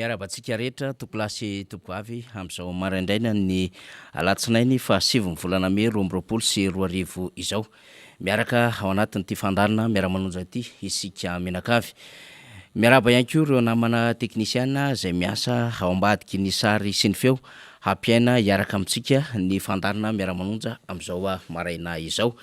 Miarahaba antsika rehetra tompolahy sy tompovavy amin'izao maraindraina ny alatsinainy faha sivin'ny volana mey 2022 izao. Miaraka ao anatin'ity fandaharana miara-manonja ity isika mianakavy. Miarahaba ihany koa ireo namana teknisiana izay miasa ao ambadiky ny sary sy ny feo hampiaina hiaraka amintsika ny fandaharana miara-manonja amin'izao maraina izao.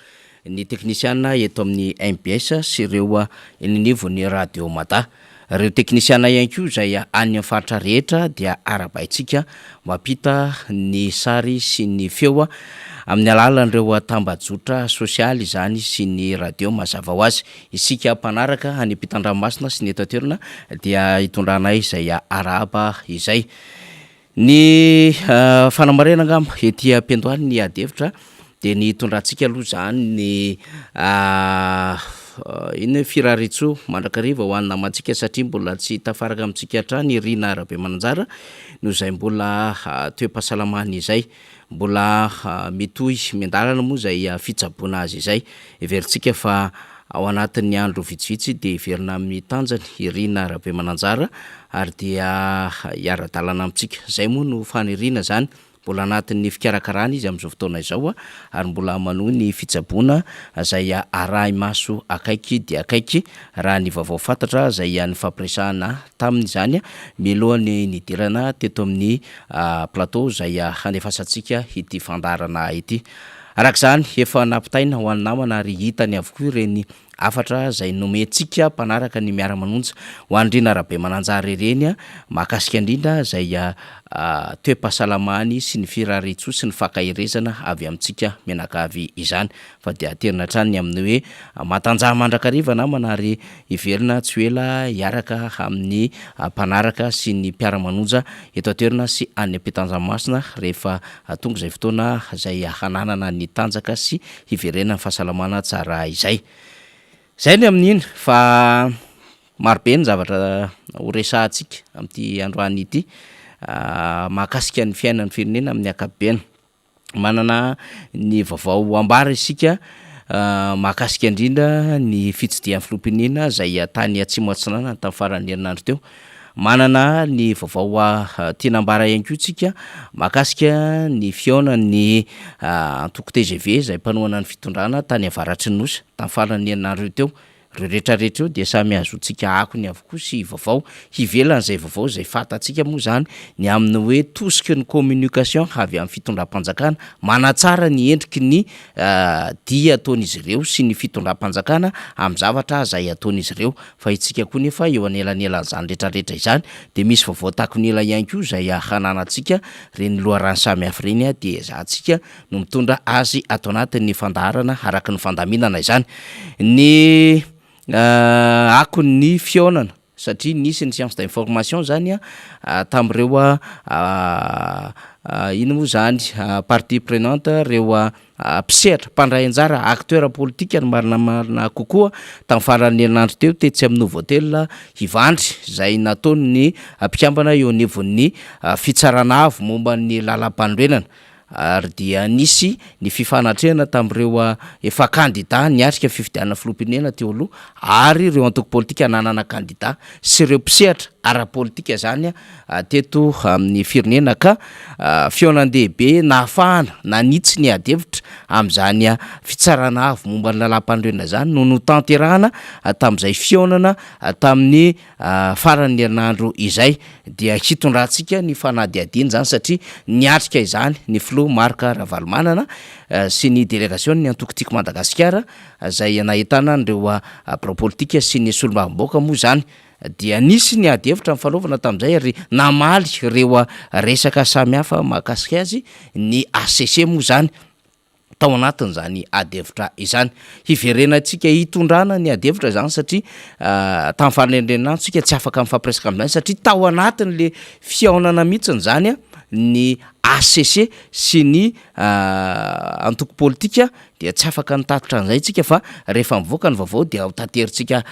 Ny teknisiana eto amin'ny mbs sy ireo eny anivon'ny Radio Mada. Ireo teknisiana ihany koa izay any amin'ny faritra rehetra dia arahabaintsika mampita ny sary sy ny feo amin'ny alalan'ireo tambajotra sosialy izany sy ny radio mazava ho azy. Isika mpanaraka any ampitan-dranomasina sy ny eto an-toerana dia hitondranay izay arahaba izay. Ny fanamarihana angamba ety am-piandohany ny ady hevitra dia ny hitondrantsika aloha izany ny inona hoe firariantsoa mandrakariva ho an'ny namantsika satria mbola tsy tafaraka amintsika hatrany i Rina Rabemananjara noho izay mbola toe-pahasalamany izay. Mbola mitohy miandalana moa izay fitsaboana azy izay. Heverintsika fa ao anatin'ny andro vitsivitsy dia hiverina amin'ny tanjany i Rina Rabemananjara ary dia hiara-dalana amintsika. Izay moa no faniriana izany. Mbola anatin'ny fikarakarana izy amin'izao fotoana izao ary mbola manohy ny fitsaboana izay arahi-maso akaiky dia akaiky raha ny vaovao fantatra izay nifampiresahana taminy izany mialohan'ny nidirana teto amin'ny plateau izay handefasantsika ity fandaharana ity. Araka izany, efa nampitaina ho an'ny namana ary hitany avokoa ireny hafatra izay nomentsika mpanaraka ny Miara-manonja ho an'i Rina Rabemananjara ireny mahakasika indrindra izay toe-pahasalamany sy ny firariantsoa sy ny fankaherezana avy amintsika mianakavy izany. Fa dia aterina hatrany ny amin'ny hoe matanjaha mandrakariva namana ary hiverina tsy ho ela hiaraka amin'ny mpanaraka sy ny mpiara-manonja eto an-toerana sy any ampitan-dranomasina rehefa tonga izay fotoana izay hananana ny tanjaka sy hiverenan'ny fahasalamana tsara izay. Izay ny amin'iny fa marobe ny zavatra ho resahantsika amin'ity androany ity mahakasika ny fiainan'ny firenena amin'ny ankapobeny. Manana ny vaovao ambara isika mahakasika indrindra ny fitsidihan'ny filoham-pirenena izay tany Atsimo Atsinanana tamin'ny faran'ny herinandro teo. Manana ny vaovao tiana ambara ihany koa isika mahakasika ny fihaonan'ny antoko tgv izay mpanohana ny fitondrana tany avaratry ny Nosy tamin'ny faran'ny herinandro teo. Ireo rehetra rehetra ireo dia samy ahazoantsika akony avokoa sy vaovao hivelan'izay vaovao izay fantatsika moa izany ny amin'ny hoe tosiky ny communication avy amin'ny fitondram-panjakana manatsara ny endriky ny dia ataon'izy ireo sy ny fitondram-panjakana amin'ny zavatra izay ataon'izy ireo fa itsika koa nefa eo anelanelan'izany rehetra rehetra izany dia misy vaovao takon'ela ihany koa izay hananantsika ireny loharano samihafa ireny dia ezahantsika no mitondra azy ato anatin'ny fandaharana araka ny fandaminana izany ny akon'ny fihaonana satria nisy ny séance d'information zany tamin'ireo ino moa zany partie prenante reo mpisehatra mpandray anjara acteur politika ny marinamarina kokoa tamin'ny faran'ny herinandro teo tetsy amin'ny Novotel Ivandry izay nataon'ny mpikambana eo anivon'ny fitsarana avo momba ny lalam-panorenana Ary dia nisy ny fifanatrehana tamin'ireo efa kandida niatrika fifidianana filoham-pirenena teo aloha ary ireo antoko politika nanana kandida sy ireo mpisehatra ara-politika izany teto amin'ny firenena ka fihaonan-dehibe nahafahana nanitsy ny adihevitra amin'izany fitsarana avo momba ny lalàmpanorenana izany no notanterahana tamin'izay fihaonana tamin'ny faran'ny herinandro izay dia hitondrantsika ny fanadihadiana izany satria niatrika izany ny filoha Marc Ravalomanana sy ny delegasion'ny antoko Tiako Madagasikara izay nahitana an'ireo birao politika sy ny solombavambahoaka moa izany dia nisy ny ady hevitra nifanaovana tamin'izay ary namaly ireo resaka samihafa mahakasika azy ny HCC moa izany. tao anatin'izany ady hevitra izany. Hiverenantsika hitondrana ny ady hevitra izany satria tamin'ny faran'ny herinandro isika tsy afaka mifampiresaka amin'izany satria tao anatin'le fihaonana mihitsiny izany. ny hcc sy ny antoko politika dia tsy afaka nitatitra an'izay tsika fa rehefa mivoaka ny vaovao dia ho taterintsika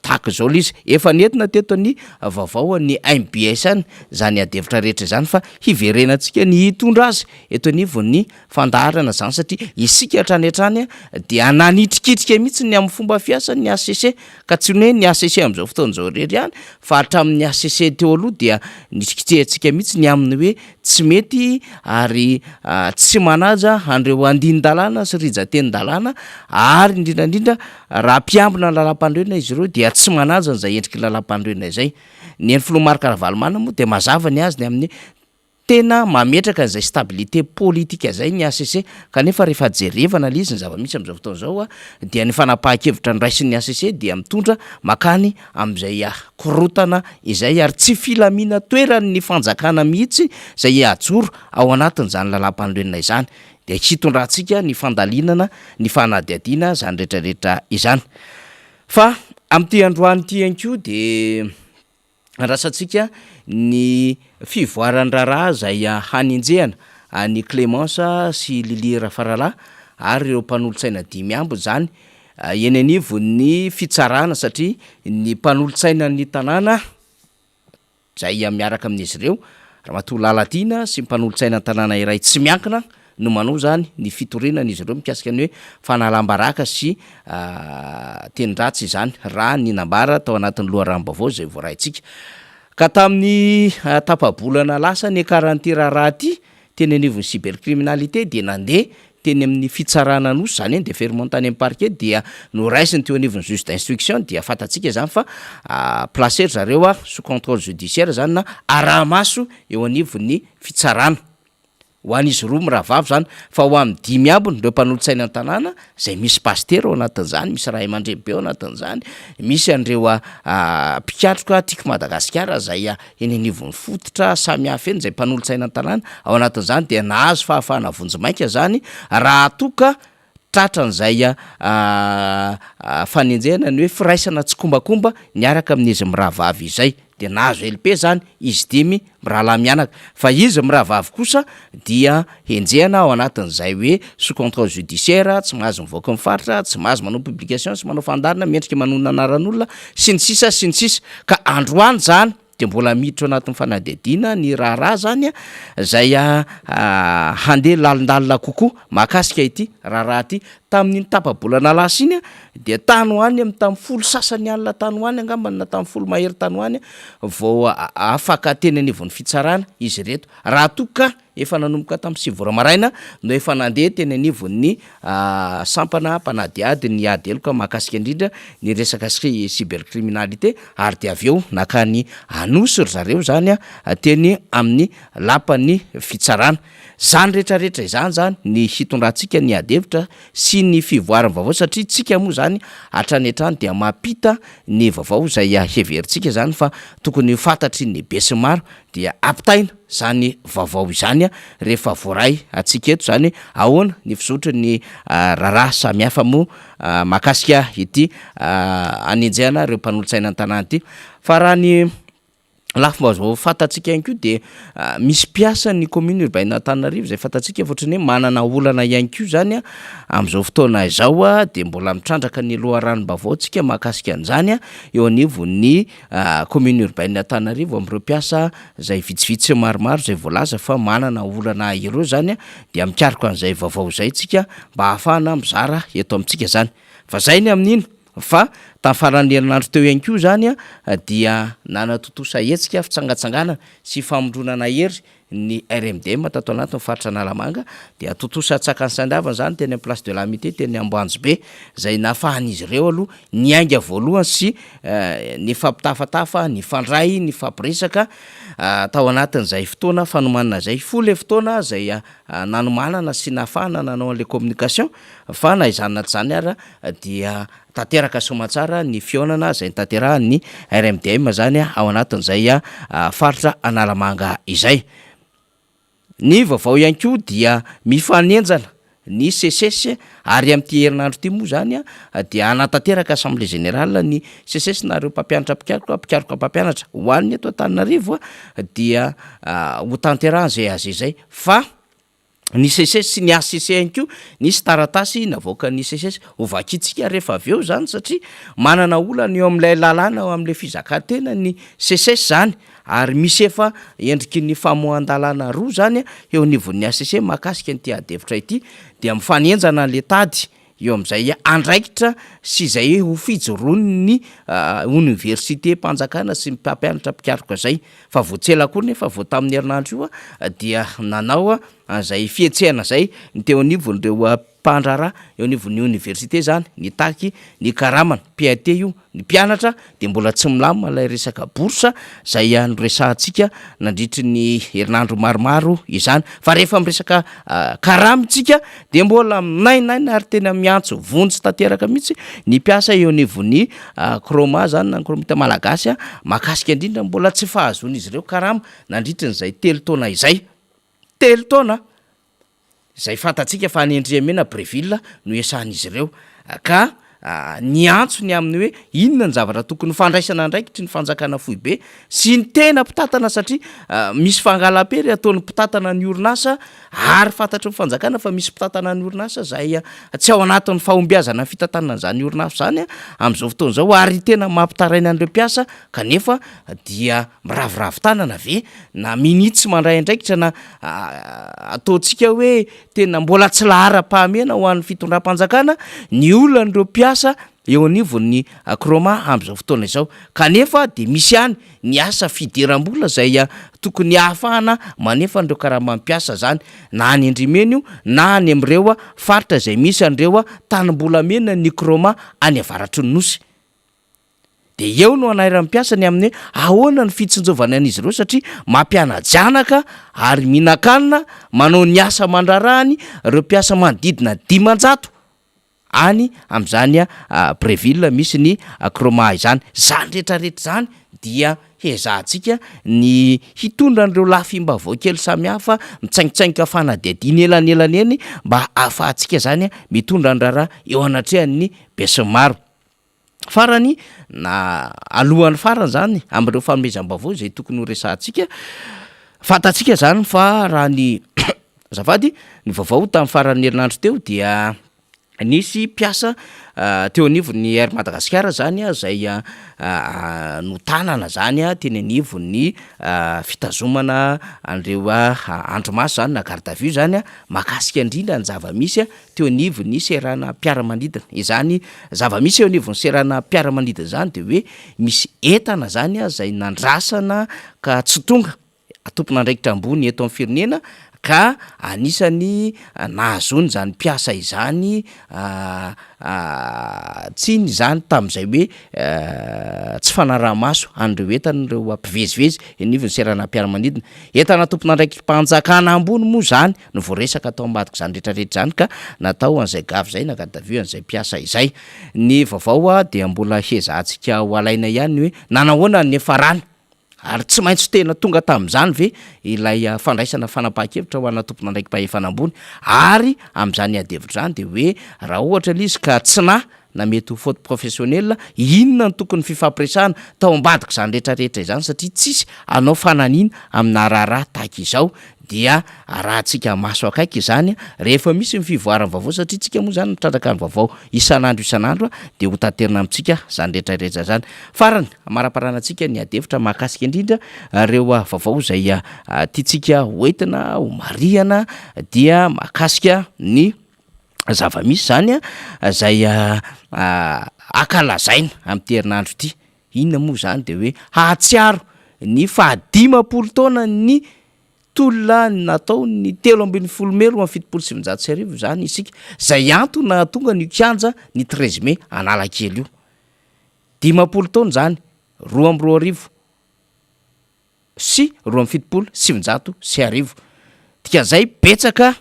tahaka izao ilay izy. Efa nentina teto ny vaovao an'ny MBSN izany adihevitra rehetra izany fa hiverenantsika ny hitondra azy eto anivon'ny fandaharana izany satria isika hatrany hatrany dia nanitrikitrika mihitsy ny amin'ny fomba fiasan'ny hcc ka tsy ny hoe ny hcc amin'izao fotoana izao irery ihany fa hatramin'ny hcc teo aloha dia nitrikitrihantsika mihitsy ny amin'ny hoe tsy mety ary tsy manaja an'ireo andinin-dalàna sy rijan-tenin-dalàna ary indrindra indrindra raha mpiambina ny lalàmpanorenana izy ireo dia tsy manaja an'izay endriky ny lalàmpanorenana izay. Ny an'ny filoha Marc Ravalomanana moa dia mazava ny azy ny amin'ny tena mametraka an'izay stabilité politique izay ny hcc kanefa rehefa jerevana ilay izy ny zava-misy amin'izao fotoana izao dia ny fanapahan-kevitra noraisin'ny hcc dia mitondra makany amin'izay korontana izay ary tsy filamina-toeran'ny fanjakana mihitsy izay hajoro ao anatin'izany lalàmpanorenana izany dia hitondrantsika ny fandalinana ny fanadihadiana izany rehetrarehetra izany. Fa amin'ity androany ity ihany koa dia andrasantsika ny fivoaran'ny raharaha izay hanenjehana an'i Clémence sy Lily Rafaralahy ary ireo mpanolotsaina dimy ambiny izany eny anivon'ny fitsarana satria ny mpanolotsainan'ny tanàna izay miaraka amin'izy ireo, Ramatoa Lalatiana sy ny mpanolotsainan'ny tanàna iray tsy miankina no manao izany ny fitoriana an'izy ireo mikasika ny hoe fanalam-baraka sy teny ratsy izany raha ny nambara tao anatin'ny loharanom-baovao izay voaraintsika. Ka tamin'ny tapa-bolana lasa niakaran'ity raharaha ity teny anivon'ny cybercriminalité dia nandeha teny amin'ny fitsarana Anosy, izany hoe ny deferment tany amin'ny parquet dia noraisiny teo anivon'ny juge d'instruction dia fantatsika izany fa placer ry zareo sous contrôle judiciaire izany na araha-maso eo anivon'ny fitsarana ho an'izy roa mirahavavy izany fa ho amin'ny dimy ambiny ireo mpanolotsaina an-tanàna izay misy pasitera ao anatin'izany, misy ray aman-dreny be ao anatin'izany, misy an'ireo mpikatroka Tiako Madagasikara izay eny anivon'ny fototra samihafa eny izay mpanolotsaina an-tanàna, ao anatin'izany dia nahazo fahafahana vonjimaika izany raha toa ka tratran'izay fanenjehana ny hoe firaisana tsikombakomba niaraka amin'izy mirahavavy izay, dia nahazo LP izany izy dimy mirahalahy mianaka, fa izy mirahavavy kosa dia henjehana ao anatin'izay hoe sous contrôle judiciaire, tsy mahazo mivoaka ny faritra, tsy mahazo manao publication sy manao fandaharana mendrika manonona anaran'olona sy ny sisa sy ny sisa, ka androany izany dia mbola miditra ao anatin'ny fanadihadiana ny raharaha izany izay handeha lalindalina kokoa mahakasika ity raharaha ity. Tamin'iny tapa-bolana lasa iny dia tany ho any amin'ny tamin'ny folo sasany alina tany ho any angambany na tamin'ny folo mahery tany ho any vao afaka teny anivon'ny fitsarana izy ireto raha toa ka Efa nanomboka tamin'ny sivy ora maraina no efa nandeha teny anivon'ny sampana mpanadihady ny ady heloka mahakasika indrindra ny resaka cybercriminalité ary dia avy eo nankany Anosy ry zareo izany teny amin'ny lapan'ny fitsarana. Izany rehetra rehetra izany izany ny hitondrantsika ny ady hevitra sy ny fivoaran'ny vaovao satria tsika moa izany hatrany hatrany dia mampita ny vaovao izay heverintsika izany fa tokony ho fantatry ny besinimaro dia ampitaina izany vaovao izany rehefa voaray antsika eto izany ahoana ny fizotry ny raharaha samihafa moa mahakasika ity hanenjehana ireo mpanolotsaina ny tanàna ity fa raha ny lafim-baovao fantatsika ihany koa dia misy mpiasa ny commune urbaine Antananarivo izay fantatsika fa ohatran'ny hoe manana olana ihany koa izany amin'izao fotoana izao dia mbola mitrandraka ny loharanom-baovao tsika mahakasika an'izany eo anivon'ny Commune urbaine Antananarivo amin'ireo mpiasa izay vitsivitsy sy maromaro izay voalaza fa manana olana ireo izany dia mikaroka an'izay vaovao izay tsika mba hahafahana mizara eto amintsika izany. Fa izay ny amin'iny fa tamin'ny faran'ny herinandro teo ihany koa izany dia nanatontosa hetsika fitsangatsanganana sy famondronana hery ny RMDM tato anatin'ny faritra Analamanga dia tontosa an-tsakany sy an-davany izany teny amin'ny Place de l'Amitié teny Amboanjobe izay nahafahan'izy ireo aloha niainga voalohany sy nifampitafatafa, nifandray, nifampiresaka tao anatin'izay fotoana fanomanana izay. Fohy ilay fotoana izay nanomanana sy nahafahana nanao an'ilay communication fa na izany na tsy izany ara dia Tanteraka soamantsara ny fihaonana izay notanterahan'ny RMDM izany ao anatin'izay faritra Analamanga izay. Ny vaovao ihany koa dia mifanenjana ny Seces ary amin'ity herinandro ity moa izany dia hanatanteraka assemblée générale ny Seces na ireo mpampianatra mpikaroka, mpikaroka mpampianatra ho an'ny eto Antananarivo dia ho tanterahana izay AG izay fa ny Seces sy ny HCC ihany koa nisy taratasy navoakan'ny Seces ho vakintsika rehefa avy eo izany satria manana olana eo amin'ilay lalàna eo amin'ilay fizakan-tena ny Seces izany ary misy efa endriky ny famoahan-dalàna roa izany eo anivon'ny HCC mahakasika an'ity adihevitra ity dia mifanenjana ilay tady eo amin'izay andraikitra sy izay ho fijoroan'ny oniversitem-panjakana sy ny mpampianatra mpikaroka izay. Fa vao tsy ela akory nefa vao tamin'ny herinandro io dia nanao an'izay fihetsehana izay ny teo anivon'ireo mpandraharaha eo anivon'ny oniversite izany nitaky ny karamany, PAT io, ny mpianatra dia mbola tsy milamina ilay resaka bourse izay noresahantsika nandritry ny herinandro maromaro izany fa rehefa miresaka karama isika dia mbola minainaina ary tena miantso vonjy tanteraka mihitsy ny mpiasa eo anivon'ny Chroma zany na ny Chromite malagasy mahakasika indrindra mbola tsy fahazoan'izy ireo karama nandritry ny izay telo taona izay, telo taona izay fantatsika fa any Andriamena Breville no iasan'izy ireo ka niantso ny amin'ny hoe inona ny zavatra tokony ho fandraisana andraikitry ny fanjakana foibe sy ny tena mpitantana satria misy fangalam-pery ataon'ny mpitantana ny orinasa ary fantatry ny fanjakana fa misy mpitantana ny orinasa izay tsy ao anatin'ny fahombiazana ny fitantanana an'izany orinasa izany amin'izao fotoana izao ary tena mampitaraina an'ireo mpiasa kanefa dia miraviravy tanana ve na minia tsy mandray andraikitra na ataontsika hoe tena mbola tsy laharam-pahamehana ho an'ny fitondram-panjakana ny olan'ireo mpiasa eo anivon'ny Chroma amin'izao fotoana izao kanefa dia misy ihany ny asa fidiram-bola izay tokony hahafahana manefa an'ireo karaman'ny mpiasa izany na any Andriamena io na any amin'ireo faritra izay misy an'ireo tanimbolamena ny Chroma any avaratry ny Nosy. Dia eo no hanairan'ny mpiasa ny amin'ny hoe ahoana ny fitsinjovana an'izy ireo satria mampiana-janaka ary mihinan-kanina, manao ny asa aman-draharahany ireo mpiasa manodidina 500 any amin'izany Breville misy ny Chroma izany. Izany rehetra rehetra izany dia hezahantsika ny hitondra an'ireo lafim-baovao kely samihafa mitsaingotsaingoka fanadihadiana elanelany eny mba ahafahantsika izany mitondra ny raharaha eo anatrehan'ny besinimaro. Farany, na alohan'ny farany izany amin'ireo fanomezam-baovao izay tokony ho resahantsika, fantatsika izany fa raha ny azafady, ny vaovao tamin'ny faran'ny herinandro teo dia nisy mpiasa teo anivon'ny Air Madagascar izany izay notanana izany teny anivon'ny fitazomana an'ireo andrimaso izany na garde à vue izany mahakasika indrindra ny zava-misy teo anivon'ny seranam-piaramanidina. Izany zava-misy eo anivon'ny seranam-piaramanidina izany dia hoe misy entana izany izay nandrasana ka tsy tonga, tompon'andraikitra ambony eto amin'ny firenena ka anisan'ny nahazoany izany mpiasa izany tsiny izany tamin'izay hoe tsy fanaraha-maso an'ireo entana ireo mpivezivezy eo anivon'ny seranam-piaramanidina. Entana tompon'andraiki-panjakana ambony moa izany no voaresaka tao ambadik'izany rehetra rehetra izany ka natao an'izay gafy izay na garde à vue an'izay mpiasa izay. Ny vaovao dia mbola hezahantsika ho alaina ihany ny hoe nanahoana ny niafarany ary tsy maintsy tena tonga tamin'izany ve ilay fandraisana fanapahan-kevitra ho ana tompon'andraiki-pahefana ambony ary amin'izany adihevitra izany dia hoe raha ohatra ilay izy ka tsy nahy na mety ho faute professionnelle, inona no tokony fifampiresahana tao ambadik'izany rehetra rehetra izany satria tsisy hanao fananiana amina raharaha tahaka izao dia arahantsika maso akaiky izany rehefa misy ny fivoaran'ny vaovao satria tsika moa izany mitrandraka ny vaovao isan'andro isan'andro dia ho taterina amintsika izany rehetra rehetra izany. Farany, hamaramparanantsika ny adihevitra mahakasika indrindra ireo vaovao izay tiantsika hoentina ho marihana dia mahakasika ny zava-misy izany izay ankalazaina amin'ity herinandro ity. Inona moa izany dia hoe hahatsiaro ny fahadimampolo taonan'ny tolona natao ny 13 mey 1972 izany isika, izay antony nahatonga an'io kianja ny 13 mey Analakely io. 50 taona izany, 1972. Dikan'izay betsaka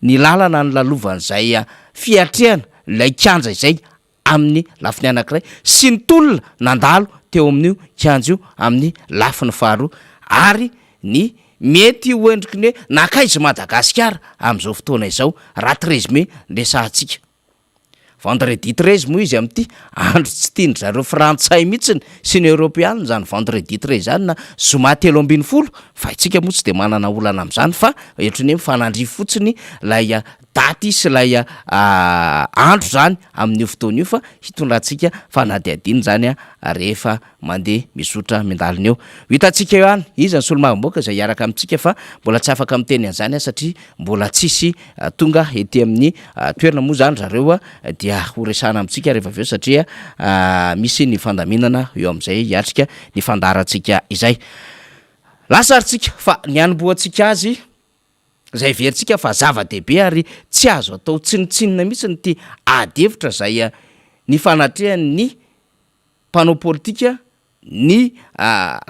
ny lalana nolalovan'izay fiatrehana ilay kianja izay amin'ny lafiny anankiray sy ny tolona nandalo teo amin'io kianja io amin'ny lafiny faharoa ary ny Mety ho endriky ny hoe nankaiza i Madagasikara amin'izao fotoana izao raha 13 mai no resahantsika. Vendredi 13 moa izy amin'ity, andro tsy tian-dry zareo frantsay mihitsiny sy ny eoropeanina izany vendredi 13 izany na zoma 13, fa isika moa tsy dia manana olana amin'izany fa ohatran'ny hoe mifanandrify fotsiny ilay daty sy ilay andro izany amin'io fotoana io fa hitondrantsika fanadihadiana izany rehefa mandeha mizotra miandalina eo. Ho hitantsika eo ihany iza ny solombavambahoaka izay hiaraka amintsika fa mbola tsy afaka miteny an'izany aho satria mbola tsisy tonga ety amin'ny toerana moa izany zareo dia ho resahana amintsika rehefa avy eo satria misy ny fandaminana eo amin'izay hiatrika ny fandaharantsika izay. Lasa ary tsika fa ny hanombohantsika azy izay heverintsika fa zava-dehibe ary tsy azo atao tsinontsinona mihitsy ity ady hevitra izay nifanatrehan'ny mpanao politika ny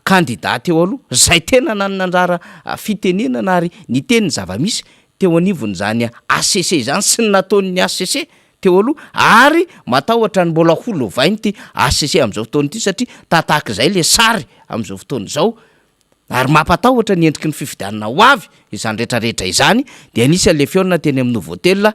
kandida teo aloha izay tena nanana anjara fitenenana ary niteny ny zava-misy teo anivon'izany HCC izany sy ny nataon'ny HCC teo aloha ary matahotra ny mbola ho lovain'ity HCC amin'izao fotoana ity satria tahatahak'izay le sary amin'izao fotoana izao Ary mampatahotra ny endriky ny fifidianana ho avy izany rehetra rehetra izany, dia nisy an'ilay fihaonana teny amin'ny Novotel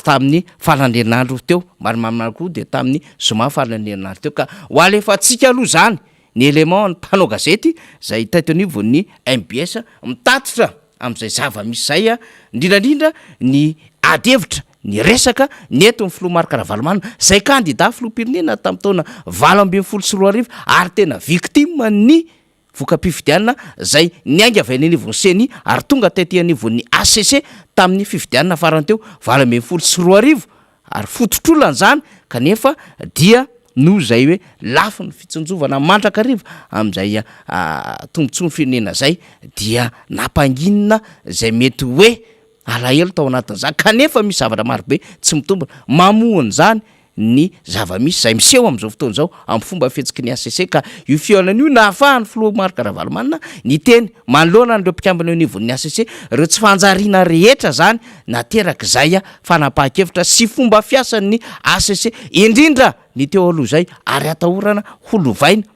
tamin'ny faran'ny herinandro teo, marimarina kokoa dia tamin'ny zoma faran'ny herinandro teo, ka ho alefantsika aloha izany ny élément ny mpanao gazety izay teto anivon'ny mbs mitatitra amin'izay zava-misy izay, indrindra indrindra ny ady hevitra, ny resaka nentin'ny filoha Marc Ravalomanana izay kandida filoham-pirenena tamin'ny taona 2018 ary tena victime ny voka-pifidianana izay niainga avy any anivon'ny Ceni ary tonga tety anivon'ny hcc tamin'ny fifidianana farany teo 2018 ary fototr'olana izany kanefa dia noho izay hoe lafiny fitsinjovana mandrakariva amin'izay tombontsoan'ny firenena izay dia nampanginina izay mety hoe alahelo tao anatin'izany kanefa misy zavatra marobe tsy mitombina mamoha an'izany ny zava-misy izay miseho amin'izao fotoana izao amin'ny fomba fihetsiky ny hcc ka io fihaonana io nahafahan'ny filoha Marc Ravalomanana niteny manoloana an'ireo mpikambana eo anivon'ny hcc ireo tsy fanjariana rehetra izany naterak'izay fanapahan-kevitra sy fomba fiasan'ny hcc indrindra ny teo aloha izay ary atahorana ho lovaina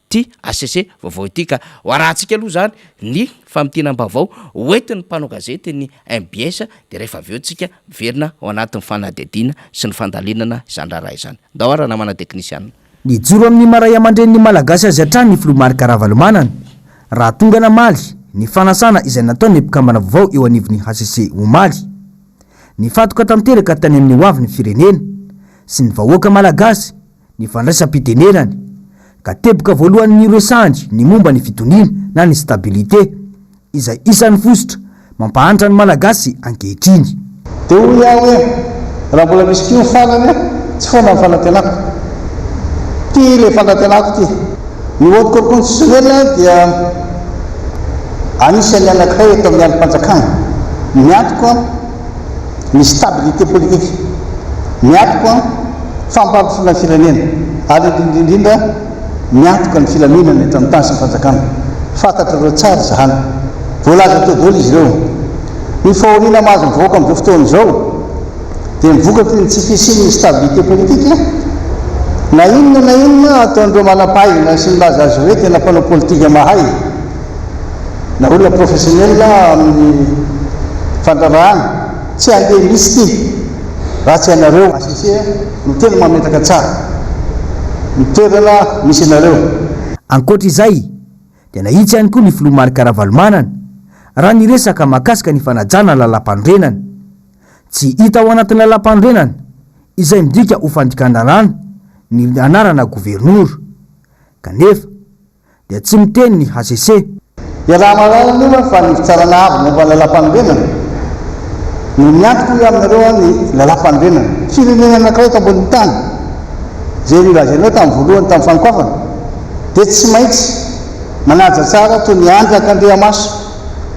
ity hcc vaovao ity ka ho arahantsika aloha izany ny famintinam-baovao hoentin'ny mpanao gazety ny mbs dia rehefa avy eo tsika miverina ao anatin'ny fanadihadiana sy ny fandalinana izany raharaha izany. Ndao ary ranamana teknisianina. Nijoro amin'ny maha raiamandrenin'ny Malagasy azy hatrany ny filoha Marc Ravalomanana raha tonga namaly ny fanasana izay nataon'ny mpikambana vaovao eo anivon'ny hcc omaly. Nifantoka tanteraka tany amin'ny hoavin'ny firenena sy ny vahoaka Malagasy ny fandraisam-pitenenany, ka teboka voalohany niresahany ny momba ny fitoniana na ny stabilité, izay isan'ny fositra mampahantra ny Malagasy ankehitriny. Dia hoy aho hoe, Raha mbola misy koa ny farany, tsy foana ny fanantenako. Ity ilay fanantenako ity. Ny Haute Cour Constitutionnelle dia anisan'ny anankiray eto amin'ny andrim-panjakana miantoka ny stabilité politique, miantoka fampandrosoana ny firenena ary indrindra indrindra miantoka ny filaminana eto amin'ny tany sy ny fanjakana. Fantatrareo tsara izany. Voalaza teo daholo izy ireo. Ny fahoriana mahazo ny vahoaka amin'izao fotoana izao dia ny vokatry ny tsy fisian'ny stabilité politique, na inona na inona ataon'ireo manam-pahaizana sy milaza azy hoe tena mpanao politika mahay na olona professionnel amin'ny fandraharahana, tsy handeha mihitsy ity raha tsy ianareo HCC no tena mametraka tsara ny toerana misy anareo. Ankoatra izay dia nahitsy ihany koa ny filoha Marc Ravalomanana raha niresaka mahakasika ny fanajana ny lalàmpanorenana. Tsy hita ao anatin'ny lalàmpanorenana izay midika ho fandikan-dalàna ny anarana governora. Kanefa dia tsy miteny ny hcc. Iaraha-mahalala anefa fa ny Fitsarana Avo momba ny Lalàmpanorenana no miantoka hoy aminareo ny Lalàmpanorenana. Firenena anankiray eto ambonin'ny tany izay nolazainao tamin'ny voalohany tamin'ny fanonkafana dia tsy maintsy manaja tsara toy ny andrak'Andriamaso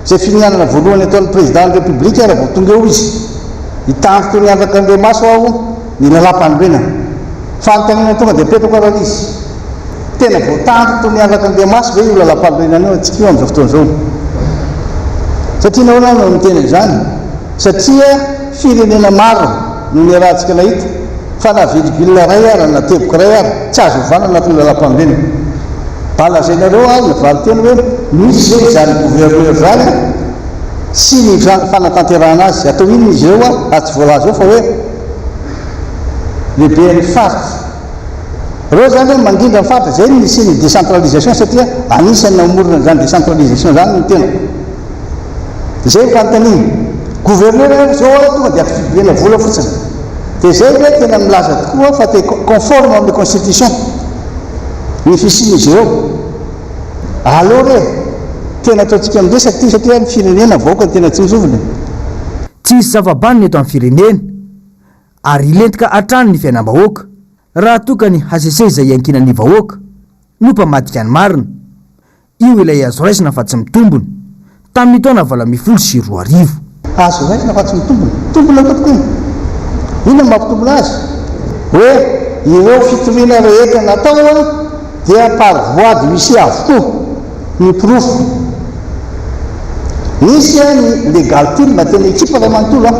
izay finianana voalohany ataon'ny Président ny République raha vao tonga eo izy. Hitandro toy ny andrak'Andriamaso aho ny Lalàmpanorenana. Fanontaniana tonga dia apetrako ary izy. Tena voatandro toy ny anak'Andriamaso ve io lalampanorenana io antsika io amin'izao fotoana izao? Satria nahoana aho no miteny an'izany? Satria firenena maro no niarahantsika nahita fa na virgule iray ara na teboka iray ara tsy azo ovana anatin'ny lalampanorenana. Mba lazainareo ary ny valinteny hoe misy ve izany gouverneur izany? Sy ny fanatanterahana azy. Atao inona izy ireo ary tsy voalaza ao fa hoe lehiben'ny faritra. Ireo izany hoe mandrindra ny faritra. Izay no nisian'ny décentralisation satria anisan'ny namorona an'izany décentralisation izany ny tena. Izay ny fanontaniana. Gouverneur anefa izao tonga dia attribuer-na vola fotsiny. Dia izay ve tena milaza tokoa fa te conforme amin'ny constitution ny fisian'izy ireo? Aleo re tena ataontsika miresaka ity satria ny firenena vahoaka no tena tsinjovina e. Tsy hisy zava-banona eto amin'ny firenena ary hilentika hatrany ny fiainam-bahoaka raha toa ka ny hcc izay iankinan'ny vahoaka no mpamadika ny marina. Io ilay azo raisina fa tsy mitombina, tamin'ny taona 2018. Azo raisina fa tsy mitombina. Mitombina tompoko iny. Inona no mampitombina azy? Hoe ireo fitoriana rehetra natao dia par voie d'huissier avokoa ny porofo. Nisy ny legal team tena ekipa iray manontolo an,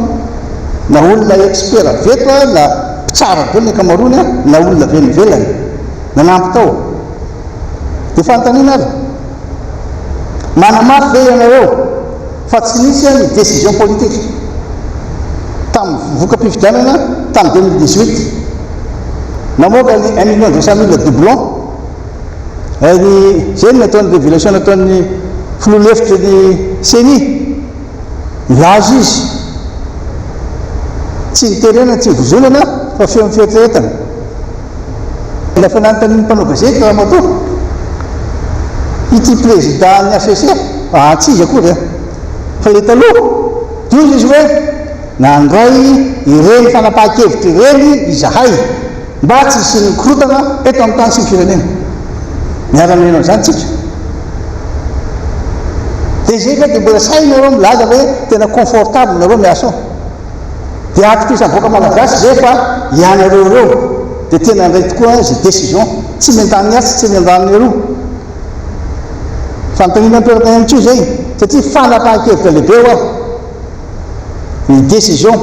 na olona expert avy eto na mpitsara daholo ny ankamaroany na olona avy any ivelany nanampy tao. Dia fanontaniana ary, manamafy ve ianareo fa tsy nisy ny décision politique tamin'ny voka-pifidianana tamin'ny 2018 namoaka ny un million deux cent mille doublons ny izay no nataon'ny révélation nataon'ny filoha lefitry ny CENI nilaza izy tsy niterena tsy vozonana fa feon'ny fieritreretana. Efa nanontanian'ny mpanao gazety ramatoa ity président ny HCC, ah tsy izy akory an, fa ilay taloha, dia hoy izy hoe nandray ireny fanapahan-kevitra ireny izahay mba tsy hisian'ny korontana eto amin'ny tany sy ny firenena. Miara-miaina amin'izany tsika. Dia izay ve dia mbola sahy nareo milaza hoe tena confortable nareo miasa ao? Dia atokisan'ny vahoaka malagasy ve fa ianareo ireo dia tena handray tokoa izay décision tsy miandaniny atsy tsy miandaniny eroa? Fanontaniana mipetraka ihany koa izay satria fanapahan-kevitra lehibe hoa ny décision.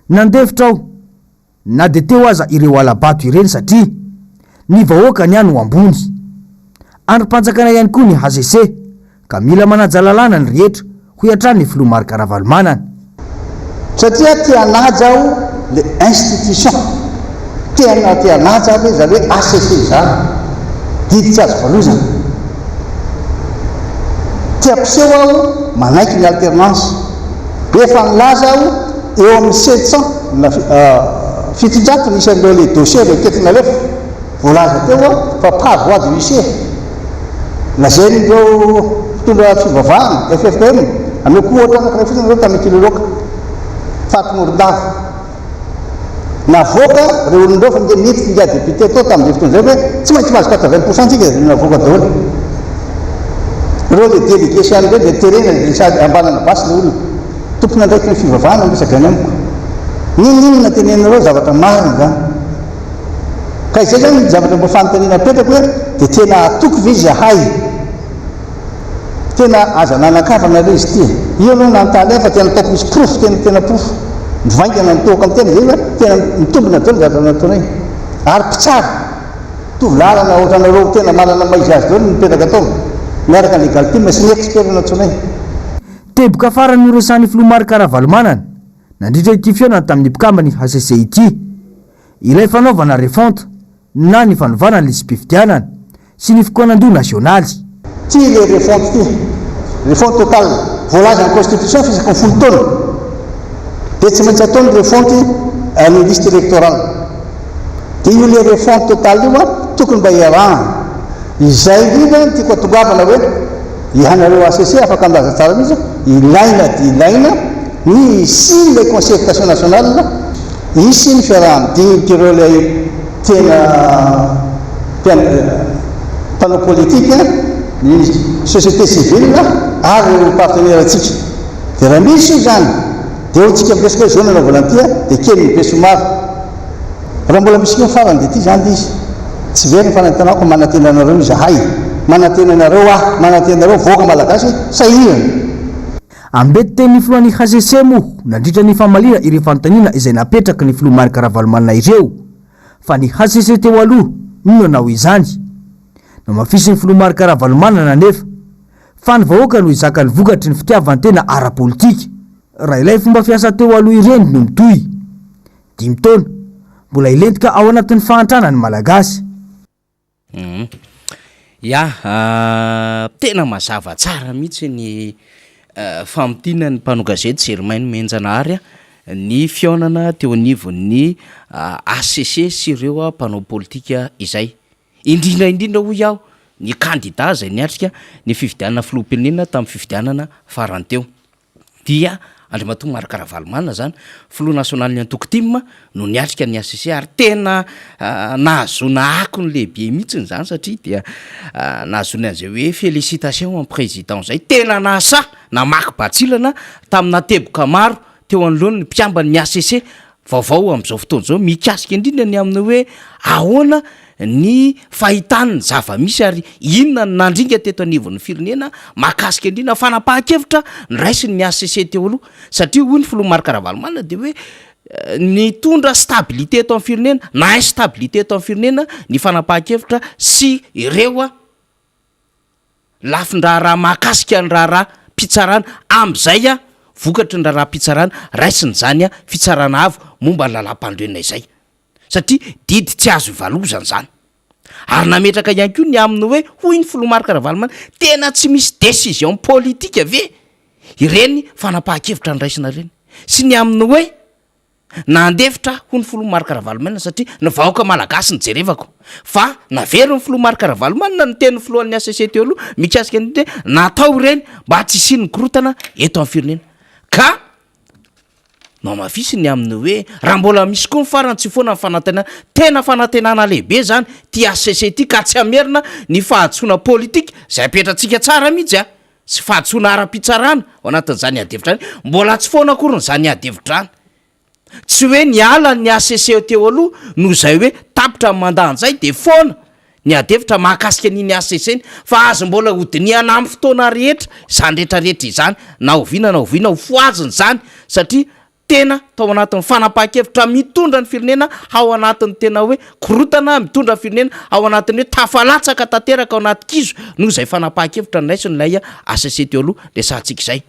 Nandefitra aho na dia teo aza ireo hala-bato ireny satria ny vahoaka ny ahy no ambony. Andrim-panjakana ihany koa ny hcc ka mila manaja lalàna ny rehetra, hoy hatrany ny filoha Marc Ravalomanana. Satria te hanaja aho le institution, tena te hanaja aho ve zany hoe HCC izany, didy tsy azo valozana. Te hampiseho aho manaiky ny alternance. Efa nilaza aho eo amin'ny 700 na 700 ny isan'ireo le dossier requête nalefa. Voalaza teo fa par voie de huissier. Lazain'ireo mpitondra fivavahana, ffkm, ameko ohatra anankiray fotsiny ireo tamin'ny Kiloloka, faritry Morondava. Navoaka ireo olona ireo fa nge niditra ingahy député tao tamin'izay fotoana izay hoe tsy maintsy mahazo quatre-vingt pour cent tsika dia navoaka daholo. Ireo le délégué sy any ireo dia terena dia sady ambanana basy le olona. Tompon'andraikitry ny fivavahana no resaka any amiko. N'inon'inona teneninareo zavatra marina izany. Ka izay zany ny zavatra mba fanontaniana apetrako hoe dia tena hatoky ve izahay? Tena aza nanan-kavana re izy ity e! Io aloha nanontany ahy fa tena ataoko misy porofo, tena tena porofo mivaingana mitohoka amin'ny tena izay fa tena mitombina daholo ny zavatra nataonay. Ary mpitsara, mitovy laharana ohatranareo tena manana ny maha izy azy daholo ny mipetraka tao, miaraka ny legal team sy ny expert nantsoinay. Teboka farany noresahan'ny filoha Marc Ravalomanana nandritra ity fihaonana tamin'ny mpikamban'ny hcc ity. Ilay fanaovana refonte na ny fanovana ny lisi-pifidianana sy ny fikaonandoha nasionaly. Ty le refonte ty, refonte totale, voalazan'ny constitution fa isaky ny folo taona dia tsy maintsy atao ny refonte ny liste électorale. Dia io le refonte totale io an, tokony mba iarahana. Izay indrindra no tiako atongavana hoe ianareo HCC afaka milaza tsara mihitsy, ilaina dia ilaina ny hisian'ilay concertation nationale, Hisy ny fiaraha-midinika ireo ilay tena mpanao politika, ny société civile ary ireo partenaires antsika. Dia raha misy io izany dia eo tsika miresaka hoe izao no anaovana an'ity dia kely ny besinimaro. Raha mbola misy koa ny farany dia ity izany ilay izy. Tsy very ny fanantenako, manantena anareo izahay, manantena anareo aho, manantena anareo vahoaka malagasy sahirana. Ambetiten'ny filohan'ny hcc moa nandritra ny famaliana ireo fanontaniana izay napetraky ny filoha Marc Ravalomanana ireo fa ny hcc teo aloha no nanao izany. Nohamafisin'ny filoha Marc Ravalomanana anefa. Fa ny vahoaka no hizaka ny vokatry ny fitiavan-tena ara-politika. Raha ilay fomba fiasa teo aloha ireny no mitohy. Dimy taona, mbola hilentika ao anatin'ny fahantrana ny Malagasy. Hum. Ya, tena mazava tsara mihitsy ny famintinan'ny mpanao gazety Germain Nomenjanahary ny fihaonana teo anivon'ny HCC sy ireo mpanao politika izay. Indrindra indrindra hoy aho ny kandida izay niatrika ny fifidianana filoham-pirenena tamin'ny fifidianana farany teo. Dia Andriamatoa Marc Ravalomanana izany, filoha nasionalin'ny antoko tim no niatrika ny HCC ary tena nahazoana akony lehibe mihitsy izany satria dia nahazoana an'izay hoe félicitation amin'ny président izay, tena nahasahy namaky batsilana tamina teboka maro teo anoloan'ny mpikamban'ny HCC vaovao amin'izao fotoana izao mikasika indrindra ny amin'ny hoe ahoana ny fahitany ny zava-misy ary inona no nandringa teto anivon'ny firenena mahakasika indrindra fanapahan-kevitra noraisin'ny HCC teo aloha satria hoy ny filoha Marc Ravalomanana dia hoe nitondra stabilité eto amin'ny firenena na instabilité eto amin'ny firenena ny fanapahan-kevitra sy ireo lafin-draharaha mahakasika ny raharaham-pitsarana amin'izay vokatry ny raharaham-pitsarana raisina izany fitsarana avo momba ny lalàmpanorenana izay satria didy tsy azo ivalozana izany ary nametraka ihany koa ny amin'ny hoe hoy ny filoha Marc Ravalomanana tena tsy misy décision politique ve ireny fanapahan-kevitra noraisina ireny sy ny amin'ny hoe Nandefitra hoy ny filoha Marc Ravalomanana satria ny vahoaka malagasy no jerevako. Fa naverin'ny filoha Marc Ravalomanana ny tenin'ny filohan'ny HCC teo aloha mikasika ny hoe natao ireny mba tsy hisian'ny korontana eto amin'ny firenena. Ka nohamafisiny ny amin'ny hoe raha mbola misy koa ny farany tsy foana ny fanantenana. Tena fanantenana lehibe izany ity HCC ity ka tsy hamerina ny fahadisoana politika izay apetratsika tsara mihitsy a! sy fahadisoana ara-pitsarana ao anatin'izany adihevitra izany, mbola tsy foana akory izany adihevitra izany. Tsy hoe niala ny HCC teo aloha noho izay hoe tapitra ny mandat an'izay dia foana ny adihevitra mahakasika an'iny HCC iny fa azo mbola hodinihana amin'ny fotoana rehetra izany rehetra rehetra izany na oviana na oviana ho fohazina izany satria tena tao anatin'ny fanapahan-kevitra mitondra ny firenena ao anatin'ny tena hoe korontana, mitondra ny firenena ao anatin'ny hoe tafalatsaka tanteraka ao anaty kizo noho izay fanapahan-kevitra noraisin'ilay HCC teo aloha resahantsika izay.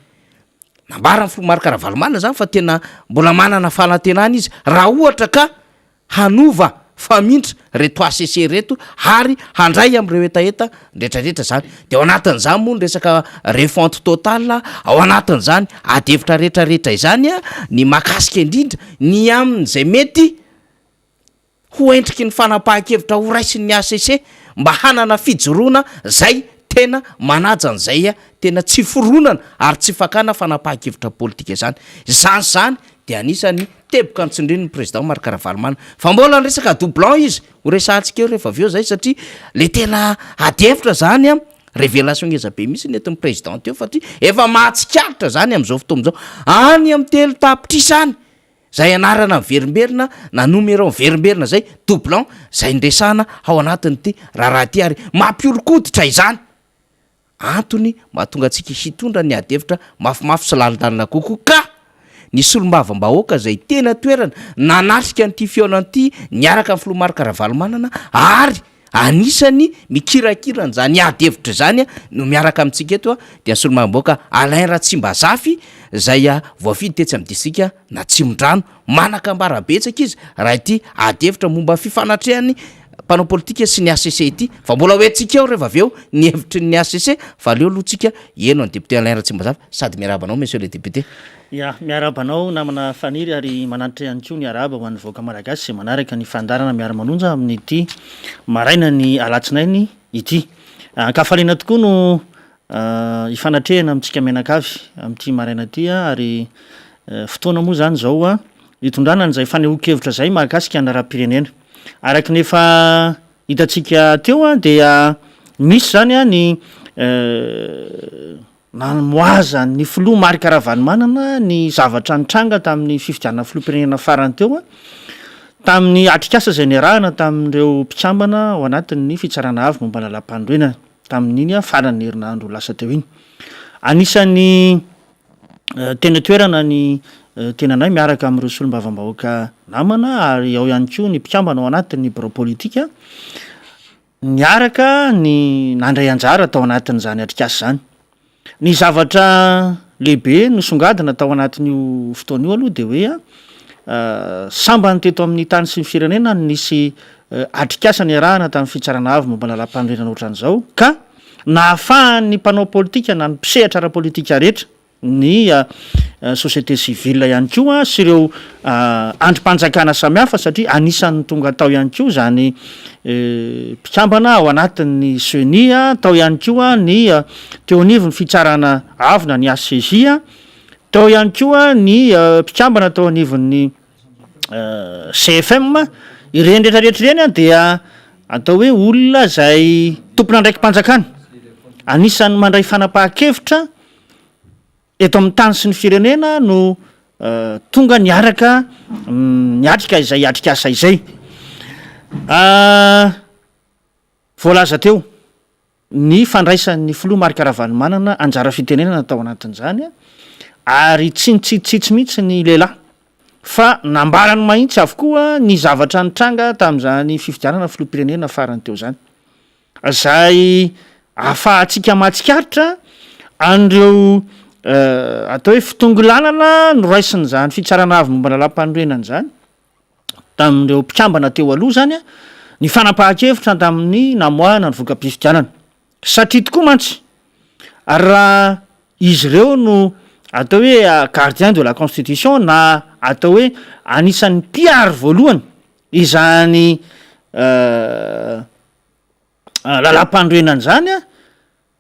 Nambaran'ny filoha Marc Ravalomanana izany fa tena mbola manana fanantenana izy raha ohatra ka hanova famindra reto HCC reto ary handray amin'ireo hetaheta retraretra izany. Dia ao anatin'izany moa ny resaka refonte totale, ao anatin'izany ady hevitra retraretra izany ny mahakasika indrindra ny amin'izay mety ho endriky ny fanapahan-kevitra horaisin'ny HCC mba hanana fijoroana izay tena manaja an'izay tena tsy fironana ary tsy fakana fanapahan-kevitra politika izany. Izany izany dia anisan'ny teboka notsindrin'ny Président Marc Ravalomanana. Fa mbola niresaka doublon izy, ho resahantsika eo rehefa avy eo izay satria le tena ady hevitra izany an, révélation ngeza be mihitsy nentin'ny Président teo fa efa mahatsikaritra izany amin'izao fotoana izao, any amin'ny 3 tapitrisa any izay anarana miverimberina na numéro miverimberina izay, doublon, izay niresahana ao anatin'ity raharaha ity ary mampihoron-koditra izany. Antony mahatonga antsika hitondra ny ady hevitra mafimafy sy lalindalina kokoa ka ny solombavambahoaka izay tena toerana nanatrika an'ity fihaonana ity niaraka amin'ny filoha Marc Ravalomanana ary anisany mikirakira an'izany ady hevitra izany no miaraka amintsika eto dia ny solombavambahoaka Alain Ratsimbazafy izay voafidy tetsy amin'ny distrika Atsimondrano. Manan-kambara betsaka izy raha ity ady hevitra momba fifanatrehan'ny mpanao politika sy ny HCC ity fa mbola ho entintsika eo rehefa avy eo ny hevitry ny HCC fa aleo aloha tsika heno an'i député Alain Ratsimbazafy sady miarahaba anao monsieur le député. Ya, miarahaba anao namana Faniry ary manantitra ihany koa ny arahaba ho an'ny vahoaka malagasy izay manaraka ny fandaharana Miara-manonja amin'ity marainan'ny alatsinainy ity. Ankafaliana tokoa no Hifanatrehana amintsika mianakavy amin'ity maraina ity ary fotoana moa izany izao hitondrana an'izay fanehoan-kevitra izay mahakasika ny raharaham-pirenena. Araka ny efa hitantsika teo dia nisy izany ny namoazan'ny filoha Marc Ravalomanana ny zavatra nitranga tamin'ny fifidianana filoham-pirenena farany teo tamin'ny atrikasa izay niarahana tamin'ireo mpikambana ao anatin'ny fitsarana avo momba ny lalàmpanorenana. tamin'iny faran'ny herinandro lasa teo iny. Anisan'ny teny an-toerana ny tenanay miaraka amin'ireo solombavambahoaka namana ary ao ihany koa ny mpikambana ao anatin'ny birao politika niaraka ny nandray anjara tao anatin'izany atrikasa izany. Ny zavatra lehibe nosongadina tao anatin'io fotoana io aloha dia hoe sambany teto amin'ny tany sy ny firenena no nisy atrikasa niarahana tamin'ny fitsarana avo momba ny lalàmpanorenana ohatran'izao ka nahafahan'ny mpanao politika na ny mpisehatra ara-politika rehetra ny société civile ihany koa sy ireo andrim-panjakana samihafa satria anisan'ny tonga tao ihany koa izany mpikambana ao anatin'ny ceni, tao ihany koa ny teo anivon'ny fitsarana avo na ny HCJ, tao ihany koa ny mpikambana tao anivon'ny CFM, ireny rehetra rehetra ireny dia atao hoe olona izay tompon'andraiki-panjakana, anisan'ny mandray fanapahan-kevitra eto amin'ny tany sy ny firenena no tonga niaraka niatrika izay atrikasa izay. Voalaza teo ny fandraisan'ny filoha Marc Ravalomanana anjara fitenenana tao anatin'izany ary tsy nitsitsitsy mihitsy ny lehilahy fa nambarany mahitsy avokoa ny zavatra nitranga tamin'izany fifidianana filoham-pirenena farany teo izany. izay ahafahantsika mahatsikaritra an'ireo atao hoe fitongilanana noraisin'izany fitsarana avo momba ny lalàmpanorenana izany tamin'ireo mpikambana teo aloha izany an, ny fanapahan-kevitra tamin'ny namoahana ny voka-pifidianana. Satria tokoa mantsy raha izy ireo no atao hoe gardien de la constitution na atao hoe anisan'ny mpiaro voalohany izany lalàmpanorenana izany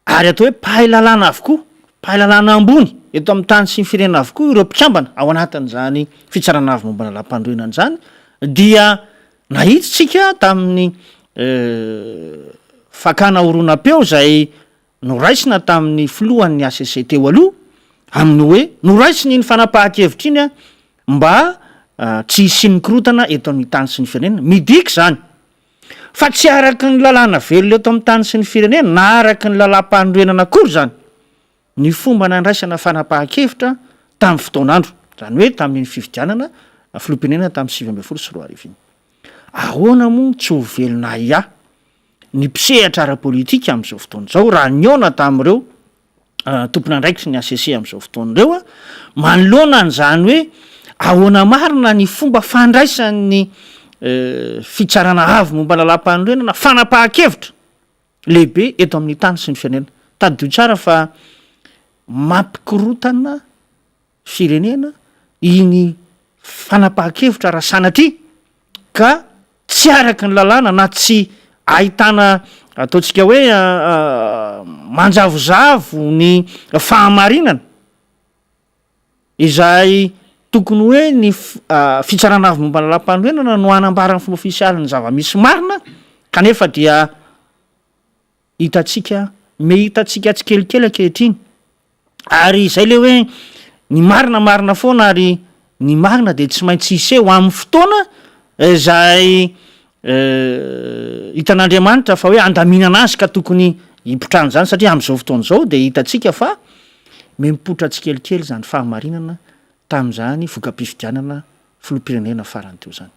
ary atao hoe mpahay lalàna avokoa, mpahay lalàna ambony eto amin'ny tany sy ny firenena avokoa ireo mpikambana ao anatin'izany fitsarana avo momba ny lalàmpanorenana izany dia nahitsitsika tamin'ny fakana horonam-peo izay noraisina tamin'ny filohan'ny hcc teo aloha amin'ny hoe noraisiny iny fanapahan-kevitra iny mba tsy hisian'ny korontana eto amin'ny tany sy ny firenena. Midika izany fa tsy araka ny lalàna velona eto amin'ny tany sy ny firenena na araka ny lalàm-panorenana akory izany ny fomba nandraisana fanapahan-kevitra tamin'ny fotoan'andro, izany hoe tamin'iny fifidianana filoham-pirenena tamin'ny 2019 iny. Ahoana moa no tsy ho velona ahiahy ny mpisehatra ara-politika amin'izao fotoana izao raha nihaona tamin'ireo tompon'andraikitry ny hcc amin'izao fotoana ireo manoloana an'izany hoe ahoana marina ny fomba fandraisan'ny fitsarana avo momba ny lalàmpanorenana fanapahan-kevitra lehibe eto amin'ny tany sy ny firenena. Tadidio tsara fa mampikorontana firenena iny fanapahan-kevitra raha sanatria ka tsy araka ny lalàna na tsy ahitana ataontsika hoe manjavozavo ny fahamarinana izay tokony hoe ny fitsarana avo momba ny lalàmpanorenana no hanambara ny fomba ofisialy ny zava-misy marina kanefa dia hitantsika, miha-hitantsika tsikelikely ankehitriny. Ary izay le hoe ny marina marina foana ary ny marina dia tsy maintsy hiseho amin'ny fotoana izay hitan'Andriamanitra fa hoe handaminana azy ka tokony hipotrana izany satria amin'izao fotoana izao dia hitantsika fa miha-mipoitra tsikelikely izany fahamarinana tamin'izany voka-pifidianana filoham-pirenena farany teo izany.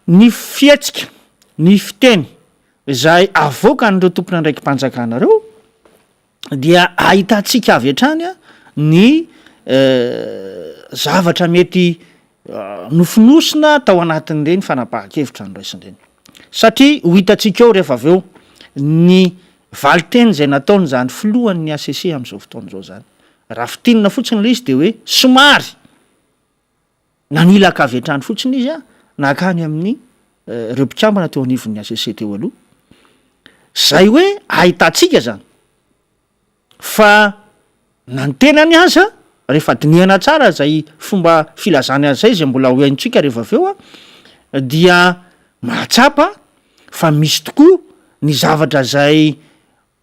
Ny fihetsika, ny fiteny izay avoakan'ireo tompon'andraiki-panjakana ireo dia ahitantsika avy hatrany ny zavatra mety nofonosina tao anatin'ireny fanapahan-kevitra noraisina ireny. Satria ho hitantsika eo rehefa avy eo ny valin-teny izay nataon'izany filohan'ny hcc amin'izao fotoana izao izany. Raha fintinina fotsiny ilay izy dia hoe somary Nanilaka avy hatrany fotsiny izy nankany amin'ny ireo mpikambana teo anivon'ny hcc teo aloha. Izay hoe ahitantsika izany fa na ny tenany aza rehefa dinihana tsara izay fomba filazany azy izay, izay mbola ho haintsika rehefa avy eo dia mahatsapa fa misy tokoa ny zavatra izay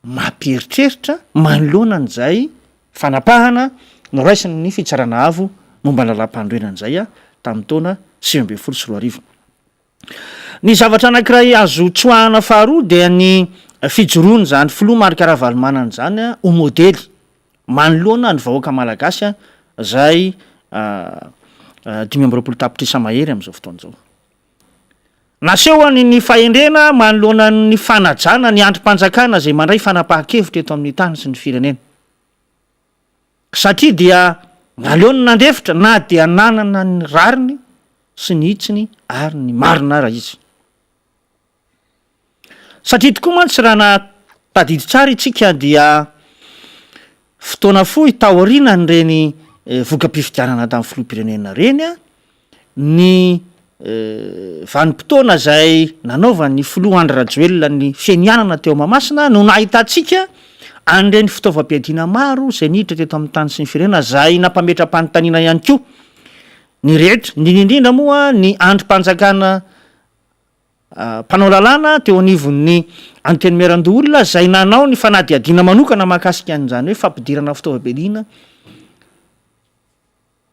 Mampieritreritra manoloana an'izay fanapahana noraisin'ny Fitsarana Avo momba ny Lalàmpanorenana izay tamin'ny taona 2019. Ny zavatra anankiray azo tsoahana faharoa dia ny fijoroan'izany Filoha Marc Ravalomanana izany ho modely manoloana ny vahoaka malagasy izay 25 tapitrisa mahery amin'izao fotoana izao. Nasehony ny fahendrena manoloana ny fanajana ny andrim-panjakana izay mandray fanapahan-kevitra eto amin'ny tany sy ny firenena. Satria dia naleony nandefitra na dia nanana ny rariny sy ny hitsiny ary ny marina ara izy. Satria tokoa mantsy raha nahatadidy tsara itsika dia fotoana fohy taorianan'ireny voka-pifidianana tamin'ny filoham-pirenena ireny ny vanim-potoana izay nanaovan'ny filoha Andry Rajoelina ny fianianana teo Mahamasina no nahitantsika an'ireny fitaovam-piadiana maro izay niditra teto amin'ny tany sy ny firenena izay nampametra-panontaniana ihany koa ny rehetra, indrindra indrindra moa ny andrim-panjakana Mpanao lalàna teo anivon'ny Antenimierandoholona izay nanao ny fanadihadiana manokana mahakasika an'izany hoe fampidirana fitaovam-piadiana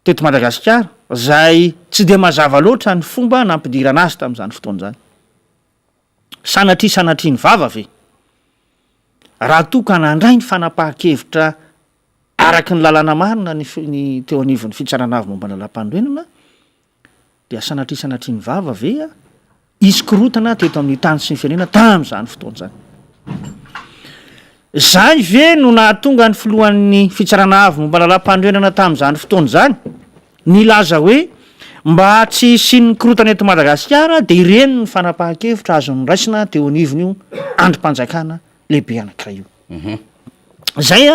teto Madagasikara izay tsy dia mazava loatra ny fomba nampidirana azy tamin'izany fotoana izany. Sanatria sanatria ny vava ve? Raha toa ka nandray ny fanapahan-kevitra araka ny lalàna marina ny ny teo anivon'ny Fitsarana Avo momba ny Lalàmpanorenana Dia sanatria sanatria ny vava ve a? Hisy korontana teto amin'ny tany sy ny firenena tamin'izany fotoana izany. Izany ve no nahatonga ny filohan'ny fitsarana avo momba lalàm-panorenana tamin'izany fotoana izany nilaza hoe mba tsy hisian'ny korontana eto Madagasikara dia ireny ny fanapahan-kevitra azo noraisina teo anivon'io andrim-panjakana lehibe anankiray io. Izay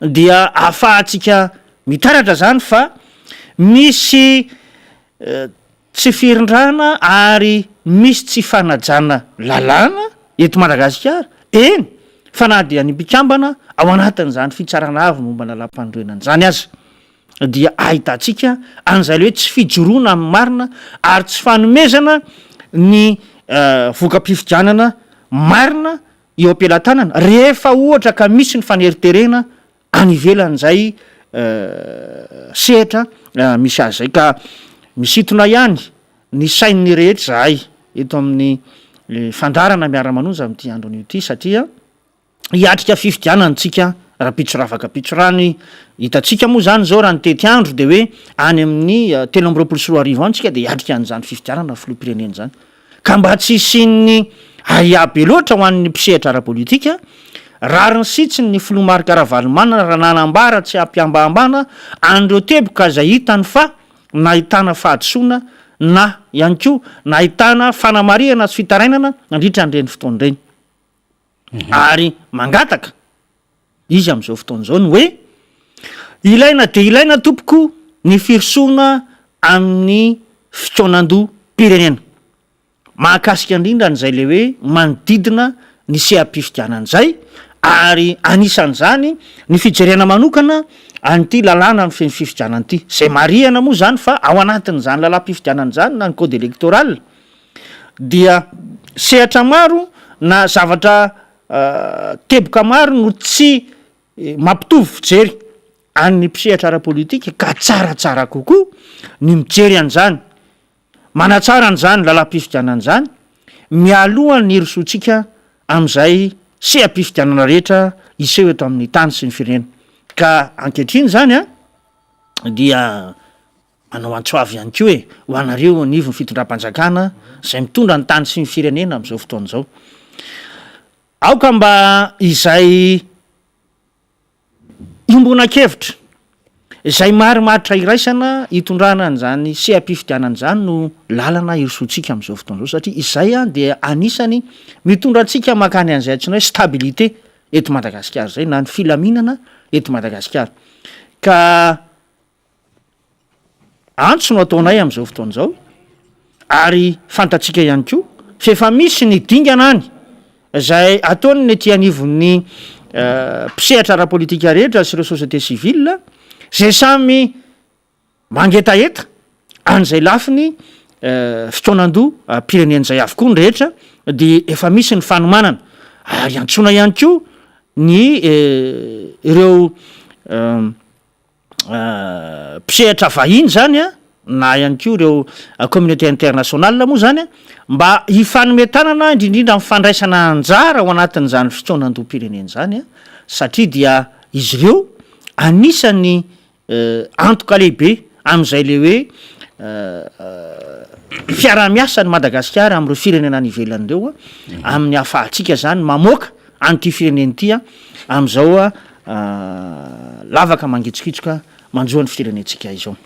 dia ahafahantsika mitaratra izany fa misy tsy firindrana ary misy tsy fanajana lalàna eto Madagasikara, eny fa na dia ny mpikambana ao anatin'izany fitsarana avo momba ny lalàmpanorenana izany aza dia ahitantsika an'izay ilay hoe tsy fijoroana amin'ny marina ary tsy fanomezana ny voka-pifidianana marina eo am-pelatanana rehefa ohatra ka misy ny faneriterena any ivelan'izay sehatra misy azy izay ka misintona ihany ny sain'ny rehetra izahay eto amin'ny fandaharana miara-manonja amin'ity andro anio ity satria hiatrika fifidianana isika rahampitso ravakapitso. Raha ny hitantsika moa izany izao raha ny tetiandro dia hoe any amin'ny 2023 any isika dia hiatrika an'izany fifidianana filoham-pirenena izany. Ka mba tsy hisian'ny ahiahy be loatra ho an'ny mpisehatra ara-politika, rariny sitsiny ny filoha Marc Ravalomanana raha nanambara tsy hampihambahambana an'ireo teboka izay hitany fa nahitana fahadisoana na ihany koa nahitana fanamarihana sy fitarainana nandritra an'ireny fotoana ireny. Ary mangataka izy amin'izao fotoana izao ny hoe, ilaina dia ilaina tompoko ny firosoana amin'ny fikaonandoham-pirenena. Mahakasika indrindra an'izay ilay hoe manodidina ny seha-pifidianana izay ary anisan'izany ny fijerena manokana an'ity lalàna mifehy ny fifidianana ity. Izay marihana moa izany fa ao anatin'izany lalàm-pifidianana izany na ny code électoral dia sehatra maro na zavatra Teboka maro no tsy mampitovy fijery an'ny mpisehatra ara-politika ka tsaratsara kokoa ny mijery an'izany, manatsara an'izany lalam-pifidianana izany mialoha ny hirosoantsika amin'izay seha-pifidianana rehetra hiseho eto amin'ny tany sy ny firenena. Ka ankehitriny izany dia Manao antso avo ihany koa e, ho anareo eo anivon'ny fitondram-panjakana izay mitondra ny tany sy ny firenena amin'izao fotoana izao. Aoka mba izay iombonakevitra, izay marimaritra iraisana hitondrana an'izany seha-pifidianana izany no lalana hirosoantsika amin'izao fotoana izao satria izay dia anisany mitondra antsika mankany an'izay antsoina hoe stabilité eto Madagasikara izay na ny filaminana eto Madagasikara. Ka Antso no ataonay amin'izao fotoana izao ary fantatsika ihany koa fa efa misy ny dingana any izay ataon'ny ety anivon'ny mpisehatra ara-politika rehetra sy ireo société civile izay samy mangetaheta an'izay lafiny fikaonandoham-pirenena izay avokoa ny rehetra dia efa misy ny fanomanana ary antsoina ihany koa ny ireo mpisehatra vahiny izany an, na ihany koa ireo communauté internationale moa izany an, mba hifanome tanana indrindrindra amin'ny fandraisana anjara ao anatin'izany fikaonandoham-pirenena izany an, satria dia izy ireo anisan'ny antoka lehibe amin'izay le hoe fiaraha-miasan'i Madagasikara amin'ireo firenena any ivelany ireo an, amin'ny ahafahantsika izany mamoaka an'ity firenena ity an, amin'izao. lavaka mangitsokitsoka manjo an'ny firenentsika izao.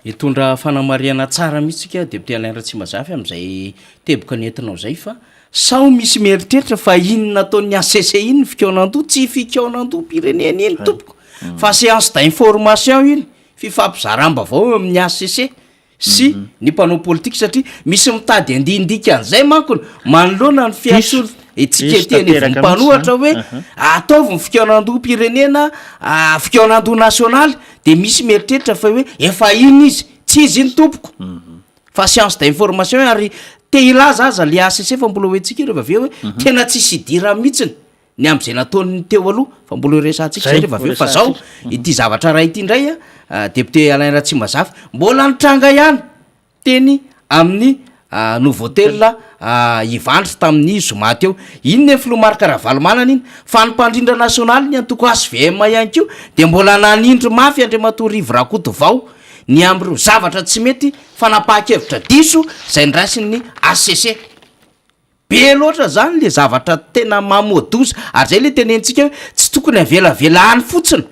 Hitondra fanamarihana tsara mihitsy tsika Député Alain Ratsimazafy amin'izay teboka nentinao izay fa sao misy mieritreritra fa iny nataon'ny HCC iny ny fikaonandoha, tsy fikaonandoham-pirenena iny tompoko fa séance d'information iny, fifampizaram-baovao eo amin'ny HCC sy ny mpanao politika satria misy mitady handindika an'izay manko manoloana ny fiantsoana etsika ety anivon'ny mpanohatra hoe ataovy ny fikaonandoham-pirenena, fikaonandoha nasionaly de misy mieritreritra fa hoe efa iny izy, tsy izy iny tompoko fa séance d'information ary te hilaza aza le HCC fa mbola ho hentsika io rehefa avy eo hoe tena tsisy idirany mihitsiny. ny amin'izay nataon'ny teo aloha fa mbola ho resahantsika zay rehefa avy eo fa zao ity zavatra iray ity indray a député Alain Ratsimbazafy mbola nitranga ihany teny amin'ny Novotel Ivandry tamin'ny zoma teo iny ny filoha Marc Ravalomanana iny fa ny mpandrindra nasionaly ny antoko HVM ihany koa dia mbola nanindry mafy Andriamatoa Rivo Rakotovao ny amin'ireo zavatra tsy mety fanapahan-kevitra diso izay niraisin'ny HCC. Be loatra zany le zavatra tena mamoa-doza ary zay le tenenitsika hoe tsy tokony avelavela any fotsiny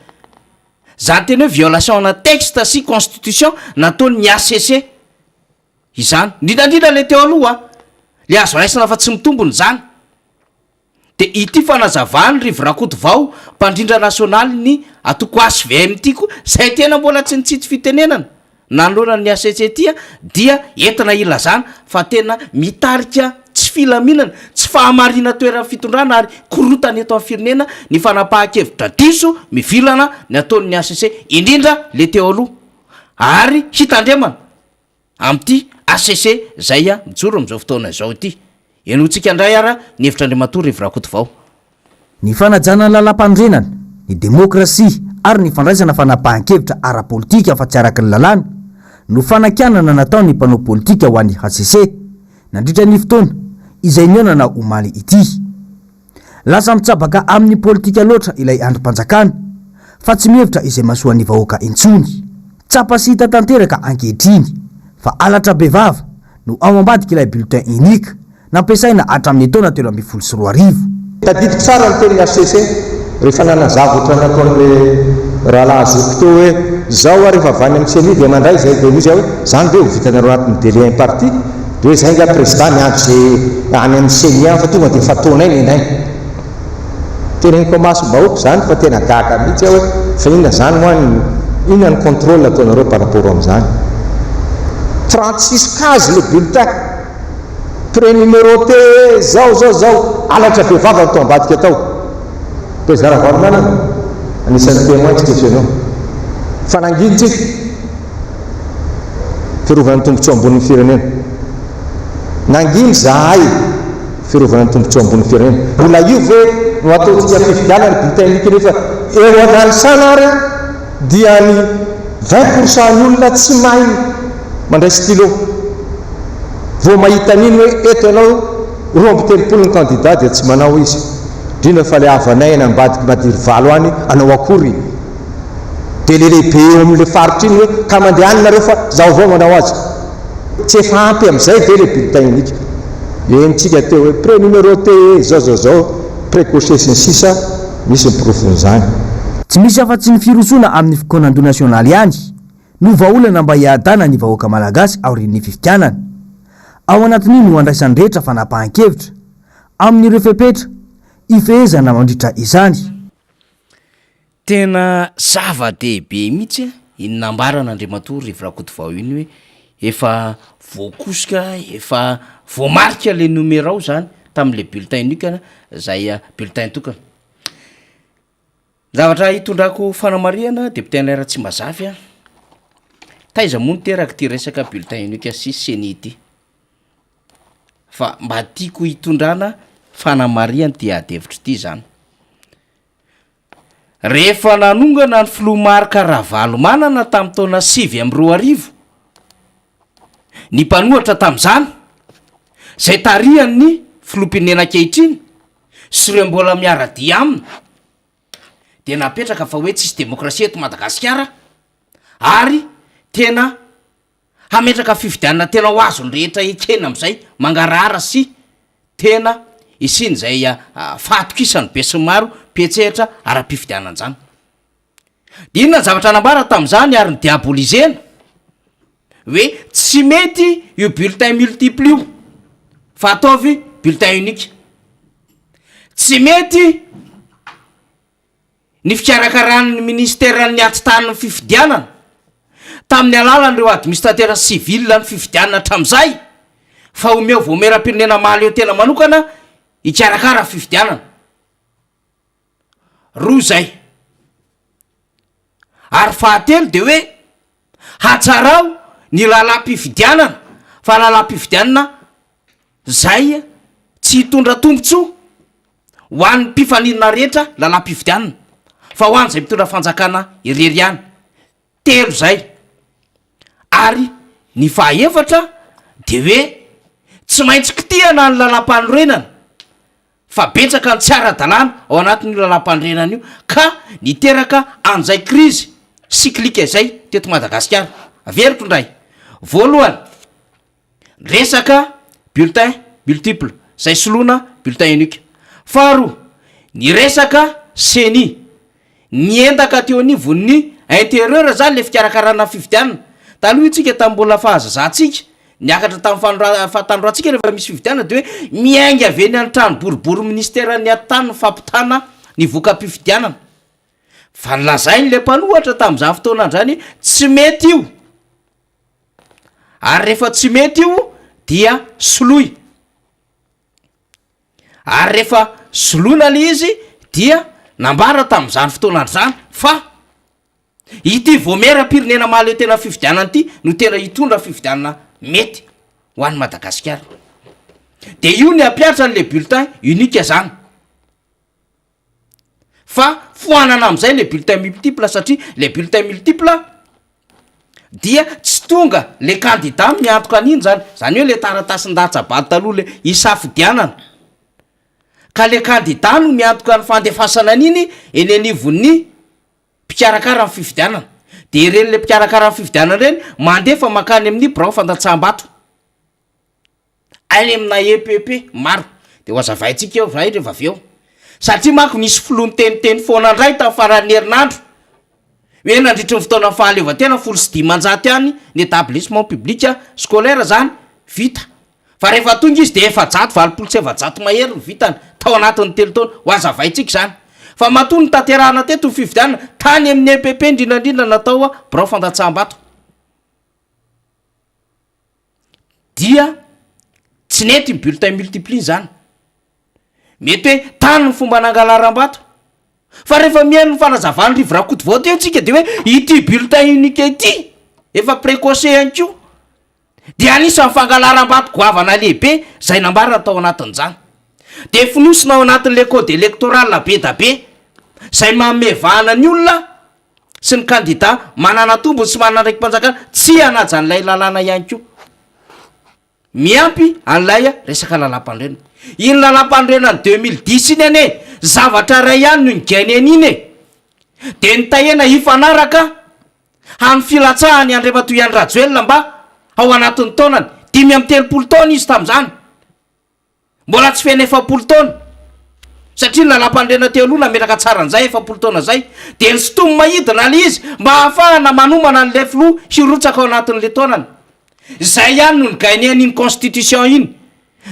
zany tena hoe violation ana texte sy constitution nataon'ny HCC izany, indrindra indrindra le teo aloha le azo raisina fa tsy mitombona izany. De ity fanazavan'i Rivo Rakotovao mpandrindra nasionaly ny antoko hvm ity koa zay tena mbola tsy nitsitsy fitenenana Nanoloana ny HCC ity dia entina ilazana fa tena mitarika tsy filaminana, tsy fahamarinan-toeran'ny fitondrana ary korontana eto amin'ny firenena ny fanapahan-kevitra diso mivilana ny ataon'ny HCC, indrindra le teo aloha ary hitandremana amin'ity HCC izay mijoro amin'izao fotoana izao ity. Henointsika indray ara ny hevitr'Andriamatoa Rivo Rakotovao. Ny fanajana ny lalàmpanorenana, ny demokrasia ary ny fandraisana fanapahan-kevitra ara-politika fa tsy araka ny lalàna no fanakianana nataon'ny mpanao politika ho an'ny hcc nandritra ny fotoana izay nihaonana omaly ity. Lasa mitsabaka amin'ny politika loatra ilay andrim-panjakana fa tsy mihevitra izay mahasoa ny vahoaka intsony. Tsapa sy hita tanteraka ankehitriny fa halatra bevava no ao ambadik'ilay bulletin unique nampiasaina hatramin'ny taona 2013. Tadidiko tsara ny tenin'ny hcc rehefa nanazava ohatran'ny nataon'le rahalahy zoky teo hoe zao aho rehefa avy any amin'ny ceni dia mandray izay dia hoy aho hoe zany ve ho vitanareo anatin'ny délai imparti dia hoe zay nga président miandry ze any amin'ny ceni any fa tonga dia efa ataonay nenay. Teneniko amasom-bahoaka izany fa tena gaga mihitsy aho hoe fa inona izany moa ny inona ny contrôle ataonareo par rapport amin'izany. 36 cases le bulletin, prénuméroté zao zao zao, halatra be vava ny tao ambadika tao. Président Ravalomanana, anisan'ny témoin tsika feno. Fa nangina tsika. Fiarovana ny tombontsoa ambonin'ny firenena. Nangina izahay. Fiarovana ny tombontsoa ambonin'ny firenena. Mbola io ve no ataontsika fifidianana bulletin unique nefa eo Analisana ary dia ny 20 pour cent ny olona tsy mahay mandray stylo. Vao mahita an'iny hoe eto ianao 32 ny candidat dia tsy manao izy. Indrindra fa ilay havanay any ambadiky Madirivalo any hanao akory? Dia le lehibe eo amin'ilay faritra iny hoe ka mandeha any nareo fa zaho avao manao azy. Tsy efa ampy amin'izay ve le bulletin unique? Henontsika teo hoe prénuméroté, zao zao zao, précoché sy ny sisa Misy ny porofon'izany. Tsy misy afa-tsy ny firosoana amin'ny fikaonandoha nasionaly ihany no vahaolana mba hiadana ny vahoaka malagasy aorian'ny fifidianana. Ao anatin'io no handraisan'ny rehetra fanapahan-kevitra amin'ireo fepetra ifehezana mandritra izany. Tena zava-dehibe mihitsy iny nambaran'Andriamatoa Rivo Rakotovao iny hoe efa voakosoka, efa voamarika le numerao zany tamin'le bulletin unique zay bulletin tokana. Ny zavatra hitondrako fanamarihana député Alain Ratsimbazafy a, taiza moa no teraka ity resaka bulletin unique sy ceni ity? Fa mba tiako hitondrana fanamarihana ity ady hevitra ity zany. Rehefa nanongana ny filoha Marc Ravalomanana tamin'ny taona 2009, ny mpanohatra tamin'izany, izay tarihan'ny filoham-pirenena ankehitriny sy ireo mbola miara-dia aminy, dia napetraka fa hoe tsisy demokrasia eto Madagasikara ary tena Hametraka fifidianana tena ho azon'ny rehetra ekena amin'izay mangarahara sy tena hisian'izay fahatokisan'ny besinimaro mpiantsehatra ara-pifidianana izany. Dia inona ny zavatra nambara tamin'izany ary ni-diabolisena? Hoe tsy mety io bulletin multiple io fa ataovy bulletin unique. Tsy mety ny fikarakaran'ny minisiteran'ny atitany ny fifidianana tamin'ny alalan'ireo administrateurs civils ny fifidianana hatramin'izay fa omeo vaomieram-pirenena mahaleo tena manokana hikarakara fifidianana. Roa izay. Ary fahatelo dia hoe hatsarao ny lalam-pifidianana fa lalam-pifidianana izay tsy hitondra tombontsoa ho an'ny mpifaninana rehetra lalam-pifidianana fa ho an'izay mitondra fanjakana irery ihany. Telo izay. Ary ny fahaefatra dia hoe tsy maintsy kitihana ny lalam-panorenana fa betsaka ny tsy ara-dalàna ao anatin'io lalàmpanorenana io ka niteraka an'izay krizy cyclique izay teto Madagasikara. Averiko indray, voalohany, resaka bulletin multiple izay soloina bulletin unique. Faharoa, ny resaka ceni, Niendaka teo anivon'ny intérieur zany le fikarakarana ny fifidianana. Taloha itsika tamin'ny mbola fahazazantsika, niakatra tamin'ny fanora- fahatanorantsika rehefa misy fifidianana de hoe miainga avy eny an-trano boribory ministeran'ny atitany ny fampitana ny voka-pifidianana. Fa nolazain'le mpanohatra tamin'izany fotoana izany hoe tsy mety io, ary rehefa tsy mety io dia soloy. Ary rehefa soloina ilay izy dia nambara tamin'izany fotoana izany fa ity vaomieram-pirenena mahaleo tena fifidianana ity no tena hitondra fifidianana mety ho an'i Madagasikara. Dia io ny hampiatra an'ilay bulletin unique zany. Fa foanana amin'izay le bulletin multiple satria le bulletin multiple dia tsy tonga le candidat miantoka an'iny zany, zany hoe le taratasin-datsa-bato taloha le isafidianana, ka le candidat no miantoka ny fandefasana an'iny eny anivon'ny mpikarakara ny fifidianana, de ireny le mpikarakara ny fifidianana ireny mandefa mankany amin'ny birao fandatsaham-bato. Any amina EPP maro. Dia ho azavaintsika eo zay rehefa avy eo. Satria manko nisy filoha niteniteny foana indray tamin'ny faran'ny herinandro hoe nandritry ny fotoanan'ny fahaleovantena 510 any ny établissement public scolaire zany vita. Fa rehefa tonga izy dia 480 mahery ny vitany tao anatin'ny 3 taona. Ho azavaintsika izany. Fa matoa notanterahana teto ny fifidianana tany amin'ny EPP indrindra indrindra natao birao fandatsaham-bato. Dia tsy nety ny bulletin multiple iny zany. Mety hoe tany ny fomba nangalaram-bato. Fa rehefa mihaino ny fanazavan'i Rivo Rakotovao teo tsika de hoe ity bulletin unique ity efa précoce ihany koa dia anisan'ny fangalaram-bato goavana lehibe zay nambarany tao anatin'izany. De fonosina ao anatin'le code électoral be da be zay manome vahana ny olona sy ny kandida manana tombony sy manana andraiki-panjakana tsy hanaja an'ilay lalàna ihany koa. Miampy an'ilay resaka lalàmpanorenana. Iny lalàmpanorenana 2010 iny anie zavatra iray ihany no ni-gagner an'iny e! Dia ny tahena hifanaraka amin'ny filatsahany Andriamatoa Andry Rajoelina mba ao anatin'ny taonany. 35 taona izy tamin'izany. Mbola tsy feno 40 taona, satria ny lalàmpanorenana teo aloha nametraka tsara an'izay 40 taona izay, dia nisintomina hidina ilay izy mba hahafahana manomana an'ilay filoha hirotsaka ao anatin'ilay taonany. Izay ihany no ni-gagner an'iny constitution iny.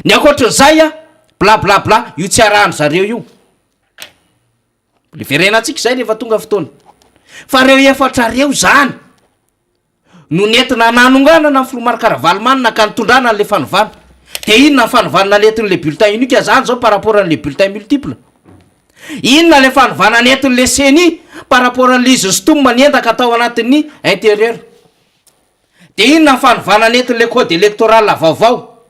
Ny ankoatran'izay an, bla bla bla, io tsy arahan-dry zareo io. Mbola hiverenantsika izay rehefa tonga fotoana. Fa ireo efatra ireo izany. no nentina nanonganana ny filoha Marc Ravalomanana ka nitondrana an'ilay fanovana. Dia inona ny fanovana nentin'ilay bulletin unique zany zao par rapport an'ilay bulletin multiple? Inona ilay fanovana nentin'ilay ceni par rapport an'ilay izy sintomina niendaka tao anatin'ny intérieur? Dia inona ny fanovana nentin'ilay code électoral vaovao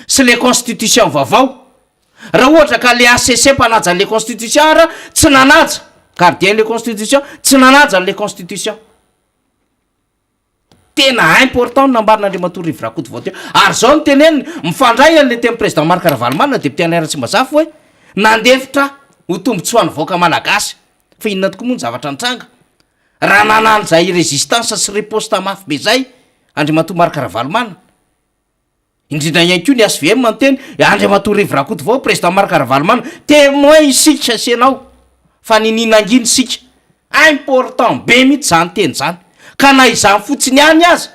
sy ilay constitution vaovao? Raha ohatra ka le HCC mpanaja an'ilay constitution ara tsy nanaja, gardien le constitution, tsy nanaja an'ilay constitution. Tena important ny nambaran'Andriamatoa Rivo Rakotovao teo. Ary izao no teneniny, mifandray an'ilay tenin'ny Président Marc Ravalomanana, député an'i Ratsimbazafy hoe, nandefitra ho tombotsoan'ny vahoaka malagasy. Fa inona tokoa moa ny zavatra nitranga? Raha nanana an'izay résistance sy riposte mafy be izay Andriamatoa Marc Ravalomanana. Indrindra ihany koa ny HVM niteny, Andriamatoa Rivo Rakotovao, Président Marc Ravalomanana, témoin isika sy ianao fa ninia nangina isika. Important be mihitsy izany teny izany. Ka na izany fotsiny ihany aza,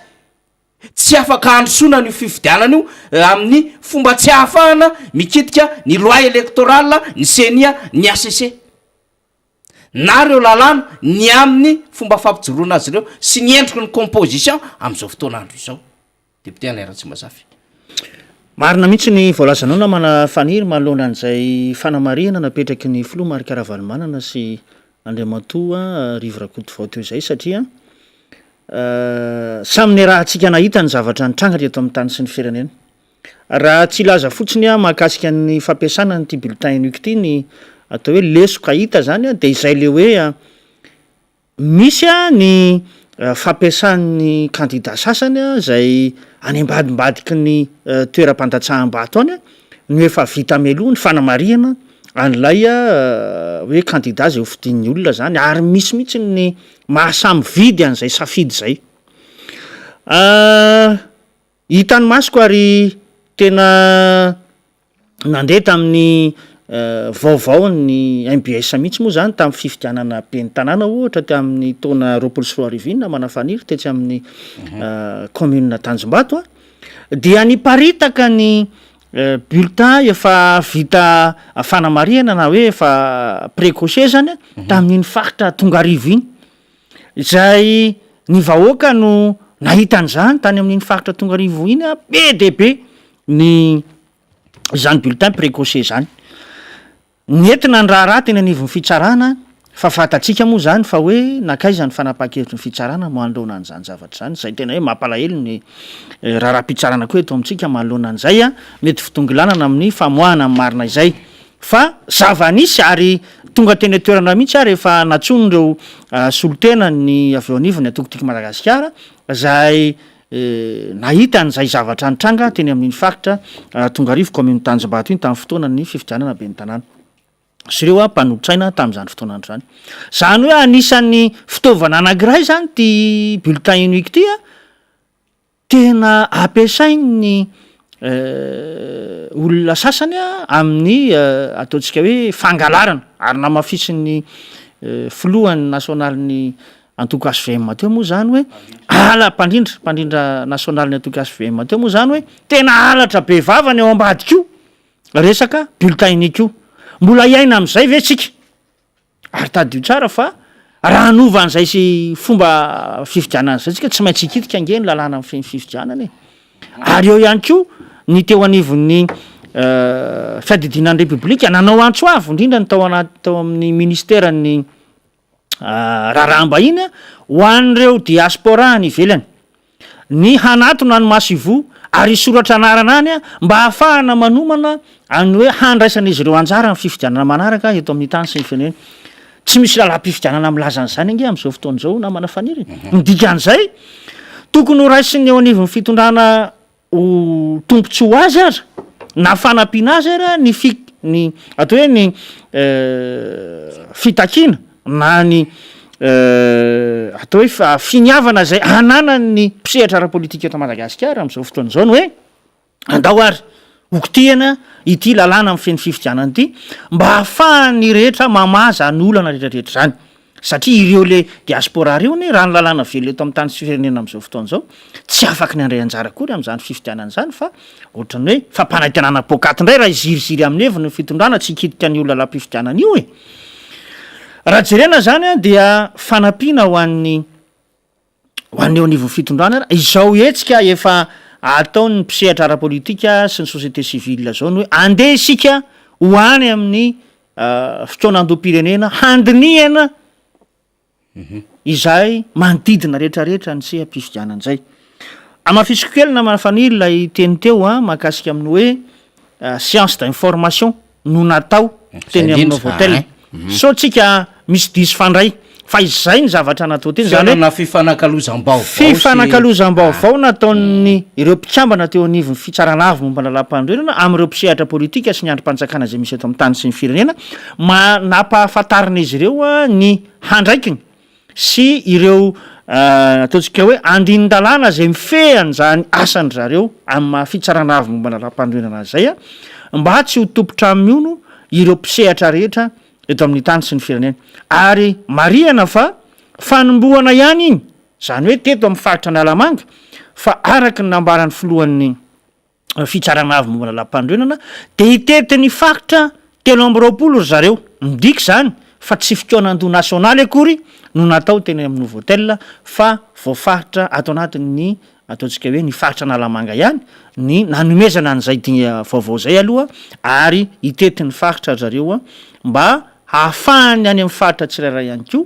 tsy afaka handrosoana an'io fifidianana io amin'ny fomba tsy ahafahana mikitika ny loi électorale, ny ceni, ny HCC. Na ireo lalàna ny amin'ny fomba fampijoroana azy ireo sy ny endriky ny composition amin'izao fotoan'andro izao. Député Alain Ratsimbazafy. Marina mihitsy ny voalazanao namana Faniry manoloana an'izay fanamarihana napetraky ny filoha Marc Ravalomanana sy Andriamatoa Rivo Rakotovao teo izay satria samy niarahantsika nahita ny zavatra nitranga teto amin'ny tany sy ny firenena. Raha tsy hilaza fotsiny aho mahakasika ny fampiasana an'ity bulletin unique ity ny atao hoe lesoka hita izany dia izay le hoe Misy ny fampiasan'ny kandida sasany izay any ambadimbadiky ny toeram-pandatsaham-bato any no efa vita mialoha ny fanamarihana an'ilay hoe kandida izay hofidian'ny olona izany ary misy mihitsy ny maha samy mividy an'izay safidy izay. Hitan'ny masoko ary tena nandeha tamin'ny vaovaon'ny mbs mihitsy moa izany tamin'ny fifidianana ben'ny tanàna ohatra tamin'ny taona 2020 iny namana Faniry tetsy amin'ny commune Tanjombato dia niparitaka ny bulletin efa vita fanamarihana na hoe efa précoché zany tamin'iny faritra Tongarivo iny izay ny vahoaka no nahita an'izany tany amin'iny faritra Tongarivo iny be dia be ny izany bulletin précoché izany. Nentina ny raharaha teny anivon'ny fitsarana fa fantatsika moa izany fa hoe nankaiza ny fanapahan-kevitry ny fitsarana manoloana an'izany zavatra izany, izay tena hoe mampalahelo ny raharaham-pitsarana koa eto amintsika manoloana an'izay mety fitongilanana amin'ny famoahana ny marina izay. Fa zava-nisy ary tonga teny an-toerana mihitsy ary efa nantsoin'ireo solontenan'ny avy eo anivon'ny antoko Tiako Madagasikara izay Nahita an'izay zavatra nitranga teny amin'iny faritra Tongarivo, kaominina Tanjombato iny tamin'ny fotoanan'ny fifidianana ben'ny tanàna sy ireo mpanolotsaina tamin'izany fotoan'andro izany. Izany hoe anisan'ny fitaovana anankiray izany ity bulletin unique ity tena ampiasain'ny olona sasany amin'ny ataontsika hoe fangalarana ary namafisin'ny filohan'ny nasionalin'ny antoko HVM teo moa izany hoe ala mpandrindra mpandrindra nasionalin'ny antoko HVM teo moa izany hoe tena halatra be vava ny ao ambadika io resaka bulletin unique io. Mbola hiaina amin'izay ve tsika? Ary tadidio tsara fa raha hanova an'izay sy fomba fifidianana izay tsika tsy maintsy hikitika ange ny lalàna mifehy ny fifidianana e. Ary eo ihany koa ny teo anivon'ny fiadidiana ny Repoblika nanao antso avo indrindra ny tao anaty tao amin'ny ministeran'ny raharaham-bahiny ho an'ireo diaspora any ivelany. Ny hanatona ny masoivoho ary hisoratra anarana any mba hahafahana manomana ny hoe handraisan'izy ireo anjara amin'ny fifidianana manaraka eto amin'ny tany sy ny firenena. Tsy misy lalàm-pifidianana milaza an'izany ange amin'izao fotoana izao namana Faniry e. Ny dikan'izay, tokony horaisin'ny eo anivon'ny fitondrana ho tombontsoa ho azy aza na fanampiana azy ara ny fi- ny atao hoe ny fitakiana na ny atao hoe fa- finiavana izay ananan'ny mpisehatra ara-politika eto Madagasikara amin'izao fotoana izao ny hoe andao ary hokitihana ity lalàna mifehy ny fifidianana ity mba hahafahan'ny rehetra mamaha izany olana rehetrarehetra izany. Satria ireo le diaspora ireo anie raha ny lalàna velona eto amin'ny tany sy firenena amin'izao fotoana izao tsy afaky ny handray anjara akory amin'izany fifidianana izany fa ohatran'ny hoe fampanantenana poakaty indray raha hiziriziry amin'ny heviny ny fitondrana tsy hikitika an'io lalam-pifidianana io e! Raha jerena izany dia fanampiana ho an'ny ho an'ny eo anivon'ny fitondrana ary izao hetsika efa ataon'ny mpisehatra ara-politika sy ny société civile izao ny hoe andeha isika ho any amin'ny fikaonandoham-pirenena handinihana izay manodidina rehetrarehetra ny seha-pifidianana izay. Hamafisiko kely namana Faniry ilay teny teo mahakasika amin'ny hoe séance d'information no natao teny amin'ny Novotel. Sao tsika misy diso fandray fa izay ny zavatra natao teny, izany hoe Fihaonana fifanakalozam-baovao sy fifanakalozam-baovao nataon'ny ireo mpikambana teo anivon'ny Fitsarana Avo momba ny Lalàmpanorenana amin'ireo mpisehatra politika sy ny andrim-panjakana izay misy eto amin'ny tany sy ny firenena, ma- nampahafantarin'izy ireo ny handraikiny. sy ireo ataontsika hoe andinin-dalàna izay mifehy an'izany asan-dry zareo amin'ny maha fitsarana avo momba ny lalàmpanorenana azy izay mba tsy ho tompon-trano mihono ireo mpisehatra rehetra eto amin'ny tany sy ny firenena. Ary marihana fa fanombohana ihany iny, izany hoe teto amin'ny faritra Analamanga, fa araka ny nambaran'ny filohan'ny Fitsarana Avo momba ny Lalàmpanorenana dia hitety ny faritra 23 ry zareo. Midika izany fa tsy fikaonandoha nasionaly akory no natao teny amin'ny Novotel fa voafaritra ato anatin'ny ataontsika hoe ny faritra Analamanga ihany ny nanomezana an'izay dinga vaovao izay aloha ary hitety ny faritra ry zareo mba hahafahan'ny any amin'ny faritra tsirairay ihany koa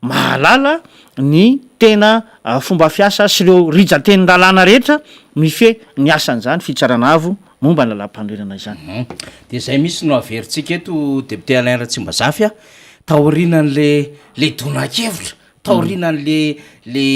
mahalala ny tena fomba fiasa sy ireo rijan-tenin-dalàna rehetra mifehy ny asan'izany Fitsarana Avo momba ny Lalàmpanorenana izany. Dia izay mihitsy no averintsika eto Député Alain Ratsimbazafy a, taorianan'le le donan-kevitra, taorianan'le le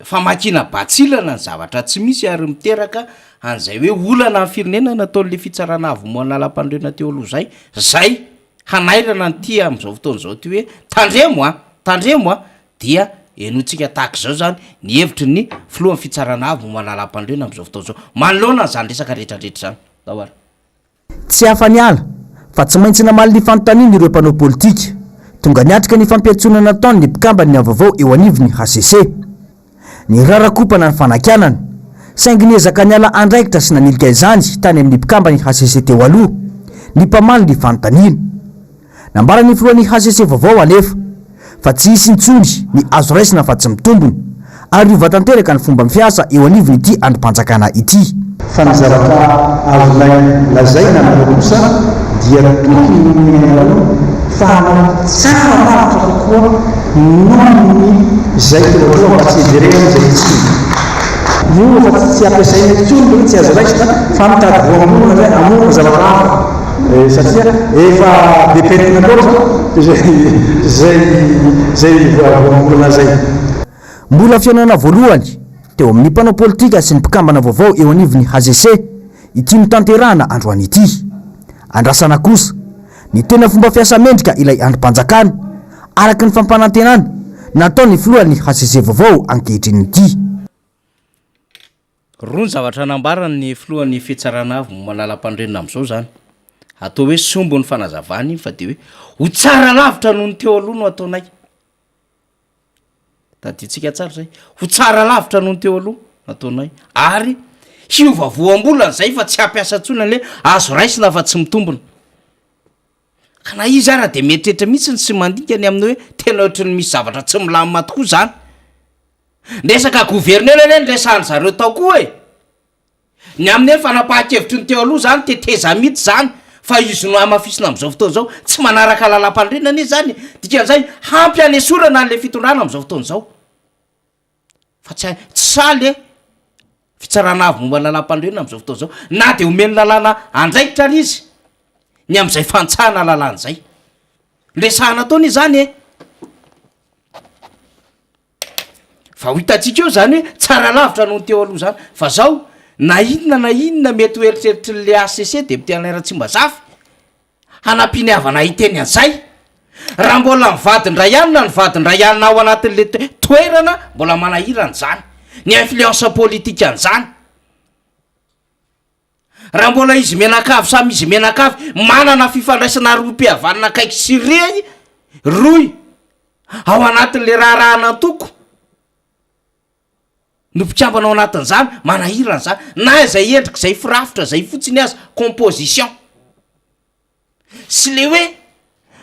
famakiana batsilana ny zavatra tsy misy ary miteraka an'izay hoe olana amin'ny firenena nataon'le Fitsarana Avo momba ny Lalàmpanorenana teo aloha izay, zay hanairana an'ity amin'izao fotoana izao ity hoe tandremo a! tandremo a! dia henointsika tahaka izao izany ny hevitry ny filohan'ny fitsarana avo momba ny lalàmpanorenana amin'izao fotoana izao manoloana an'izany resaka rehetrarehetra izany. Ndao ary. Tsy afa-niala fa tsy maintsy namaly ny fanontaniany ireo mpanao politika tonga niatrika ny fampiantsoana nataony ny mpikamban'ny Vaovao eo anivon'ny hcc. Nirarakompana ny fanakianana, saingy niezaka niala andraikitra sy nanilika izany tany amin'ny mpikamban'ny hcc teo aloha, ny mpamaly ny fanontaniana. Nambaran'ny filohan'ny hcc vaovao anefa, fa tsy hisy intsony ny azo raisina fa tsy mitombina, ary hiova tanteraka ny fomba fiasa eo anivon'ity andrim-panjakana ity. Fa ny zavatra azonay lazaina aminareo kosa dia toky no omena anareo fa hanao tsara lavitra kokoa noho ny izay teo aloha mba tsy hiverenana izay tsy Io efa tsy ampiasaina intsony ilay hoe tsy azo raisina fa mitady voambolana indray hamorona zavatra hafa satria efa be pentina loatra izay izay izay voambolana izay. Mbola fihaonana voalohany teo amin'ny mpanao politika sy ny mpikambana vaovao eo anivon'ny hcc ity notanterahana androany ity. Andrasana kosa ny tena fomba fiasa mendrika ilay andrim-panjakana, araka ny fampanantenana nataon'ny filohan'ny hcc vaovao ankehitriny ity. Roa ny zavatra nambaran'ny filohan'ny fitsarana avo momba ny lalam-panorenana amin'izao izany. Atao hoe sombin'ny fanazavana iny fa dia hoe ho tsara lavitra noho ny teo aloha no ataonay. Tadidintsika tsara zay. Ho tsara lavitra noho ny teo aloha nataonay. Ary hiova voambolana zay fa tsy hampiasa intsony an'le azo raisina fa tsy mitombina. Ka na izy ara de mieritreritra mihitsy sy mandinika ny amin'ny hoe tena ohatry ny misy zavatra tsy milamina tokoa zany. Ny resaka gouverneur anie no resahan-dry zareo tao koa e! Ny amin'ny hoe fanapahan-kevitry ny teo aloha izany, tetezamita izany, fa izy no hamafisina amin'izao fotoana izao, tsy manaraka lalàmpanorenana anie izany e! Dikan'izay, hampy hanesorana an'ilay fitondrana amin'izao fotoana izao. Fa tsy tsy saly e! Fitsarana avo momba ny lalàmpanorenana amin'izao fotoana izao, na dia omen'ny lalàna andraikitra ary izy, ny amin'izay fantsahana lalàna izay. Resahana tao anie izany e! Fa ho hitantsika eo zany hoe tsara lavitra noho ny teo aloha zany. Fa zao, na inona na inona mety ho eritreritrin'le HCC député Alain Ratsimbazafy, hanampiany havana hiteny an'izay. Raha mbola ny vadin-dray alina ny vadin-dray alina ao anatin'le toerana, mbola manahirana izany. Ny influence politique an'izany. Raha mbola izy mianakavy samy izy mianakavy manana fifandraisana rohim-pihavanana akaiky sy rehy rohy ao anatin'le raharahan'antoko no mpikambana ao anatin'izany, manahirana izany, na izay endrika izay firafitra izay fotsiny aza, composition. Sy le hoe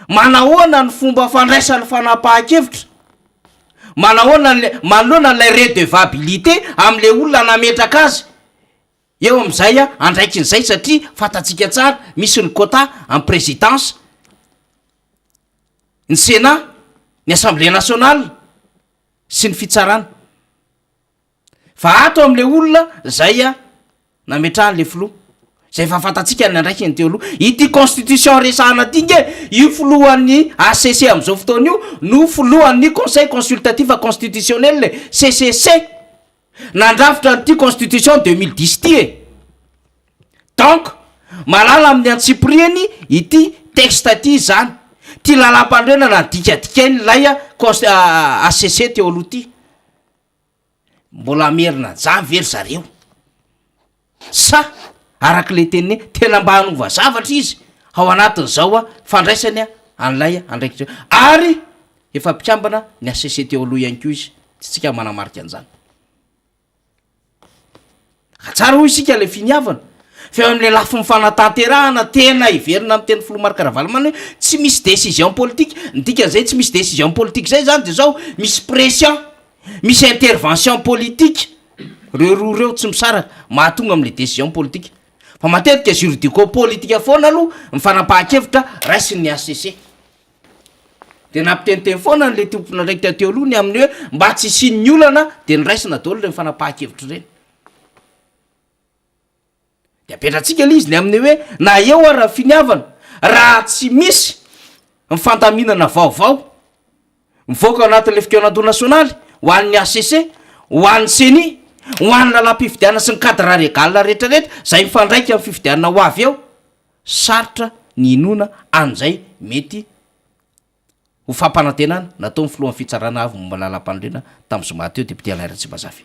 manahoana ny fomba fandraisany fanapahan-kevitra, manahoana le, manoloana an'ilay redevabilité amin'le olona nametraka azy Eo amin'izay andraikiny izay satria fantatsika tsara misy ny quota amin'ny présidence, ny sénat, ny assemblée nationale sy ny fitsarana. Fa ato amin'ilay olona izay nametrahan'ilay filoha, izay efa fantatsika ny andraikiny teo aloha. Ity constitution resahana ity nge, io filohan'ny HCC amin'izao fotoana io no filohan'ny conseil consultatif constitutionnel e, CCC. Nandrafitra an'ity constitution 2010 ity e! Donc, malala amin'ny antsipiriany ity texte ity izany. Ty lalàmpanorenana dikadikainy ilay cons HCC teo aloha ty. Mbola hamerina an'izany ve ry zareo? Sa araka ilay teniny hoe tena mba hanova zavatra izy ao anatin'izao fandraisany an'ilay andraikitra io? Ary efa mpikambana ny HCC teo aloha ihany koa izy, tsy tsika manamarika an'izany. Ka tsara hoy isika ilay finiavana, fa eo amin'ilay lafiny fanatanterahana tena heverina amin'ny tenin'ny filoha Marc Ravalomanana hoe tsy misy décision politique, ny dikan'izay tsy misy décision politique izay izany dia izao, misy pression, misy intervention politique, ireo roa ireo tsy misaraka, mahatonga amin'ilay décision politique. Fa matetika juridico-politique foana aloha ny fanapahan-kevitra raisin'ny HCC. Dia nampiteniteny foana an'ilay tompon'andraikitra teo aloha ny amin'ny hoe mba tsy hisian'ny olana dia noraisina daholo ireny fanapahan-kevitra ireny. Dia apetratsika ilay izy ny amin'ny hoe na eo ara ny finiavana raha tsy misy ny fandaminana vaovao mivoaka ao anatin'ilay fikaonandoha nasionaly ho an'ny HCC, ho an'ny ceni, ho an'ny lalam-pifidianana sy ny cadre légal rehetrarehetra izay mifandraika amin'ny fifidianana ho avy eo. Sarotra ny hinoana an'izay mety ho fampanantenana nataon'ny filohan'ny Fitsarana Avo momba ny Lalàmpanorenana tamin'ny zoma teo, Député Alain Ratsimbazafy.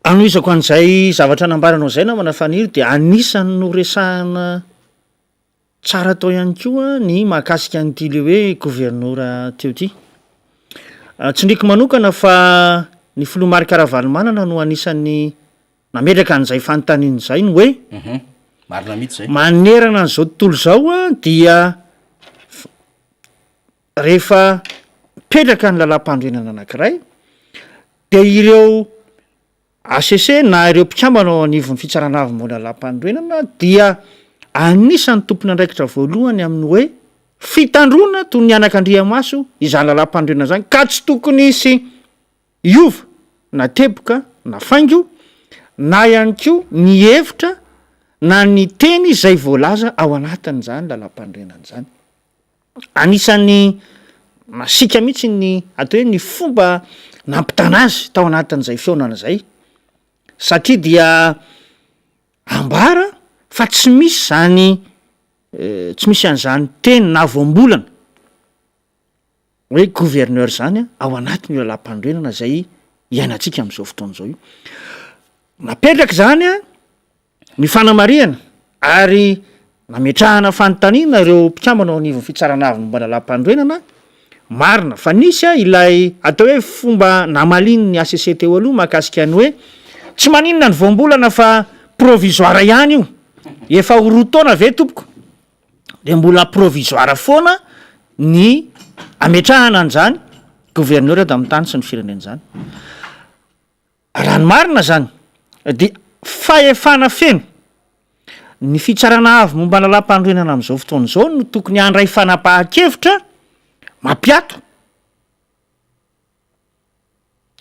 Anohizako an'izay zavatra nambaranao izay namana Faniry dia anisan'ny noresahana tsara tao ihany koa ny mahakasika an'ity le hoe governora teo ity. Tsindriako manokana fa ny filoha Marc Ravalomanana no anisan'ny Nametraka an'izay fanontaniana izay ny hoe, Marina mihitsy izay. Manerana an'izao tontolo izao dia rehefa mipetraka ny lalàmpanorenana anankiray dia ireo HCC na ireo mpikambana ao anivon'ny fitsarana avo momba ny lalàmpanorenana dia anisan'ny tompon'andraikitra voalohany amin'ny hoe fitandroana toy ny anakandriamaso izany lalàmpanorenana izany ka tsy tokony hisy Hiova na teboka na faingo na ihany koa ny hevitra na ny teny izay voalaza ao anatin'izany lalàmpanorenana izany. Anisan'ny masiaka mihitsy ny atao hoe ny fomba nampitana azy tao anatin'izay fihaonana izay satria dia ambara fa tsy misy izany tsy misy an'izany teny na voambolana hoe gouverneur zany ao anatin'io lalàmpanorenana izay iainantsika amin'izao fotoana izao io. Napetraka izany ny fanamarihana ary nametrahana fanontaniana ireo mpikambana ao anivon'ny fitsarana avo momba ny lalàmpanorenana, marina fa nisy ilay atao hoe fomba namalian'ny HCC teo aloha mahakasika ny hoe tsy maninona ny voambolana fa provisoire ihany io, efa ho roa taona ve tompoko? dia mbola provisoire foana ny ametrahana an'izany gouverneur eto amin'ny tany sy ny firenena izany. Raha ny marina izany dia fahefana feno ny fitsarana avo momba ny lalàmpanorenana amin'izao fotoana izao no tokony handray fanapahan-kevitra mampiato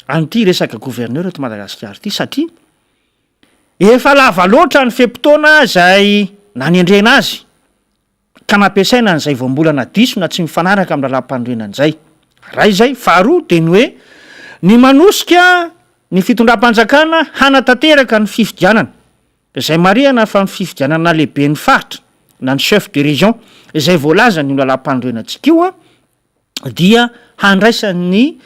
an'ity resaka gouverneur eto Madagasikara ity satria efa lava loatra ny fe-potoana izay nanendrena azy ka nampiasaina an'izay voambolana diso na tsy mifanaraka amin'ny lalàmpanorenana izay. Iray izay. Faharoa dia ny hoe ny manosika ny fitondram-panjakana hanatanteraka ny fifidianana izay marihana fa ny fifidianana lehiben'ny faritra na ny chef de région izay voalazan'io lalàmpanorenantsika io dia handraisan'ny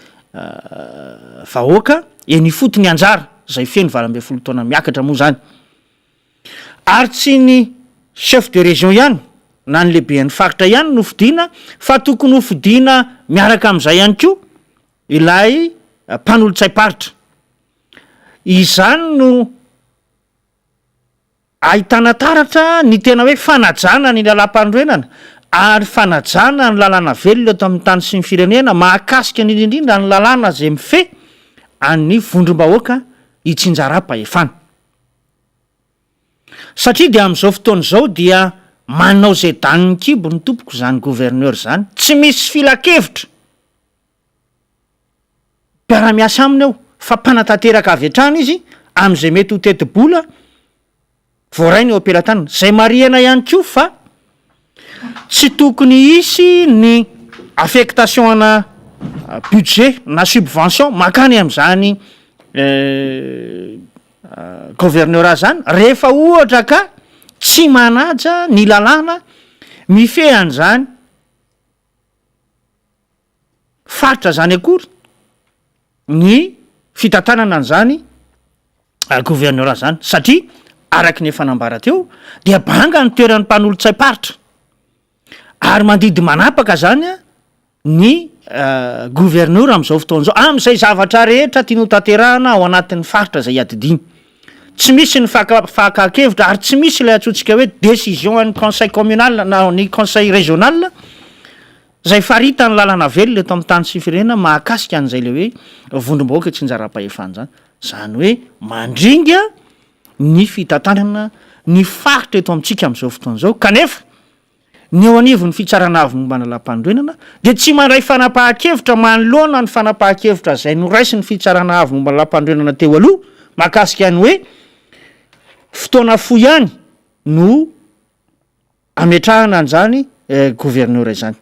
vahoaka eny ifotony anjara, izay feno 18 taona miakatra moa izany. Ary tsy ny chef de région ihany na ny lehiben'ny faritra ihany no fidiana fa tokony ho fidiana miaraka amin'izay ihany koa ilay mpanolotsaim-paritra. Izany no Ahitana taratra ny tena hoe fanajana ny lalàmpanorenana ary fanajana ny lalàna velona eto amin'ny tany sy ny firenena mahakasika indrindra indrindra ny lalàna izay mifehy an'ny vondrom-bahoaka itsinjaram-pahefana. Satria dia amin'izao fotoana izao dia manao izay danin'ny kibony tompoko izany gouverneur izany, tsy misy filankevitra. Mpiara-miasa aminy aho fa mpanatanteraka avy hatrany izy amin'izay mety ho tetibola voarainy eo am-pelatanana. Izay marihana ihany koa fa tsy tokony hisy ny affectation ana budget na subvention mankany amin'izany governorat izany rehefa ohatra ka tsy manaja ny lalàna mifehy an'izany. faritra zany akory ny fitantanana an'izany governorat zany satria araky ny efa nambara teo dia banga ny toeran'ny mpanolotsaim-paritra ary mandidy manapaka zany ny governora amin'izao fotoana izao amin'izay zavatra rehetra tiany ho tanterahana ao anatin'ny faritra izay iadidiany. Tsy misy ny faka- fakan-kevitra ary tsy misy ilay antsointsika hoe décision an'ny conseil communal na ny conseil régional izay faritan'ny lalana velona eto amin'ny tany sy firenena mahakasika an'izay ilay hoe vondrom-bahoaka itsinjaram-pahefana izany. Izany hoe mandringa ny fitantanana ny faritra eto amintsika amin'izao fotoana izao kanefa Ny eo anivon'ny Fitsarana Avo momba ny Lalàmpanorenana dia tsy mandray fanapahan-kevitra manoloana ny fanapahan-kevitra izay noraisin'ny Fitsarana Avo momba ny Lalàmpanorenana teo aloha mahakasika ny hoe fotoana fohy ihany no ametrahana an'izany governora izany.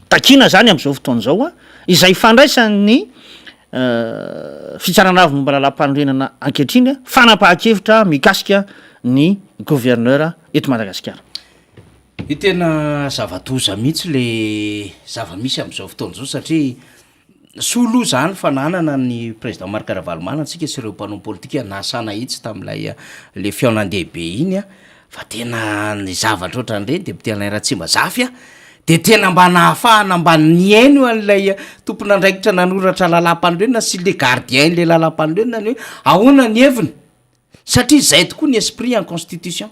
Takiana izany amin'izao fotoana izao izay fandraisan'ny Fitsarana Avo momba ny Lalàmpanorenana ankehitriny fanapahan-kevitra mikasika ny gouverneur eto Madagasikara. Io tena zava-doza mihitsy le zava-misy amin'izao fotoana izao satria soa aloha izany fa nanana ny président Marc Ravalomanana tsika sy ireo mpanao politika nasa nahitsy tamin'ilay le fihaonan-dehibe iny a. Fa tena ny zavatra ohatran'ireny député Alain Ratsimbazafy a, de tena mba nahafahana mba nihaino an'ilay tompon'andraikitra nanoratra lalàmpanorenana sy le gardien le lalàmpanorenana ny hoe ahoana ny heviny, satria zay tokoa ny esprit en constitution,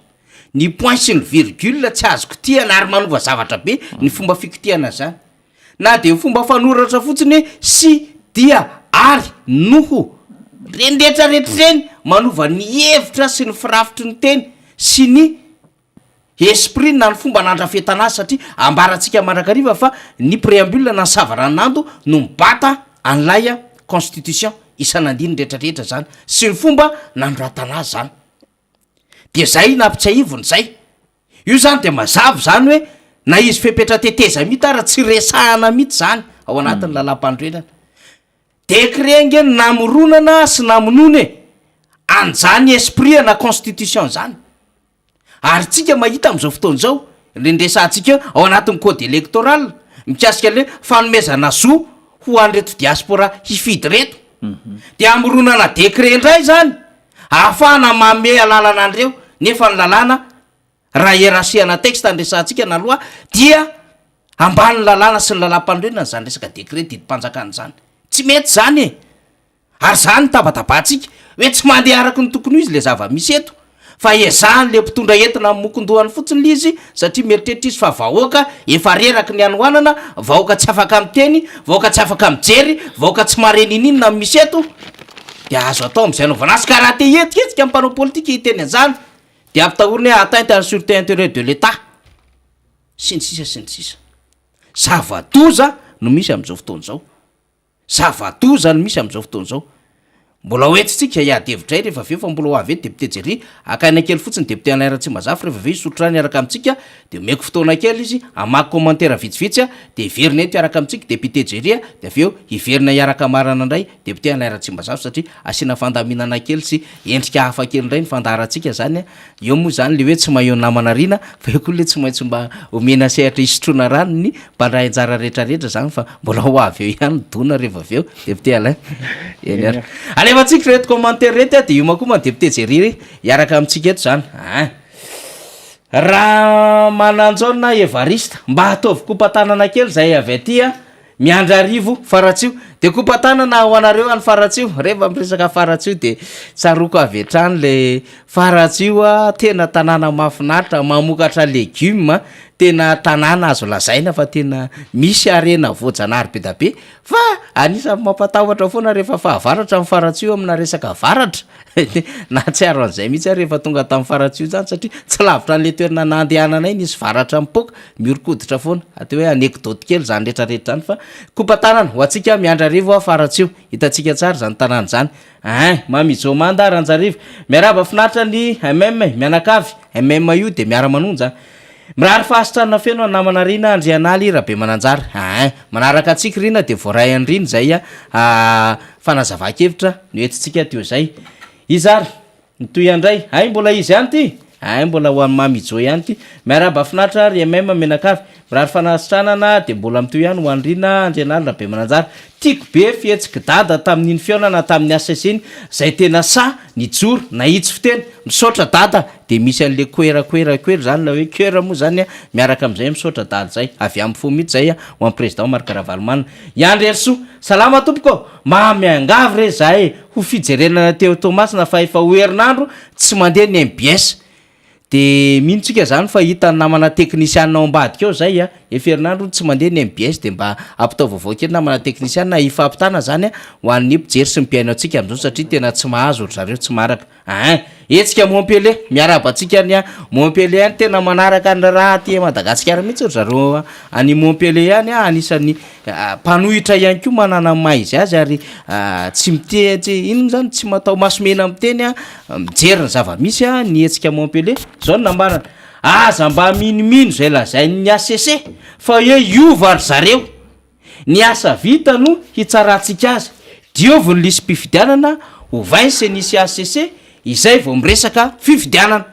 ny point sy ny virgule tsy azo kitihana ary manova zavatra be ny fomba fikitihana an'izany. Na dia fomba fanoratra fotsiny hoe sy, dia, ary, noho. Ireny rehetra rehetra ireny manova ny hevitra sy ny firafitry ny teny sy ny esprit na ny fomba nandrafetana azy satria ambarantsika mandrakariva fa ny préambule na ny savaranonando no mibata an'ilay constitution isan'andininy rehetra rehetra zany sy ny fomba nanoratana azy zany. Dia zay nampitsiahiviny zay. Io zany de mazava zany hoe na izy fepetra tetezamita ara tsy resahana mihitsy zany ao anatin'ny lalàmpanorenana. Décret ange no namoronana sy namonoana e! An'izany esprit ana constitution zany. Ary tsika mahita am'zao fotoana zao, le niresahantsika eo, ao anatin'ny code électoral, mikasika le fanomezana zo ho an'ireto diaspora hifidy reto. De amoronana décret indray zany Ahafahana manome alalana an'ireo nefa ny lalàna raha hiérarchie-na texte ny resahantsika na loi dia ambanin'ny lalàna sy ny lalàmpanorenana izany resaka décret didim-panjakana izany. Tsy mety izany e! Ary izany no tabatabahantsika hoe tsy mandeha araka ny tokony ho izy ilay zava-misy eto fa ezahan'ilay mpitondra entina amin'ny mokon-dohany fotsiny ilay izy satria mieritreritra izy fa vahoaka efa reraky ny hanoanana, vahoaka tsy afaka miteny, vahoaka tsy afaka mijery, vahoaka tsy mahare niniana ny misy eto. Dia azo atao amin'izay anaovana azy ka raha te hihetsiketsika ny mpanao politika hiteny an'izany dia ampitahorina hoe atteinte à la sûreté intérieure de l'Etat sy ny sisa sy ny sisa. Zava-doza no misy amin'izao fotoana izao. Zava-doza no misy amin'izao fotoana izao. Mbola ho entitsika hiady hevitra rehefa avy eo fa mbola ho avy eto député Jerry, haka aina kely fotsiny député Alain Ratsimbazafy rehefa avy eo hisotro rano hiaraka amintsika dia omeko fotoana kely izy hamaky commentaire vitsivitsy dia hiverina eto hiaraka amintsika député Jerry dia avy eo hiverina hiaraka hamarana indray Député Alain Ratsimbazafy satria asiana fandaminana kely sy endrika hafa kely indray ny fandaharantsika zany a, eo moa zany le hoe tsy mahay namana ariana fa eo koa le tsy maintsy mba omena sehatra hisotroana rano ny mpandray anjara rehetrarehetra zany fa mbola ho avy eo ihany ny dona rehefa avy eo Député Alain. Eny ary. Alefantsika ireto commentaire ireto a dia iomakomana Député Jerry hiaraka amintsika eto zany a. Ramananjaona Evariste, mba ataovy kopa-tanana kely zahay avy aty a. Miandrarivo, Faratsiho. Dia kopa-tanana ho anareo any Faratsiho. Rehefa miresaka Faratsiho dia tsaroako avy hatrany ilay Faratsiho a, tena tanàna mahafinaritra, mamokatra legioma, tena tanàna azo lazaina fa tena misy harena voajanahary be dia be. Fa anisan'ny mampatahotra foana rehefa fahavaratra ny Faratsiho amina resaka varatra. Nahatsiaro an'izay mihitsy aho rehefa tonga tamin'ny Faratsiho izany satria tsy lavitra an'ilay toerana nandehananay nisy varatra mipoaka. Mihoron-koditra foana. Atao hoe anecdote kely izany rehetra rehetra izany fa kopa-tanana ho antsika Miandrarivo a Faratsiho. Hitantsika tsara izany tanàna izany. Ein! Mamijo Manda Ranjarivo. Miarahaba finaritra ny MM mianakavy. MM io dia miara-manonja an. Mirary fahasitranana feno an'i namana Rina Andrianaly Rabemananjara. Ein! Manaraka antsika Rina dia voaray an'i Rina izay fanazavan-kevitra noentintsika teo izay. Iza ary? Mitohy andray. Hay mbola izy ihany ity? Ay mbola ho an'i Mamy Jo ihany ity. Miarahaba finaritra ry MM mianakavy. Mirary fanasitranana dia mbola mitohy ihany ho an'i Rina Andrianary Rabemananjara. Tiako be fihetsik'i Dada tamin'iny fihaonana tamin'ny HCC iny, zay tena sahy nijoro, nahitsy fiteny. Misaotra Dada, dia misy an'le koera koera koera zany ilay hoe coeur moa zany miaraka amin'izay misaotra Dada zay, avy amin'ny fo mihitsy zay ho an'i Président Marc Ravalomanana. I Andry Herisoa, salama tompoko ô! Mba miangavy re zahay ho fijerenana teo Toamasina fa efa ho herinandro tsy mandeha ny mbs. De mino tsika zany fa hitan'ny namana teknisianina ao ambadika ao zay a, efa herinandro hono tsy mandeha ny mbs de mba ampitao vaovao kely namana teknisianina hifampitana zany a ho an'ny mpijery sy ny mpihaino antsika amzao satria tena tsy mahazo ry zareo tsy maharaka ein! Hetsika Montpellier, miarahaba antsika any Montpellier any tena manaraka ny raharaha aty Madagasikara mihitsy ry zareo any Montpellier any a, anisan'ny mpanohitra ihany koa manana ny maha izy azy ary tsy mite- tsy inona moa zany tsy matao maso mena miteny a, mijery ny zava-misy a ny hetsika Montpellier, zao no nambarany, aza mba minomino izay lazain'ny HCC fa hoe hiova ry zareo, ny asa vita no hitsarantsika azy, diovy ny lisi-pifidianana, ovay ny ceni sy HCC izay vao miresaka fifidianana.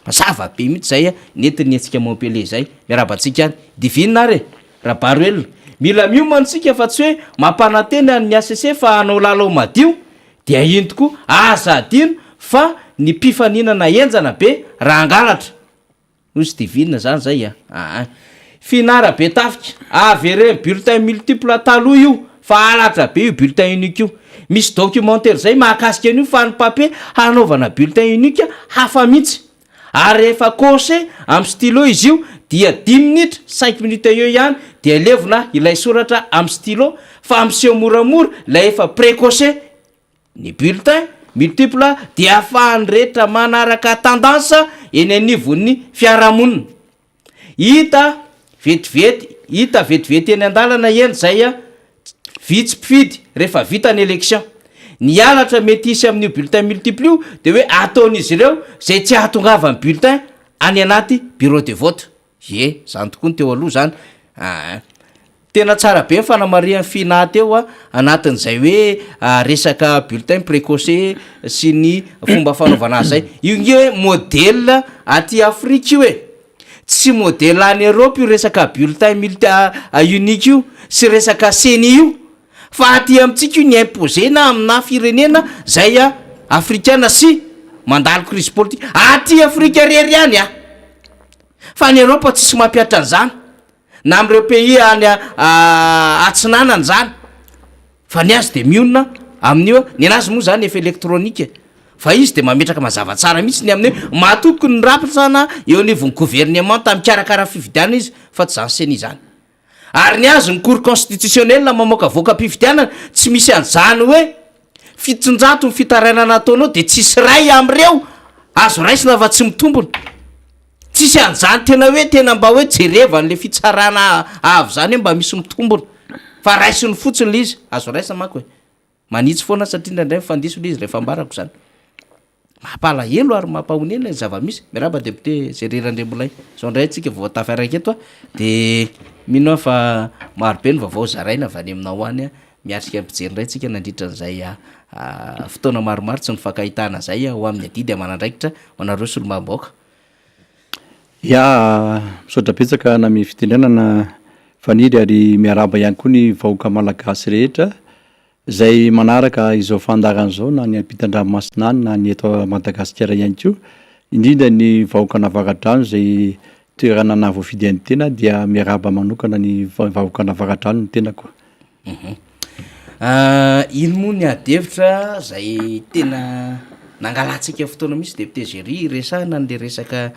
Mazava be mihitsy zay nentin'ny hetsika Montpellier zay. Miarahaba antsika any. Divine ary e! Rabaroelina. Mila miomana isika fa tsy hoe mampanantena ny HCC fa hanao lalao madio dia iny tokoa. Aza adino fa ny mpifaninana henjana be raha hangalatra. Hoy Divine zany zay a! Aa. Finara be tafika. Avereno bulletin multiple taloha io fa halatra be io bulletin unique io. Misy documentaire zay mahakasika an'io fa ny papier hanaovana bulletin unique hafa mihitsy. Ary rehefa cocher amin'ny stylo izy io dia dimy minitra, cinq minutes eo ihany dia levona ilay soratra amin'ny stylo fa miseho moramora ilay efa pre-cocher. Ny bulletin multiple dia ahafahan'ny rehetra manaraka tendance eny anivon'ny fiarahamonina. Hita vetivety, hita vetivety eny an-dalana eny izay vitsy mpifidy rehefa vita ny election. Ny halatra mety hisy amin'io bulletin multiple io dia hoe ataon'izy ireo izay tsy hahatongavan'ny bulletin any anaty bureau de vote. Ie, zany tokoa ny teo aloha zany aa. Tena tsara be ny fanamarihan'i Fina teo a, anatin'izay hoe resaka bulletin précoce sy ny fomba fanaovana azy zay. Io nge hoe modèle aty Afrika io e, tsy modèle any Europe io resaka bulletin multi unique io sy resaka ceni io fa aty amintsika io ni-imposer-na aminà firenena zay afrikana sy mandalo crise politique, aty Afrika rery ihany a. Fa any Europe tsisy mampihatra an'izany, na amin'ireo pays any atsinanana izany, fa ny azy de mionona amin'io, ny anazy moa zany efa électronique e, fa izy de mametraka mazava tsara mihitsy ny amin'ny hoe matoky ny rantsana eo anivon'ny gouvernemanta mikarakara fifidianana izy fa tsy zany ceni zany. Ary ny azy ny cour constitutionnelle mamoaka voka-pifidianana, tsy misy an'izany hoe 700 ny fitarainana ataonao de tsisy iray amin'ireo azo raisina fa tsy mitombina. Tsisy an'izany tena hoe tena mba hoe jereva an'le fitsarana avo zany hoe mba misy mitombina fa raisiny fotsiny le izy, azo raisina manko e. Manitsy foana satria indraindray mifandiso le izy rehefa ambarako zany. Mampalahelo ary mampahonena ny zava-misy. Miarahaba député Jerry Randriambolay. Zao indray tsika vao tafiaraka eto a, de mino aho fa maro be ny vaovao zaraina avy any aminao any a, miatrika mpijery indray tsika nandritra an'izay fotoana maromaro tsy nifankahitana zay ho amin'ny adidy aman'andraikitra ho anareo solombavambahoaka. Ya, misaotra betsaka name fitenenana Faniry ary miarahaba ihany koa ny vahoaka malagasy rehetra izay manaraka izao fandaharana izao na ny ampitan-dranomasina any na ny eto Madagasikara ihany koa, indrindra ny vahoakan'Avaradrano izay toerana nahavoafidy an'ny tena dia miarahaba manokana ny vahoakan'Avaradrano ny tenako. Ino moa ny ady hevitra zay tena nangalantsika fotoana mihitsy député Jerry hiresahana an'le resaka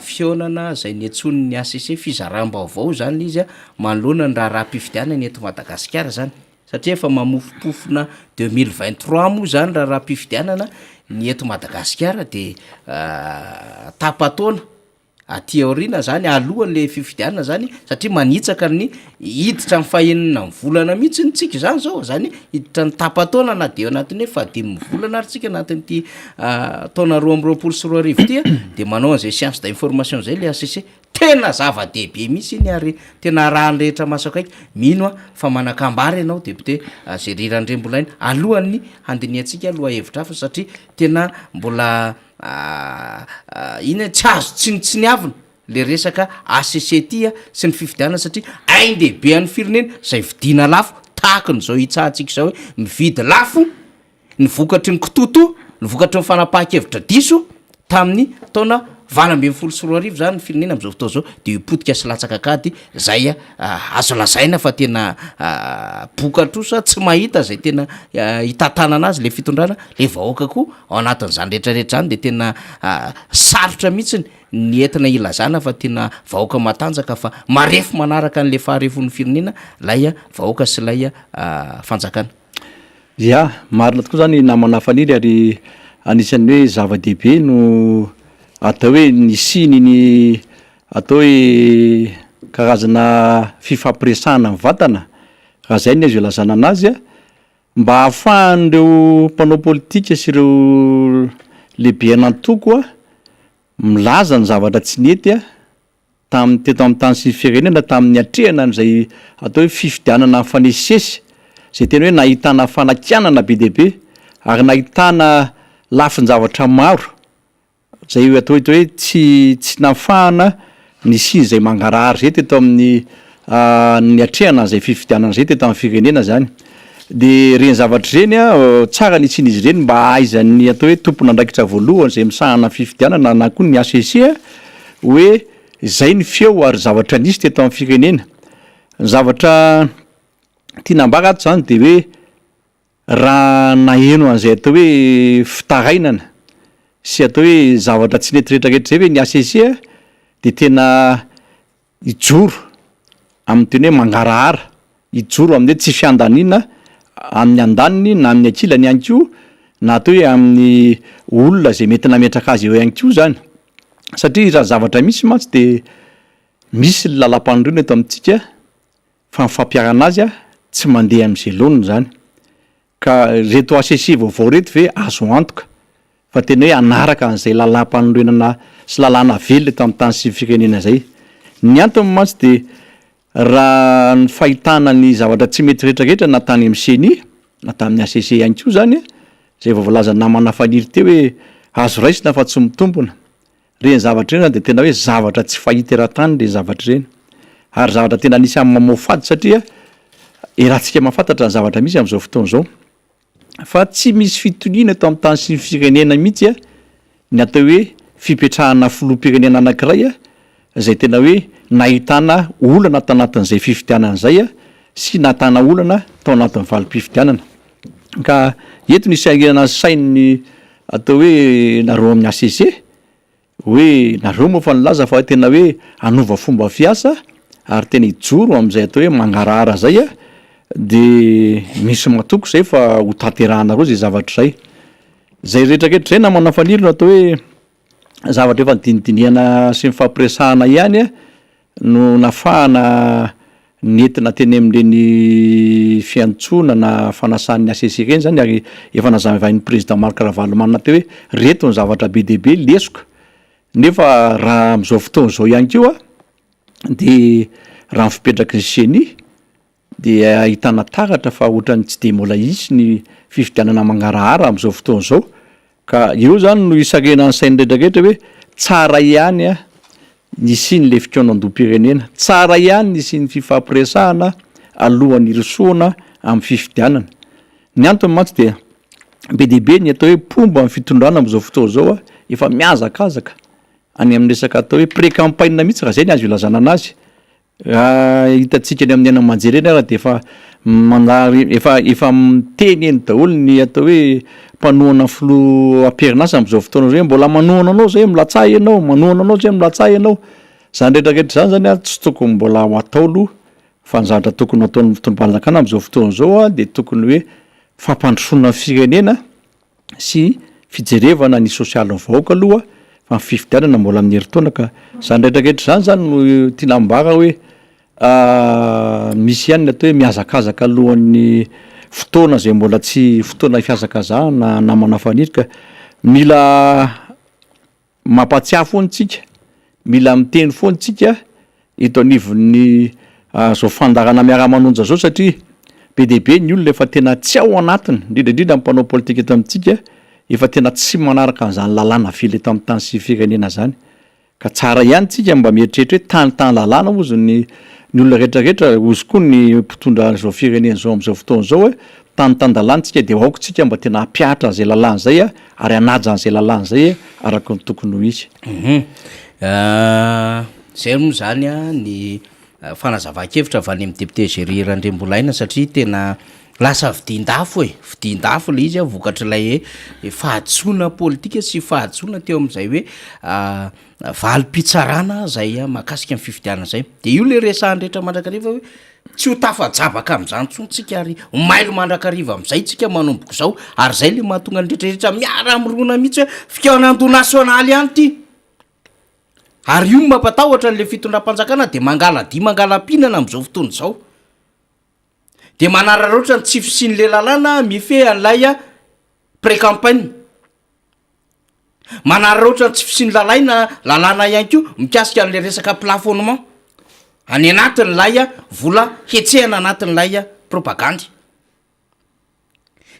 fihaonana zay niantsoan'ny HCC fizaram-baovao zany le izy a manoloana ny raharaham-pifidianana eto Madagasikara zany satria efa mamofompofona 2023 moa zany raharaham-pifidianana ny eto Madagasikara de tapa-taona Aty aoriana zany, alohan'le fifidianana zany satria manitsaka ny hiditra amin'ny fahenina ny volana mihitsy tsika zany zao, zany hoe hiditra ny tapa-taona na de eo anatin'ny hoe fahadimin'ny volana ary tsika anatin'ity taona 2022 ity a, de manao an'zay séance d'information zay le HCC. Tena zava-dehibe mihitsy iny ary tena arahan'ny rehetra maso akaiky. Mino aho fa manan-kambara ianao député Jerry Randriambolaina alohan'ny handinihantsika lohahevitra hafa satria tena mbola ina e, tsy azo tsinontsiniavina le resaka HCC ty sy ny fifidianana satria ain-dehibe an'ny firenena izay vidiana lafo tahaka an'izao hitsahantsika izao hoe mividy lafo ny vokatry ny kitoatoa, ny vokatry ny fanapahan-kevitra diso tamin'ny taona 2018 izany ny firenena amin'izao fotoana izao dia io potika sy latsaka an-kady izay azo lazaina fa tena boka trosa tsy mahita izay tena hitantanana azy ilay fitondrana, ilay vahoaka koa ao anatin'izany rehetra rehetra izany dia tena sarotra mihitsy ny entina hilazana fa tena vahoaka matanjaka fa marefo manaraka an'ilay faharefon'ny firenena ilay vahoaka sy ilay fanjakana. Ya, marina tokoa zany namana Faniry ary anisan'ny hoe zava-dehibe no atao hoe nisian'iny atao hoe karazana fifampiresahana mivantana raha zay ny azo ilazana anazy a, mba ahafahan'ireo mpanao politika sy ireo lehiben'antoko a milaza ny zavatra tsy nety a tamin'ny teto amin'ny tany sy ny firenena tamin'ny niatrehana an'izay atao hoe fifidianana nifanesisesy, izay tena hoe nahitana fanakianana be dia be ary nahitana lafin-javatra maro izay atao hoe tsy tsy nahafahana nisian'izay mangarahara izay teto amin'ny niatrehana an'izay fifidianana izay teto amin'ny firenena izany. Dia ireny zavatra ireny an, tsara ny hisian'izy ireny mba hahaizan'ny atao hoe tompon'andraikitra voalohany izay misahana ny fifidianana na koa ny HCC hoe izay ny feo ary zavatra nisy teto amin'ny firenena. Ny zavatra tiana ambara ato izany dia hoe raha naheno an'izay atao hoe fitarainana sy atao hoe zavatra tsy nety rehetrarehetra izay ve ny HCC dia tena hijoro amin'ny teny hoe mangarahara, hijoro amin'ny hoe tsy fiandaniana amin'ny andaniny na amin'ny ankilany ihany koa na atao hoe amin'ny olona izay mety nametraka azy eo ihany koa izany. Satria raha zavatra misy mantsy dia misy ny lalam-panorenana eto amintsika fa ny fampiharana azy tsy mandeha amin'izay laoniny izany. Ka ireto HCC vaovao ireto ve azo antoka fa tena hoe hanaraka an'izay lalàm-panorenana sy lalàna velona eto amin'ny tany sy ny firenena izay? Ny antony mantsy dia raha ny fahitana ny zavatra tsy mety rehetra rehetra na tany amin'ny ceni na tamin'ny HCC ihany koa izany izay vao voalazan'ny namana Faniry teo hoe azo raisina fa tsy mitombina. Ireny zavatra ireny zany dia tena hoe zavatra tsy fahita eran-tany ireny zavatra ireny. Ary zavatra tena anisan'ny mamoafady satria iarahantsika mahafantatra ny zavatra misy amin'izao fotoana izao. Fa tsy misy fitoniana eto amin'ny tany sy ny firenena mihitsy ny atao hoe fipetrahana filoham-pirenena anankiray izay tena hoe nahitana olana tanatin'izay fifidianana izay sy nahitana olana tao anatin'ny valim-pifidianana. Ka eto no isairana ny sain'ny atao hoe nareo amin'ny HCC hoe nareo moa efa nilaza fa tena hoe hanova fomba fiasa ary tena hijoro amin'izay atao hoe mangarahara izay de misy matoky izay fa ho tanterahanareo izay zavatra izay. Izay rehetra rehetra izay namana Faniry no atao hoe zavatra efa nodinidinihana sy nifampiresahana ihany no nafahana nentina teny amin'ireny fiantsoana na fanasan'ny HCC ireny zany ary efa nazavain'ny président Marc Ravalomanana teo hoe reto ny zavatra be dia be lesoka nefa raha amin'izao fotoana izao ihany koa dia raha ny fipetraky ny ceni dia ahitana taratra fa ohatran'ny tsy dia mbola hisy ny fifidianana mangarahara amin'izao fotoana izao ka eo zany no hisarihana ny sain'ny rehetra rehetra hoe tsara ihany a ny hisian'ilay fikaonandoham-pirenena, tsara ihany ny hisian'ny fifampiresahana alohan'ny hirosoana amin'ny fifidianana. Ny antony mantsy dia be dia be ny atao hoe mpomba ny fitondrana amin'izao fotoana izao a, efa mihazakazaka any amin'ny resaka atao hoe pré-campagne mihitsy raha izay ny azo ilazana anazy. Raha hitantsika eny amin'ny haino aman-jery eny ara dia efa manary efa efa miteny eny daholo ny atao hoe mpanohana ny filoha am-perinasa amin'izao fotoana izao hoe mbola manohana anao izay milatsaha ianao, manohana anao izay milatsaha ianao. Izany rehetra rehetra izany zany an tsy tokony mbola ho atao aloha fa ny zavatra tokony ho ataon'ny fitondram-panjakana amin'izao fotoana izao an dia tokony hoe fampandrosoana ny firenena sy fijerevana ny sosialin'ny vahoaka aloha fa ny fifidianana mbola amin'ny herintaona ka izany rehetra rehetra izany zany no tiana ambara hoe misy ihany ny atao hoe mihazakazaka alohan'ny fotoana izay mbola tsy fotoana fihazakazahana namana Faniry ka mila Mampahatsiahy foana isika. mila miteny foana tsika eto anivon'ny zao fandaharana miara-manonja zao satria be dia be ny olona efa tena tsy ao anatiny, indrindra indrindra ny mpanao politika eto amintsika efa tena tsy manaraka an'izany lalàna velona eto amin'ny tany sy firenena zany. Ka tsara ihany tsika mba mieritreritra hoe tany tany lalàna hozy ny ny olona rehetra rehetra hozy koa ny mpitondra an'izao firenena izao amin'izao fotoana izao hoe tany tan-dalàna tsika dia aoka tsika mba tena hampihatra an'izay lalàna izay ary hanaja an'izay lalàna izay araka ny tokony ho izy. Zay moa zany ny fanazavan-kevitra avy any amin'ny député Jerry Randriambolaina satria tena lasa vidian-dafo e, vidian-dafo le izy a vokatr'ilay hoe fahadisoana politika sy fahadisoana teo amin'izay hoe valim-pitsarana zay mahakasika ny fifidianana zay, de io le resahany rehetra mandrakariva hoe tsy ho tafajabaka amin'izany intsony tsika ary ho mailo mandrakariva amin'izay tsika manomboka izao ary zay le mahatonga ny rehetrarehetra miara-mirona mihitsy hoe fikaonandoha nasionaly ihany ity. Ary io no mampatahotra an'ilay fitondram-panjakana dia mangala-dia mangala-pihinana amin'izao fotoana izao. Dia manararaotra ny tsy fisian'ilay lalàna mifehy an'ilay pré-campagne. Manararaotra ny tsy fisian'ny lalaina lalàna ihany koa mikasika an'ilay resaka plafonnement any anatin'ilay vola hetsehana anatin'ilay propagandy.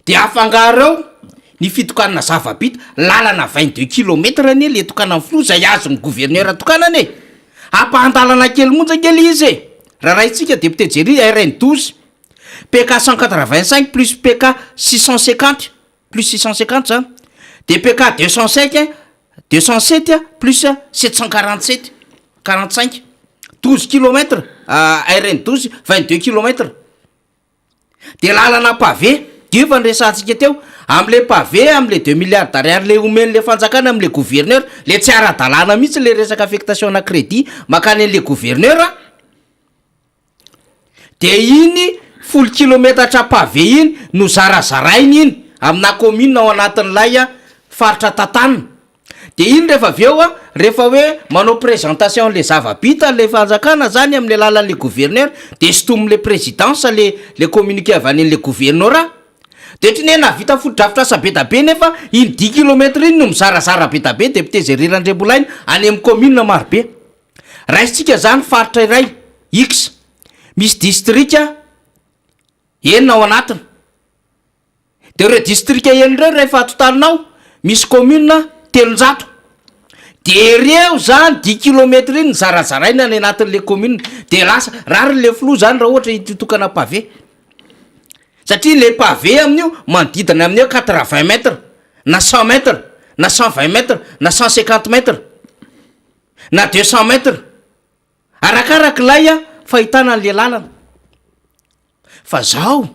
De afangaro eo ny fitokanana zava-bita, lalana 22 kilomètre anie le tokanan'ny filoha zay azon'ny gouverneur tokanana e! Ampahan-dalana kely monja ange le izy e! Raha raintsika député Jerry RN 12, PK 185 plus PK 650 plus 650 zany, de PK 205 207 plus 747 45, 12 kilomètre RN 12 22 kilomètre. De lalana pavé, io efa niresahantsika teo, amle pavé amle deux milliards d'ariary le omenle fanjakana amle gouverneur, le tsy ara-dalàna mihitsy le resaka affectation ana crédit makany anle gouverneur a, de iny folo kilometatra pavé iny no zarazarainy iny amina commune ao anatin'ilay faritra tantanina. De iny rehefa avy eo a, rehefa hoe manao présentation an'le zava-bita le fanjakana zany amin'ny alalan'le gouverneur de sintomin'le présidence le le communiqué avy any an'le gouvernorat, de ohatran'ny hoe nahavita fotodrafitrasa be da be nefa iny dix kilomètre iny no mizarazara be da be député Zerry Randriambolaina any amin'ny commune maro be. Raisintsika zany faritra iray X, misy distrika enina ao anatiny. De ireo distrika enina ireo rehefa atotalinao misy commune 300 de ireo zany dix kilomètre iny zarazaraina any anatin'le commune de lasa rariny le filoha zany raha ohatra hitotokana pavé satria le pavé amin'io manodidina amin'ny eo quatre vingt mètres na cent mètres na 120 mètres na 150 mètres na 200 mètres Arakarak'ilay fahitana an'le lalana. Fa zao,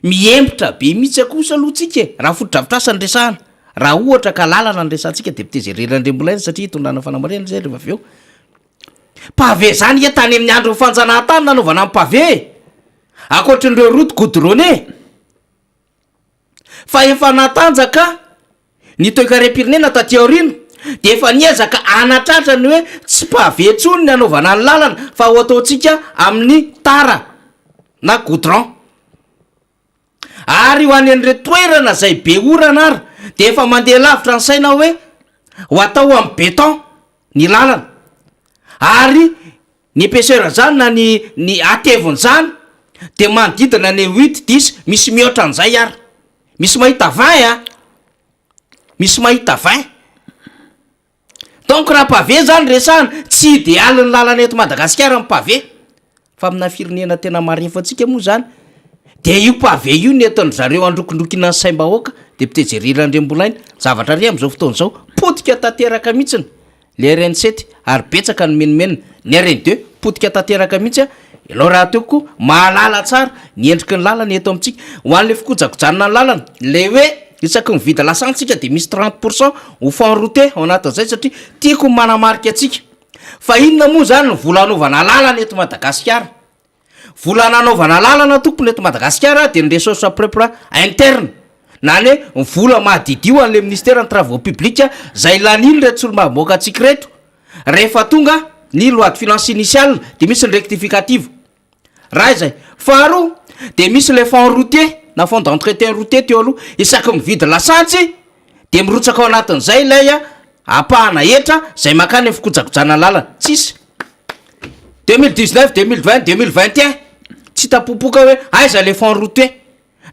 mihemotra be mihitsy kosa aloha tsika e, raha fotodrafitrasa no resahana. Raha ohatra ka lalana no resahantsika député Zerry Randriambolaina satria hitondrana fanamarihana zay rehefa avy eo. Pavé zany nge tany amin'ny andron'ny fanjanahantany nanaovana ny pavé e! Ankoatrin'ireo route goudronnée. Fa efa natanjaka ny toekarem-pirenena taty aoriana dia efa niezaka hanatratra ny hoe tsy pavé intsony ny hanaovana ny lalana fa ho ataontsika amin'ny tara na goudron. Ary ho any an'ireo toerana izay be orana ary dia efa mandeha lavitra ny saina hoe ho atao amin'ny béton ny lalana. Ary Ny épaisseur zany na ny ny hatevon'izany de manodidina ny huit, dix, misy mihoatra an'izay ary. Misy mahita 20 a! Misy mahita 20. Donc raha pavé zany resahana, tsy idéal ny lalana eto Madagasikara ny pavé. Fa amina firenena tena marefo antsika moa zany de io pavé io no entin-dry zareo androkindrokina ny saim-bahoaka, député Jerry Randriambolaina, zavatra re am'zao fotoana zao, potika tanteraka mihitsiny. Le RN sept ary betsaka ny menomenona, ny RN deux potika tanteraka mihitsy a, ianao rahateo koa mahalala tsara ny endriky ny lalana eto amintsika, ho an'le fikojakojanona ny lalana, le hoe isaky ny mividy lasantsy tsika de misy 30 pour cent ho fonds routier ao anatin'izay satria tiako ny manamarika antsika fa inona moa zany ny vola anaovana lalana eto Madagasikara? Vola nanaovana lalana tompony eto Madagasikara dia ny ressources propres internes na ny hoe ny vola mahadidio an'ilay minisiteran'ny travaux publics izay lanian'ireto solombavambahoaka antsika ireto rehefa tonga ny loi de finances initiale dia misy ny rectificative raha izay. Faharoa dia misy ilay fonds routier na fonds d'entretien routier teo aloha isaky mividy lasantsy dia mirotsaka ao anatin'izay ilay. Ampahana hetra izay mankany amin'ny fikojakojana lalana. Tsisy. 2019, 2020, 2021 tsy hita popoka hoe aiza le fonds routier.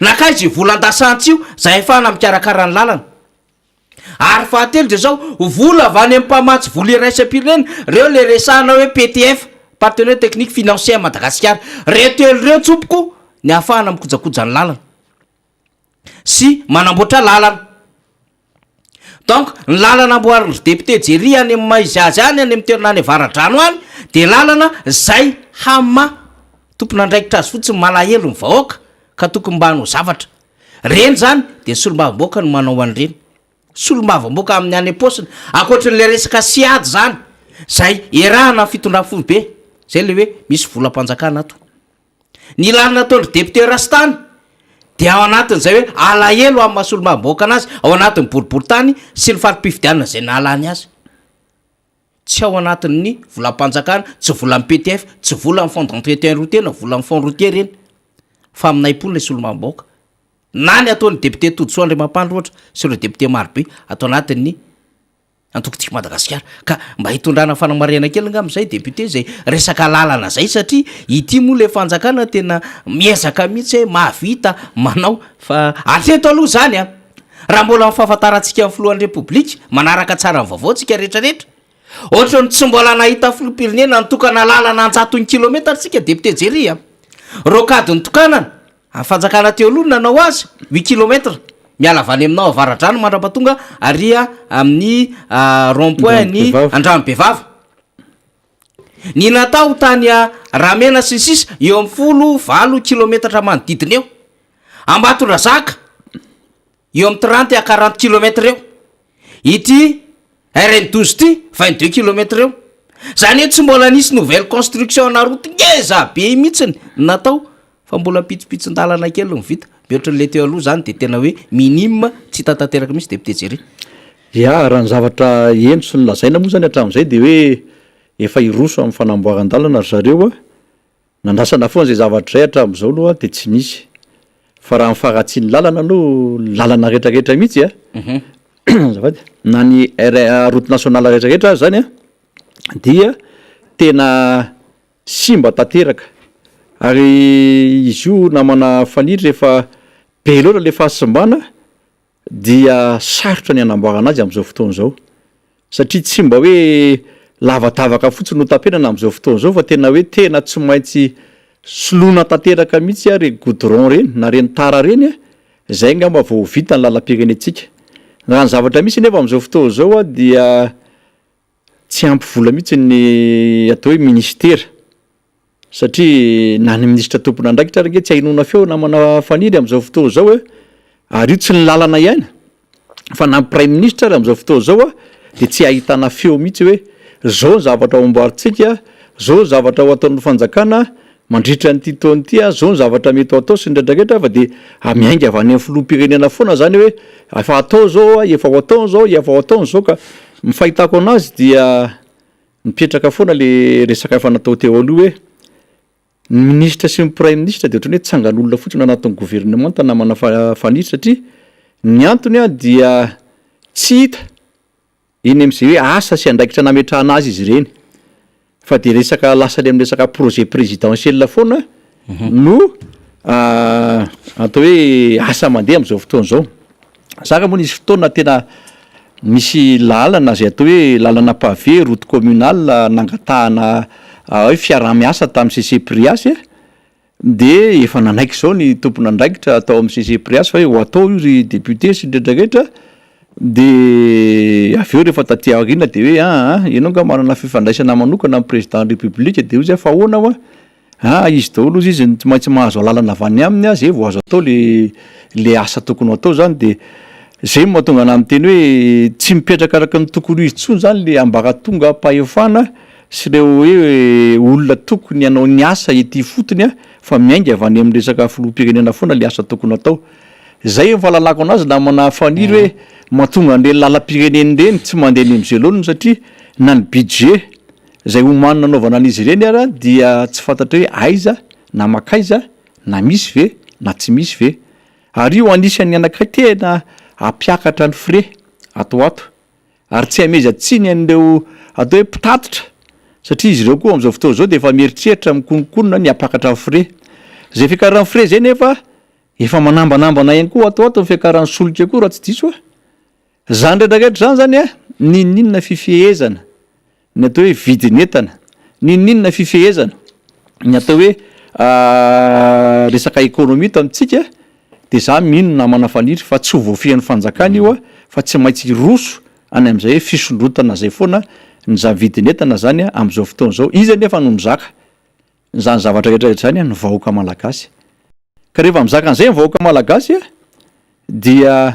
Nankaiza io vola an-dasantsy io izay ahafahana mikarakara ny lalana. Ary fahatelo dia izao, vola avy any amin'ny mpamatsy vola iraisam-pirenena, ireo le resahana hoe PTF, Partenaire Technique Financier à Madagascar. Ireo telo ireo tompoko ny ahafahana mikojakoja ny lalana sy manamboatra lalana. Donc ny lalana amboarin-dry député Jerry any amin'ny maha izy azy any, any amin'ny toerana any Avaradrano any dia lalana zay hama tompon'andraikitra azy fotsiny malahelo ny vahoaka ka tokony mba hanao zavatra. Reny zany dia solombavambahoaka no manao an'ireny. Solombavambahoaka amin'ny any am-paosiny. Ankoatran'ilay resaka SIAD zany zay iarahana amin'ny fitondran'ny foibe, zay le hoe misy volam-panjakana ato. Ny lalana ataon-dry député Rastany dia ao anatin'izay hoe alahelo amin'ny maha solombavambahoaka anazy, ao anatin'ny boriborintany sy ny fari-pifidianana izay nahalany azy. Tsy ao anatin'ny volam-panjakana, tsy volan'ny PTF, tsy volan'ny fonds d'entretien routier na volan'ny fonds routier ireny fa aminay mponina ilay solombavambahoaka. Na ny ataon'ny député Todisoa Andriamampandry ohatra sy ireo député marobe ato anatin'ny Antoko Tiako Madagasikara. Ka mba hitondrana fanamarihana kely angamba izay député izay resaka lalana izay satria ity moa ilay fanjakana tena miezaka mihitsy hoe mahavita manao fa hatreto aloha izany an! Raha mbola ny fahafantarantsika ny filohan'ny Repoblika, manaraka tsara ny vaovao tsika rehetra rehetra. Ohatran'ny tsy mbola nahita filoham-pirenena nitokana lalana an-jatony kilometatra tsika député Jerry a! Rocade nitokanana, Ny fanjakana teo aloha no nanao azy, huit kilomètres, miala avy any aminao Avaradrano mandrapatonga ary amin'ny rond point ny Andranobevava. Ny natao tany Ramena sy ny sisa eo amin'ny folo valo kilometatra manodidina eo. Ambatondrazaka eo amin'ny trente à quarante kilomètres eo. Ity RN 12 ity 22 kilomètres eo. Zany hoe tsy mbola nisy nouvelle construction ana route ngeza be mihitsiny natao fa mbola pitsopitson-dalana kely no vita. Mihoatra an'ilay teo aloha zany de tena hoe minime tsy hita tanteraka mihitsy député Jerry. Ya, raha ny zavatra heno sy nolazaina moa zany hatramin'izay dia hoe efa hiroso amin'ny fanamboaran-dalana ry zareo a. Nandrasana foana izay zavatra izay hatramin'izao aloha dia tsy nisy. Fa raha ny faharatsian'ny lalana aloha, ny lalana rehetra rehetra mihitsy a, azafady, na ny R route nationale rehetra rehetra aza zany a, dia tena simba tanteraka. Ary izy io namana Faniry rehefa be loatra le fahasimbana dia sarotra ny hanamboarana azy amin'izao fotoana izao satria tsy mba hoe lavadavaka fotsiny no tapenana amin'izao fotoana izao fa tena hoe tena tsy maintsy soloina tanteraka mihitsy ary goudron ireny na ireny tara ireny izay angamba vao ho vita ny lalam-pirenentsika. Raha ny zavatra misy anefa amin'izao fotoana izao dia tsy ampy vola mihitsy ny atao hoe minisitera satria na ny minisitra tompon'andraikitra ary ange tsy ahenoana feo namana Faniry amin'izao fotoana izao e, ary io tsy ny lalana ihany fa na ny praiminisitra ary amin'izao fotoana izao a dia tsy ahitana feo mihitsy hoe zao ny zavatra ho amboarintsika, zao ny zavatra ho ataon'ny fanjakana mandritra an'ity taona ity a, zao ny zavatra mety ho atao sy ny rehetra rehetra fa dia miainga avy any amin'ny filoham-pirenena foana zany hoe efa atao zao a, efa ho atao zao, efa ho atao zao ka ny fahitako anazy dia Mipetraka foana le resaka efa natao teo aloha hoe ny minisitra sy ny praiminisitra dia ohatran'ny hoe tsangan'olona fotsiny ao anatin'ny governemanta namana Faniry satria ny antony dia tsy hita eny amin'izay hoe asa sy andraikitra nametrahana azy izy ireny fa dia resaka lasa any amin'ny resaka projet présidentiel foana no atao hoe asa mandeha amin'izao fotoana izao. Zara moa nisy fotoana tena nisy lalana izay atao hoe lalana pavé, route communale nangatahana hoe fiaraha-miasa tamin'ny CCPRIAS dia efa nanaiky izao ny tompon'andraikitra tao amin'ny CCPRIAS fa hoe ho atao io ry député sy ny rehetra rehetra dia avy eo rehefa taty aoriana dia hoe aa ianao angaha manana fifandraisana manokana amin'ny président ny république dia hoy izy fa ahoana hoa Ah izy daholo ozy izy no tsy maintsy mahazo alalana avy any aminy ah zay vao azo atao le le asa tokony ho atao zany de zay no mahatonga anah miteny hoe tsy mipetraka araka ny tokony ho izy tsony zany le ambaratongam-pahefana sy ireo hoe olona tokony hanao ny asa ety ifotony ah fa miainga avy any amin'ny resaka filoham-pirenena foana le asa tokony atao. Zay ny fahalalako anazy namana Faniry hoe mahatonga an'ireny lalam-pirenena ireny tsy mandeha any amin'izay laoniny satria na ny budget Izay omanina anaovana an'izy ireny ara dia tsy fantatra hoe aiza na makaiza na misy ve na tsy misy ve. Ary io anisan'ny anankiray tena hampiakatra ny frais ato ho ato. Ary tsy hamehezan-tsiny an'ireo atao hoe mpitatitra satria izy ireo koa amin'izao fotoana izao dia efa mieritreritra mikononkonona ny hampakatra ny frais. Izay fiakaran'ny frais izay nefa efa manambanambana ihany koa ato ho ato ny fiakaran'ny solika koa raha tsy diso aho. Izany rehetra rehetra izany izany an, n'inon'inona fifehezana ny atao hoe vidin'entana, n'inon'inona fifehezana ny atao hoe resaka économie eto amintsika dia za mino namana Faniry fa tsy ho voafehin'ny fanjakana io fa tsy maintsy hiroso any amin'izay hoe fisondrotana izay foana ny za vidin'entana zany amin'izao fotoana izao. Iza anefa no mizaka izany zavatra rehetra rehetra izany? Ny vahoaka malagasy. Ka rehefa mizaka an'izay ny vahoaka malagasy dia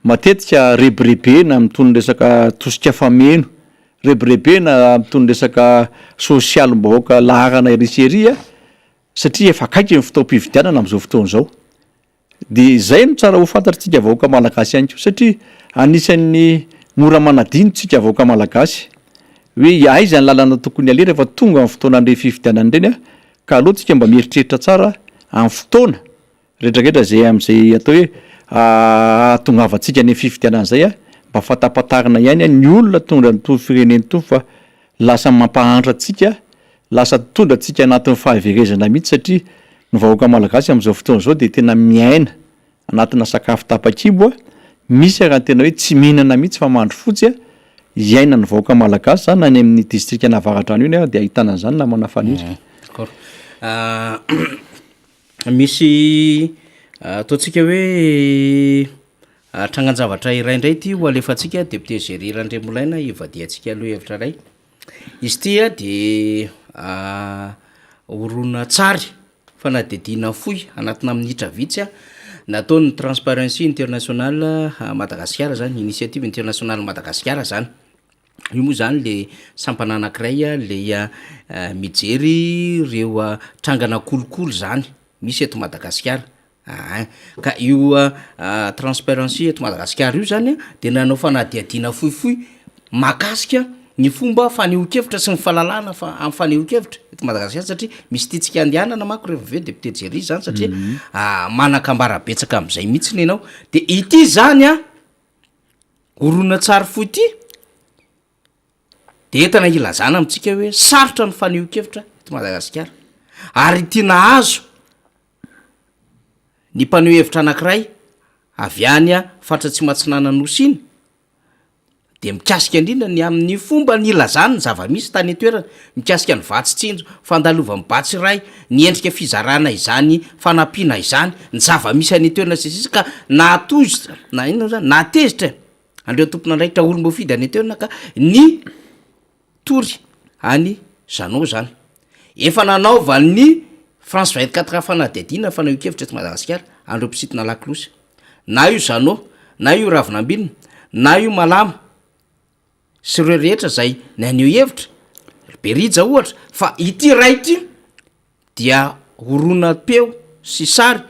matetika rebirebena amin'itony resaka tosika fameno, rebirebena amin'itony resaka sosialim-bahoaka laharana ery sy ery satria efa akaiky ny fotoam-pifidianana amin'izao fotoana izao. Dia izay no tsara ho fantatr'tsika vahoaka malagasy ihany koa satria anisan'ny mora manadino tsika vahoaka malagasy hoe aiza ny lalana tokony aleha rehefa tonga ny fotoanan'ireny fifidianana ireny ka aleo tsika mba mieritreritra tsara amin'ny fotoana rehetrarehetra izay amin'izay atao hoe ahatongavantsika any amin'ny fifidianana izay mba fantapantarina ihany ny olona tondra an'itony firenena itony fa lasa mampahantra antsika lasa mitondra antsika anatin'ny fahaverezana mihitsy satria ny vahoaka malagasy amin'izao fotoana izao dia tena miaina anatina sakafo tapa-kibo a, misy ary ny tena hoe tsy mihinana mihitsy fa mandry fotsy a, iainan'ny vahoaka malagasy izany any amin'ny distrikan'Avaradrano iny dia ahitana an'izany namana Faniry. D'accord. Misy ataontsika hoe trangan-javatra iray indray ity ho alefantsika député Jerry Randriamolaina hivadihantsika lohahevitra iray. Izy ity a de horonantsary fanadihadiana fohy anatina minitra vitsy a, nataon'ny Transparency International Madagasikara zany, Initiative International Madagasikara zany, io moa zany le sampana anakiray le mijery ireo trangana kolikoly zany misy eto Madagasikara. Aa ka io transparency eto Madagasikara io zany a de nanao fanadihadiana fohifohy mahakasika ny fomba fanehoan-kevitra sy ny fahalalahana fa- am'fanehoan-kevitra eto Madagasikara satria misy tiantsika andehanana manko rehefa avy eo député Jerry zany satria manan-kambara betsaka am'zay mihitsiny ianao, de ity zany a horonantsary fohy ity de entana ilazana amintsika hoe sarotra ny fanehoan-kevitra eto Madagasikara ary ity nahazo Ny mpaneho hevitra anankiray avy any faritra Atsimo Atsinanana Nosy iny dia mikasika indrindra ny amin'ny fomba nilazany ny zava-misy tany an-toerana mikasika ny vatsy tsinjo, fandalovan'ny batsy iray, ny endrika fizarana izany fanampiana izany, ny zava-misy any an-toerana sy ny sisa ka nahatohitra na inona moa zany nahatezitra e an'ireo tompon'andraikitra olom-boafidy any an-toerana ka ny Tory any Jeannot zany. Efa nanaovan'ny France 24 fanadihadiana fanehoan-kevitra eto Madagasikara an'ireo mpisintona lakolosy. Na io Jeannot, na io Ravinambinina, na io Malama sy ireo rehetra izay naneho hevitra, ry Berija ohatra, fa ity iray ity dia horonam-peo sy sary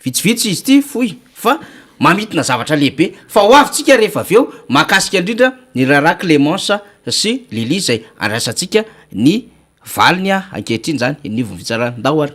vitsivitsy izy ity fohy fa mamintina zavatra lehibe fa ho avy tsika rehefa avy eo mahakasika indrindra ny raharaha Clémence sy Lily izay andraisantsika ny valiny ankehitriny izany eny anivon'ny fitsarana. Ndao ary.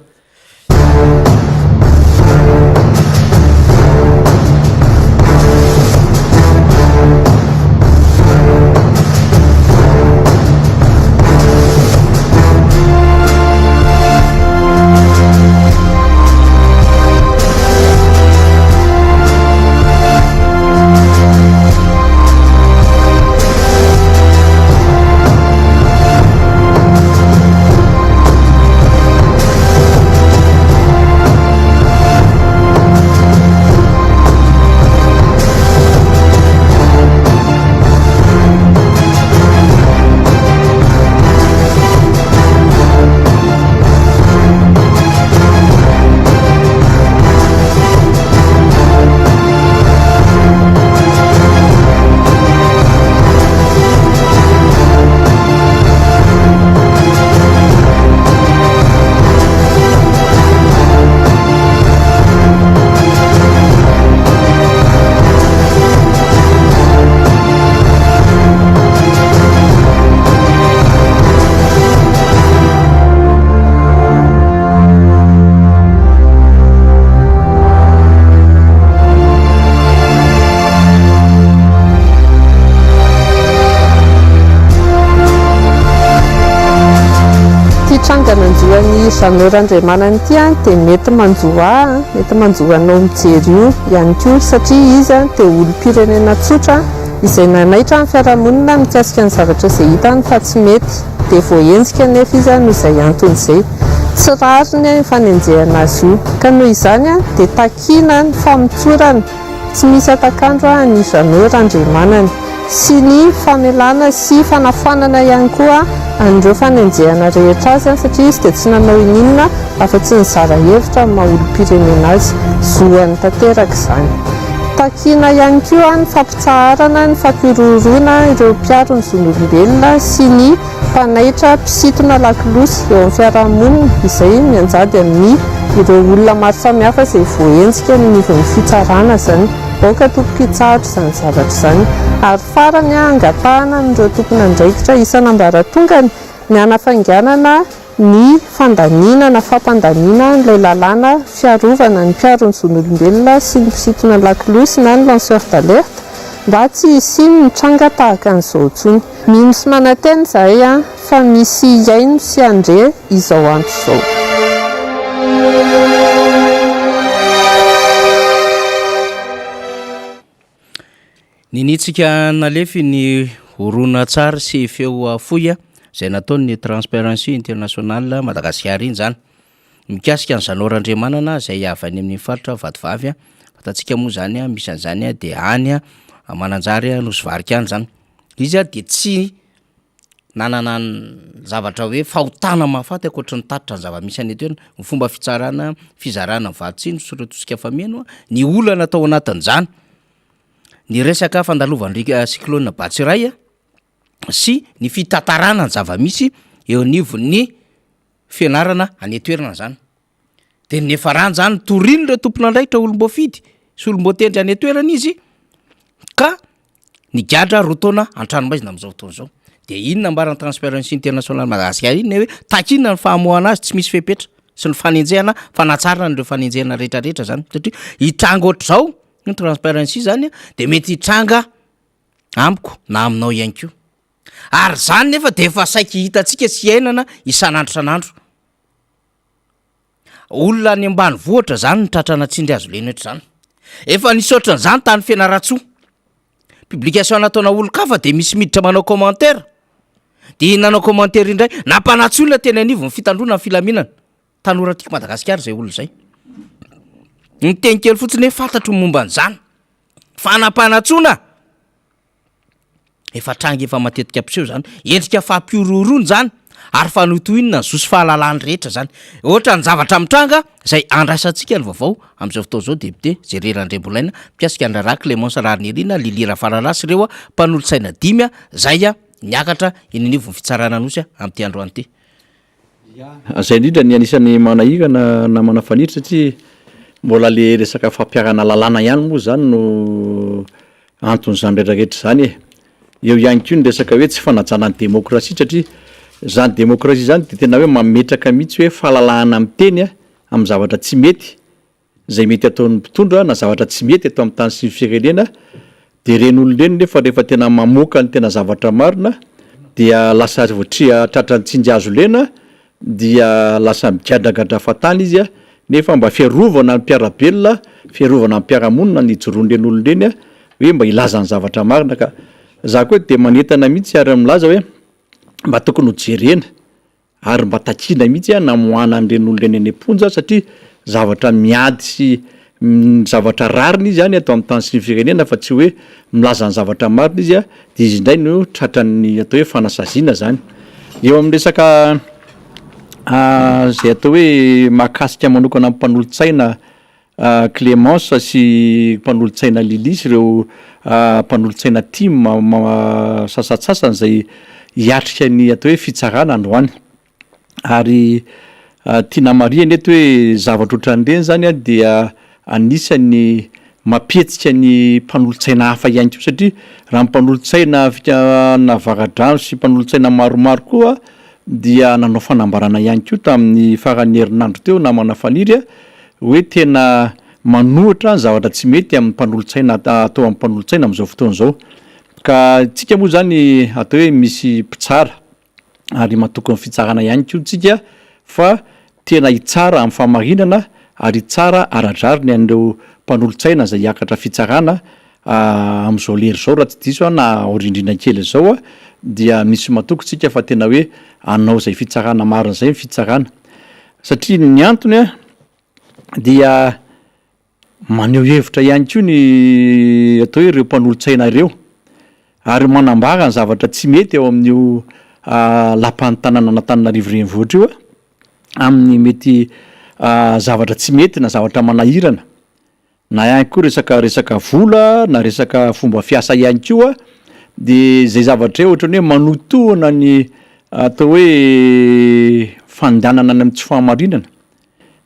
Jeannot Randriamanana ity dia mety manjo ahy, mety manjo anao mijery io ihany koa satria izy dia olom-pirenena tsotra izay nanaitra ny fiarahamonina mikasika ny zavatra izay hitany fa tsy mety dia voahenjika anefa izy noho izay antony izay. Tsy rariny ny fanenjehana azy io ka noho izany dia takiana ny famotsorana Tsy misy hatak'andro an'i Jeannot Randriamanana sy ny famelana sy fanafoanana ihany koa an'ireo fanenjehana rehetra azy satria izy dia tsy nanao ininona afa-tsy nizara hevitra amin'ny maha olom-pirenena azy. Zoany tanteraka izany. Takiana ihany koa ny fampitsaharana ny fampihorohoroana ireo mpiaro ny zon'olombelona sy ny Mpanaitra mpisintona lakolosy eo amin'ny fiarahamonina izay mianjady amin'ny ireo olona maro samihafa izay voahenjika eny anivon'ny fitsarana izany. Aoka tompoko hitsahatra izany zavatra izany. Ary farany angatahana amin'ireo tompon'andraikitra isan'ambaratongany ny hanafainganana ny fandaniana na fampandaniana an'ilay lalàna fiarovana ny mpiaro ny zon'olombelona sy ny mpisintona lakolosy na ny lanceur d'alerte mba tsy hisian'ny tranga tahaka an'izao intsony. Mino sy manantena izahay fa misy hihaino sy handre izao antso izao. Niniantsika nalefy ny horonantsary sy feo fohy izay nataon'ny Transparency International Madagasikara iny izany. Mikasika an'i Jeannot Randriamanana izay avy any amin'ny faritra Vatovavy, fantatsika moa izany misy an'izany dia any Mananjary Nosy Varika any izany. Izy dia tsy nanana ny zavatra hoe fahotana mahafaty ankoatry ny tatitra ny zava-misy any an-toerana, ny fomba fitsarana, fizarana ny vatsy sy ireo tosika fameno, ny olana tao anatin'izany, ny resaka fandalovan'ny riaka cyclone Batsirai sy ny fitantarana ny zava-misy eo anivon'ny fianarana any an-toerana zany. De ny niafarany zany torian'ireo tompon'andraikitra olom-boafidy sy olom-boatendry any an-toerana izy ka nigadra roa taona an-tranomaizina amin'izao fotoana izao. De iny nambaran'ny Transparency International Madagasikara iny hoe takiana ny famoahana azy tsy misy fepetra sy ny fanenjehana fanatsarana an'ireo fanenjehana rehetrarehetra zany satria hitranga ohatr'izao ny Transparency zany de mety hitranga amiko na aminao ihany koa. Ary izany nefa dia efa saiky hitantsika sy iainana isan'andro isan'andro. Olona any ambanivohitra zany no tratrana tsindry hazo lena ohatr'izany. Efa nisy ohatran'izany tany Fianarantsoa. Publication nataona olon-kafa dia misy miditra manao commentaire. Dia nanao commentaire indray, nampanatsy olona teny anivon'ny fitandroana ny filaminana. Tanora tiako Madagasikara izay olona izay. Niteny kely fotsiny hoe fantatro ny momba an'izany. Fanampanantsoana! Efa tranga efa matetika mpiseho izany. Endrika fampihorohoroana izany ary fanohintohinana ny zo sy fahalalahany rehetra izany. Ohatra ny zavatra mitranga izay andraisantsika ny vaovao amin'izao fotoana izao député Jerry Randriambolaina mikasika ny raharaha Clémence Raharinirina, Lily Rafaralahy sy ireo mpanolotsaina dimy izay niakatra eny anivon'ny fitsarana Anosy amin'ity androany ity. Izay indrindra ny anisan'ny manahirana namana Fanilo satria mbola le resaka fampiharana lalàna ihany moa izany no anton'izany rehetra rehetra izany e. Eo ihany koa ny resaka hoe tsy fanajana ny demokrasia satria izany demokrasia izany dia tena hoe mametraka mihitsy hoe fahalalahana miteny amin'ny zavatra tsy mety izay mety ataon'ny mpitondra na zavatra tsy mety eto amin'ny tany sy ny firenena dia ireny olona ireny nefa rehefa tena mamoaka ny tena zavatra marina dia lasa voatria tratran'ny tsindry hazo lena dia lasa migadragadra fahatany izy nefa mba fiarovana ny mpiara-belona, fiarovana ny mpiara-monina ny ijoroan'ireny olona ireny hoe mba hilaza ny zavatra marina ka za koa dia manentana mihitsy ary milaza hoe mba tokony ho jerena Ary mba takiana mihitsy an namoahana an'ireny olona ireny any am-ponja satria zavatra miady sy zavatra rariny izy any ato amin'ny tany sy ny firenena fa tsy hoe milaza ny zavatra marina izy dia izy indray no tratran'ny atao hoe fanasaziana zany. Eo amin'ny resaka izay atao hoe mahakasika manokana ny mpanolotsaina Clémence sy mpanolotsaina Lily sy ireo mpanolotsaina tim sasantsasany izay hiatrika ny atao hoe fitsarana androany. Ary tiana marihana eto hoe zavatra ohatran'ireny izany dia anisan'ny mampihetsika ny mpanolotsaina hafa ihany koa satria raha ny mpanolotsaina fikana Avaradrano sy mpanolotsaina maromaro koa dia nanao fanambarana ihany koa tamin'ny faran'ny herinandro teo namana Faniry hoe tena manohitra ny zavatra tsy mety amin'ny mpanolotsaina atao amin'ny mpanolotsaina amin'izao fotoana izao. Ka tsika moa izany atao hoe misy mpitsara ary matoky ny fitsarana ihany koa tsika fa. tena hitsara amin'ny fahamarinana ary hitsara ara-drariny an'ireo mpanolotsaina izay hiakatra fitsarana amin'izao lera izao raha tsy diso aho na aoriandriana kely izao dia misy matoky tsika fa tena hoe hanao izay fitsarana marina izay ny fitsarana satria ny antony dia maneho hevitra ihany koa ny atao hoe ireo mpanolotsaina ireo ary manambara ny zavatra tsy mety ao amin'io lapan'ny tanànan'Antananarivo renivohitra io amin'ny mety zavatra tsy mety na zavatra manahirana na ihany koa resaka resaka vola na resaka fomba fiasa ihany koa de zay zavatra zay ohatran'ny hoe manotohana ny atao hoe fandehanana any amin'ny tsy fahamarinana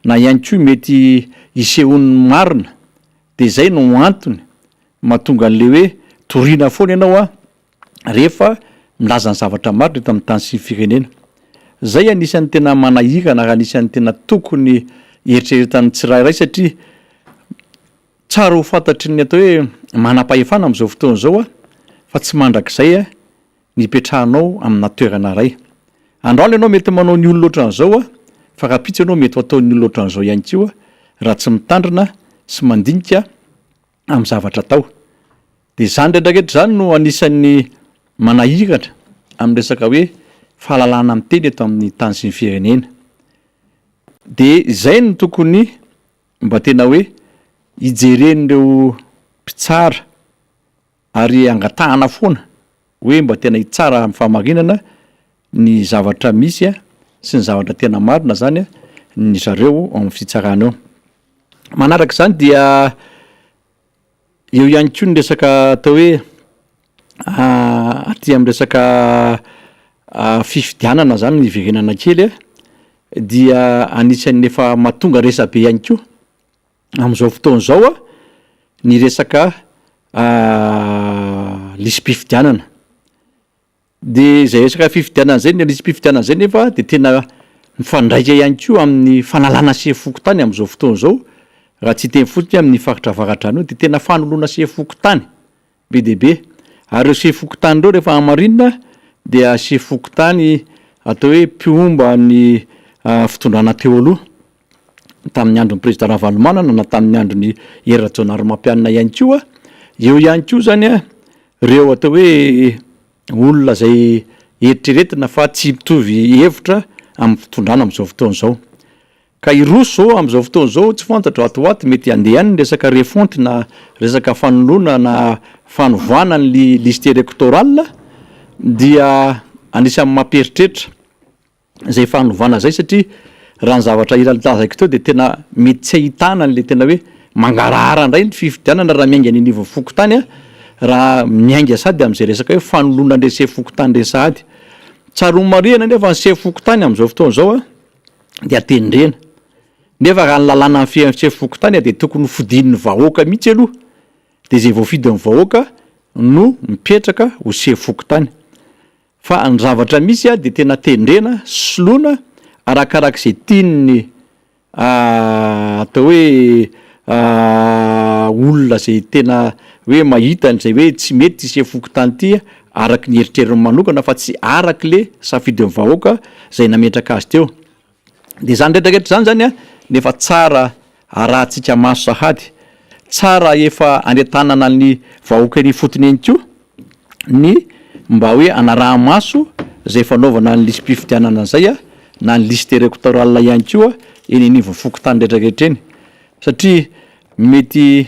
na ihany koa mety hisehoan'ny marina de zay no antony mahatonga an'le hoe toriana foana ianao a rehefa milaza ny zavatra marina eto amin'ny tany sy ny firenena. Zay anisan'ny tena manahirana ary anisan'ny tena tokony eritreretan'ny tsirairay satria tsara ho fantatry ny atao hoe manam-pahefana amin'izao fotoana izao a fa tsy mandrakizay a ny hipetrahanao amina toerana iray. Androany ianao mety manao ny olona ohatran'izao a fa rahampitso ianao mety ho ataon'ny olona ohatran'izao ihany koa raha tsy mitandrina sy mandinika amin'ny zavatra atao. Dia izany rehetra rehetra izany no anisan'ny manahirana amin'ny resaka hoe fahalalahana miteny eto amin'ny tany sy ny firenena. Dia izay no tokony mba tena hoe hijeren'ireo mpitsara ary angatahana foana hoe mba tena hitsara amin'ny fahamarinana ny zavatra misy sy ny zavatra tena marina zany ny zareo ao amin'ny fitsarana eo. Manaraka izany dia eo ihany koa ny resaka atao hoe aty amin'ny resaka fifidianana zany ny hiverenana kely dia anisan'ny efa mahatonga resabe ihany koa amin'izao fotoana izao ny resaka lisi-pifidianana. De izay resaka fifidianana izay, ny lisi-pifidianana izay nefa de tena mifandraika ihany koa amin'ny fanalana sefo fokontany amin'izao fotoana izao, raha tsy hiteny fotsiny amin'ny faritra avaradrano io de tena fanoloana sefo fokontany be dia be, ary ireo sefo fokontany ireo rehefa hamarinina dia sefo fokontany atao hoe mpihomba ny fitondrana teo aloha, tamin'ny andron'ny président Ravalomanana na tamin'ny andron'i Hery Rajaonarimampianina ihany koa, eo ihany koa zany an ireo atao hoe olona izay eritreretina fa tsy mitovy hevitra amin'ny fitondrana amin'izao fotoana izao. Ka hiroso izao amin'izao fotoana izao tsy fantatro ato ho ato mety handeha any ny resaka refonte na resaka fanoloana na fanovana ny liste électorale dia anisan'ny mampieritreritra. izay fanovana izay satria raha ny zavatra hira lazaiko teo dia tena mety tsy ahitana an'ilay tena hoe mangarahara indray ny fifidianana raha miainga any anivon'ny fokontany a, raha miainga sady amin'izay resaka hoe fanoloana an'ireny sefo fokontany ireny sahady. Tsara ho marihana anefa ny sefo fokontany amin'izao fotoana izao a dia tendrena, nefa raha ny lalàna mifehy ny sefo fokontany dia tokony ho fidin'ny vahoaka mihitsy aloha, dia izay voafidin'ny vahoaka no mipetraka ho sefo fokontany. Fa ny zavatra misy dia tena tendrena, soloina arakarak'izay tian'ny atao hoe olona izay tena hoe mahita an'izay hoe tsy mety ity sefo fokontany ity araky ny eritreriny manokana fa tsy arak'le safidin'ny vahoaka izay nametraka azy teo. De izany rehetra rehetra izany zany an, efa tsara arahantsika maso sahady, tsara efa anentanana ny vahoaka eny ifotony eny koa ny mba hoe anaraha-maso izay fanaovana ny lisi-pifidianana izay an, na ny liste électorale ihany koa eny anivon'ny fokontany rehetra rehetra eny, satria mety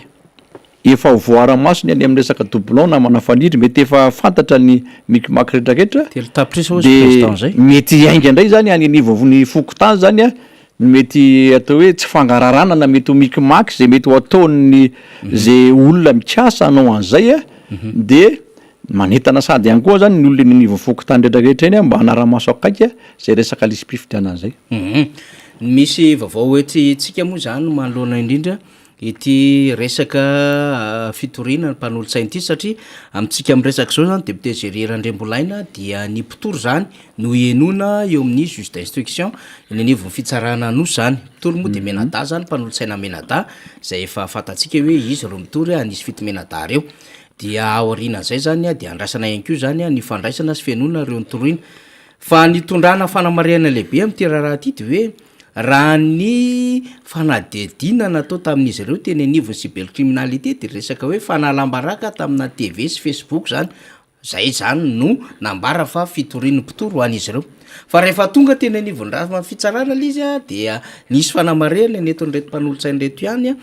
Efa ho voaara-maso ny any amin'ny resaka doublon namana Faniry, mety efa fantatra ny micmac retraretra, Telo tapitrisa hozy président de zay. mety hiainga indray zany any anivon'ny fokontany zany an, ny mety atao hoe tsy fangararana na mety ho micmac zay mety ho ataon'ny ze olona mikasa hanao an'izay an, de manentana sady ihany koa zany ny olona eny anivon'ny fokontany retraretra eny an mba hanara-maso akaiky zay resaka lisi-pifidianana zay. Misy vaovao hoentintsika moa zany manoloana indrindra ity resaka fitoriana ny mpanolotsaina ity satria amintsika miresaka izao zany député Jerry Randriambolaina dia ny mpitory zany no henoina eo amin'ny juge d'instruction eny anivon'ny fitsarana Anosy zany, mpitory moa dia Menadahy zany mpanolotsaina Menadahy izay efa fantatsika hoe izy ireo mitory an'izy fito Menadahy ireo, dia aorianan'izay zany dia andrasana ihany koa zany ny fandraisana sy fihenoana ireo nitoriana. Fa nitondrana fanamarihana lehibe amin'ity raharaha ity dia hoe. Raha ny fanadihadiana natao tamin'izy ireo teny anivon'ny cybercriminalité dia resaka hoe fanalam-baraka tamina TV sy Facebook izany, izay izany no nambara fa fitorian'ny mpitory ho an'izy ireo. Fa rehefa tonga teny anivon'ny rafitra fitsarana ilay izy dia nisy fanamarihana nentin'ireto mpanolotsaina ireto ihany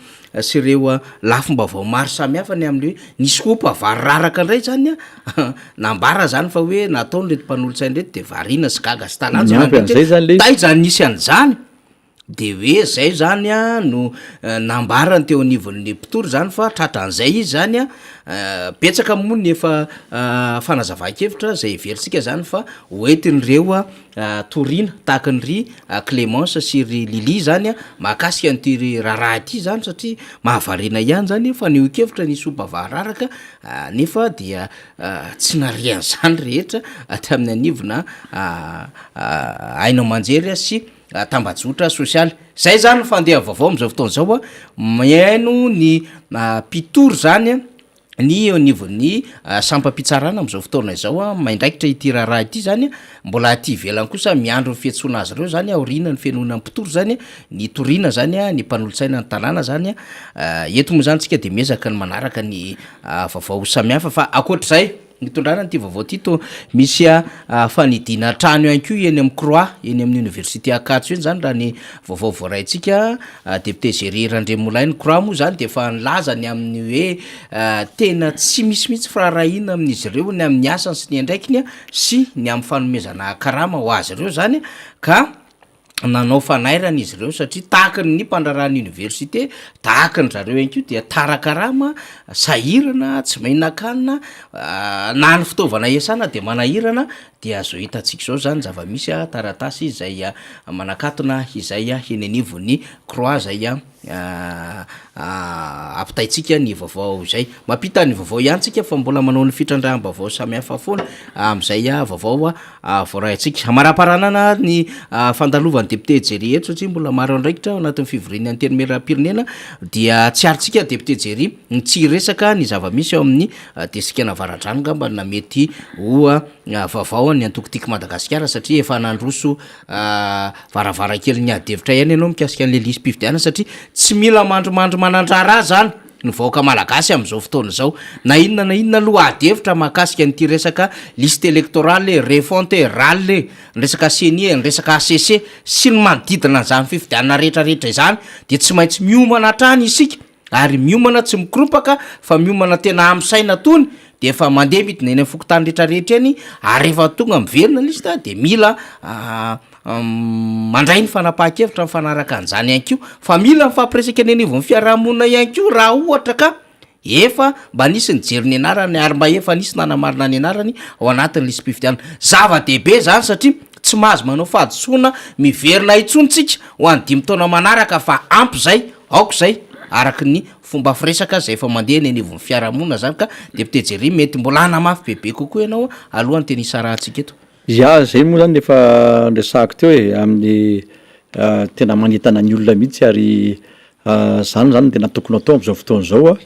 sy ireo lafim-baovao maro samihafa ny amin'ny hoe nisy koa variraraka indray zany an, nambara zany fa hoe nataon'ireto mpanolotsaina ireto de variana sy gaga sy talanjona Niampy an'izay zany le izy. Taiza nisy an'izany? De hoe zay zany an no nambarany teo anivon'ny mpitory zany fa tratran'izay izy zany an, betsaka moa ny efa fanazavan-kevitra zay heverintsika zany fa hoentin'ireo toriana tahaka ny ry Clémence sy ry Lily zany a, mahakasika an'ity raharaha ity zany satria mahavariana ihany zany fanehoan-kevitra nisy ompa vahararaka nefa dia tsy narian'izany rehetra tamin'ny anivona haino aman-jery sy tambajotra sosialy. Zay zany ny fandeha vaovao amin'izao fotoana izao a, mihaino ny mpitory zany a. ny eo anivon'ny sampam-pitsarana amin'izao fotoana izao maindraikitra ity raharaha ity zany, mbola aty ivelany kosa miandry ny fiantsoana azy ireo zany aoriana ny fihenoana ny mpitory zany, ny toriana zany, ny mpanolotsaina ny tanàna zany, eto moa zany tsika de miezaka ny manaraka ny vaovao samihafa fa ankoatr'izay. Nitondrana an'ity vaovao ity toa misy fanidiana trano ihany koa eny amin'ny Croix, eny amin'ny Université Ankatso eny izany raha ny vaovao voaraintsika. Député Jerry Randriamolahy ny Croix moa izany dia efa nilaza ny amin'ny hoe tena tsy misy mihitsy firaharahiana amin'izy ireo ny amin'ny asany sy ny andraikiny sy ny amin'ny fanomezana karama ho azy ireo izany ka nanao fanairana izy ireo satria tahaky ny mpandraharaha ny université, tahaky ny zareo ihany koa dia tara karama, sahirana, tsy mihinan-kanina, na ny fitaovana iasana dia manahirana, dia zao hitantsika izao zany zava-misy a, taratasy izay manakatona izay eny anivon'ny croix zay Ampitaintsika ny vaovao izay. Mampita ny vaovao ihany tsika fa mbola manao ny fitrandraham-baovao samihafa foana amin'izay vaovao voaraintsika. Amaraparanana ny fandalovan'ny député Jerry eto satria mbola maro andraikitra ao anatin'ny fivorian'ny Antenimierampirenena dia tsy arintsika député Jerry ny tsy hiresaka ny zava-misy ao amin'ny distrikan'Avaradrano angamba na mety ho vaovao an'ny antoko Tiako Madagasikara satria efa nandroso Varavarankely ny ady hevitra ihany ianao mikasika an'ilay lisi-pifidianana satria tsy mila mandrimandry manan-draharaha zany ny vahoaka malagasy amin'izao fotoana izao. Na inona na inona aloha ady hevitra mahakasika an'ity resaka liste électorale e, refonte e, ral e, ny resaka ceni e, ny resaka HCC sy ny manodidina an'izany fifidianana rehetrarehetra izany dia tsy maintsy miomana hatrany isika ary miomana tsy mikorompaka fa miomana tena amin'ny saina tony dia efa mandeha midina eny amin'ny fokontany rehetra rehetra eny ary rehefa tonga miverina liste dia mila mandray ny fanapahan-kevitra mifanaraka an'izany ihany koa fa mila mifampiresaka eny anivon'ny fiarahamonina ihany koa raha ohatra ka efa mba nisy nijery ny anarany ary mba efa nisy nanamarina ny anarany ao anatin'ny lisi-pifidianana. Zava-dehibe izany satria tsy mahazo manao fahadisoana miverina intsony tsika ho an'ny dimy taona manaraka fa ampy izay, aoka izay, araka ny fomba firesaka izay efa mandeha eny anivon'ny fiarahamonina izany ka Député Jerry mety mbola hanamafy bebe kokoa ianao alohan'ny teny hisarahantsika eto. Ya, izay moa izany efa noresahako teo e, amin'ny tena manentana ny olona mihitsy ary izany izany no tena tokony atao amin'izao fotoana izao,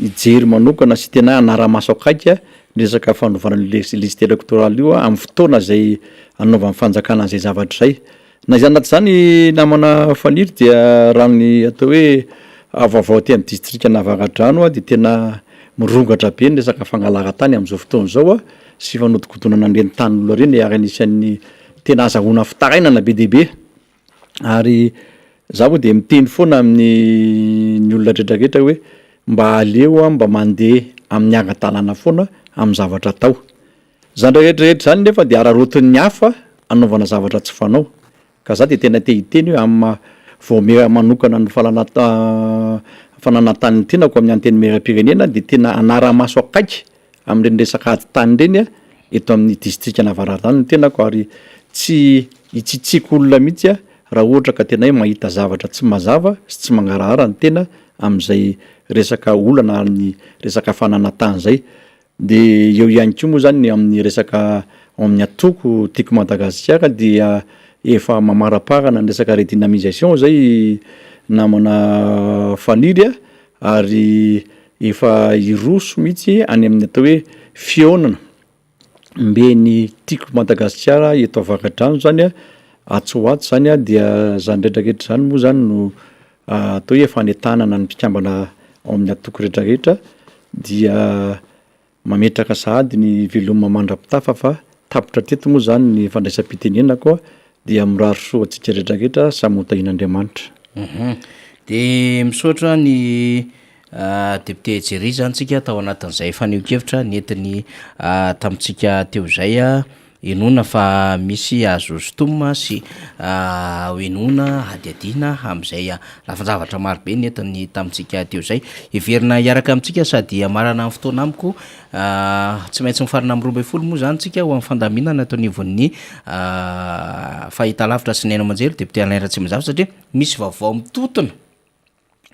hijery manokana sy tena hanara-maso akaiky ny resaka fanovana an'io liste électorale io amin'ny fotoana izay hanaovan'ny fanjakana an'izay zavatra izay. Na izany na tsy izany namana Faniry dia raha ny atao hoe vaovao aty amin'ny distrikan'Avaradrano dia tena mirongatra be ny resaka fangalarantany amin'izao fotoana izao sy fanodikodinana an'ireny tanin'olona ireny ary anisan'ny tena azahoana fitarainana be dia be ary za moa dia miteny foana amin'ny ny olona rehetra rehetra hoe mba aleo mba mandeha amin'ny ara-dalàna foana amin'ny zavatra atao. Izany rehetra rehetra izany nefa dia araraotin'ny hafa anaovana zavatra tsy fanao. Ka za dia tena te hiteny hoe amin'ny maha vaomiera manokana ny fananan-tany ny tenako amin'ny antenimieram-pirenena dia tena hanara-maso akaiky amin'ireny resaka ady tany ireny eto amin'ny distrikan'Avaradrano ny tenako ary tsy hitsitsiako olona mihitsy raha ohatra ka tena hoe mahita zavatra tsy mazava sy tsy mangarahara ny tena amin'izay resaka olana amin'ny resaka fananan-tany izay. Dia eo ihany koa moa izany ny amin'ny resaka ao amin'ny antoko Tiako Madagasikara dia efa mamaraparana ny resaka redynamisation izay namana Faniry a, ary efa hiroso mihitsy any amin'ny atao hoe fihaonana mben'ny Tiako Madagasikara eto Avaradrano izany a. Atsy ho atsy izany dia izany rehetra rehetra izany moa izany no atao hoe fanentanana ny mpikambana ao amin'ny antoko rehetra rehetra dia mametraka sahady ny veloma mandra-pitafa fa tapitra teto moa izany ny fandraisam-pitenenako dia mirary soa antsika rehetra rehetra samy ho tahian'Andriamanitra. Dia misaotra ny Député Jerry izany tsika tao anatin'izay fanehoan-kevitra nentiny tamintsika teo izay. Inoana fa misy azo sintomina sy henoina hadihadiana amin'izay lafin-javatra marobe nentiny tamintsika teo izay. Heverina hiaraka amintsika sady hamarana ny fotoana amiko, tsy maintsy mifarana amin'ny 12 moa izany tsika ho amin'ny fandaminana eto anivon'ny fahitalavitra sy ny haino aman-jery Député Alain Ratsimandrava satria misy vaovao mitotona.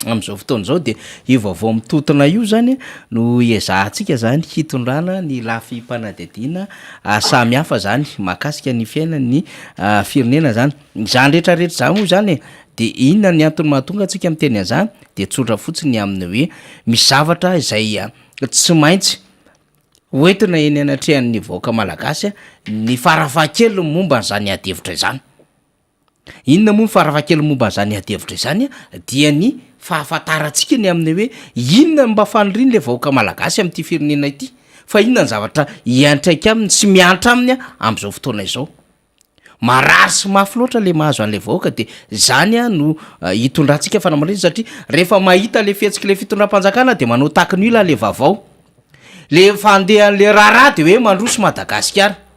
Amin'izao fotoana izao dia io vaovao mitotona io zany no iezahantsika zany hitondrana ny lafim-panadihadiana samy hafa zany mahakasika ny fiainan'ny firenena zany. Izany rehetra rehetra izany moa zany e, de inona ny antony mahatonga antsika miteny an'izany? De tsotra fotsiny ny amin'ny hoe misy zavatra izay tsy maintsy hoentina eny anatrehan'ny vahoaka malagasy ny farafahakeliny momba an'izany ady hevitra izany. Inona moa ny farafahakeliny momba an'izany adihevitra izany dia ny fahafantarantsika ny amin'ny hoe inona no mba fanirian'ilay vahoaka malagasy amin'ity firenena ity fa inona ny zavatra hiantraika aminy sy miantra aminy amin'izao fotoana izao. Marary sy mafy loatra ilay mahazo an'ilay vahoaka dia izany no hitondrantsika fanamarinana satria rehefa mahita ilay fihetsik'ilay fitondram-panjakana dia manao takin'ila ilay vaovao. Le fandehan'ilay raharaha dia hoe mandroso Madagasikara.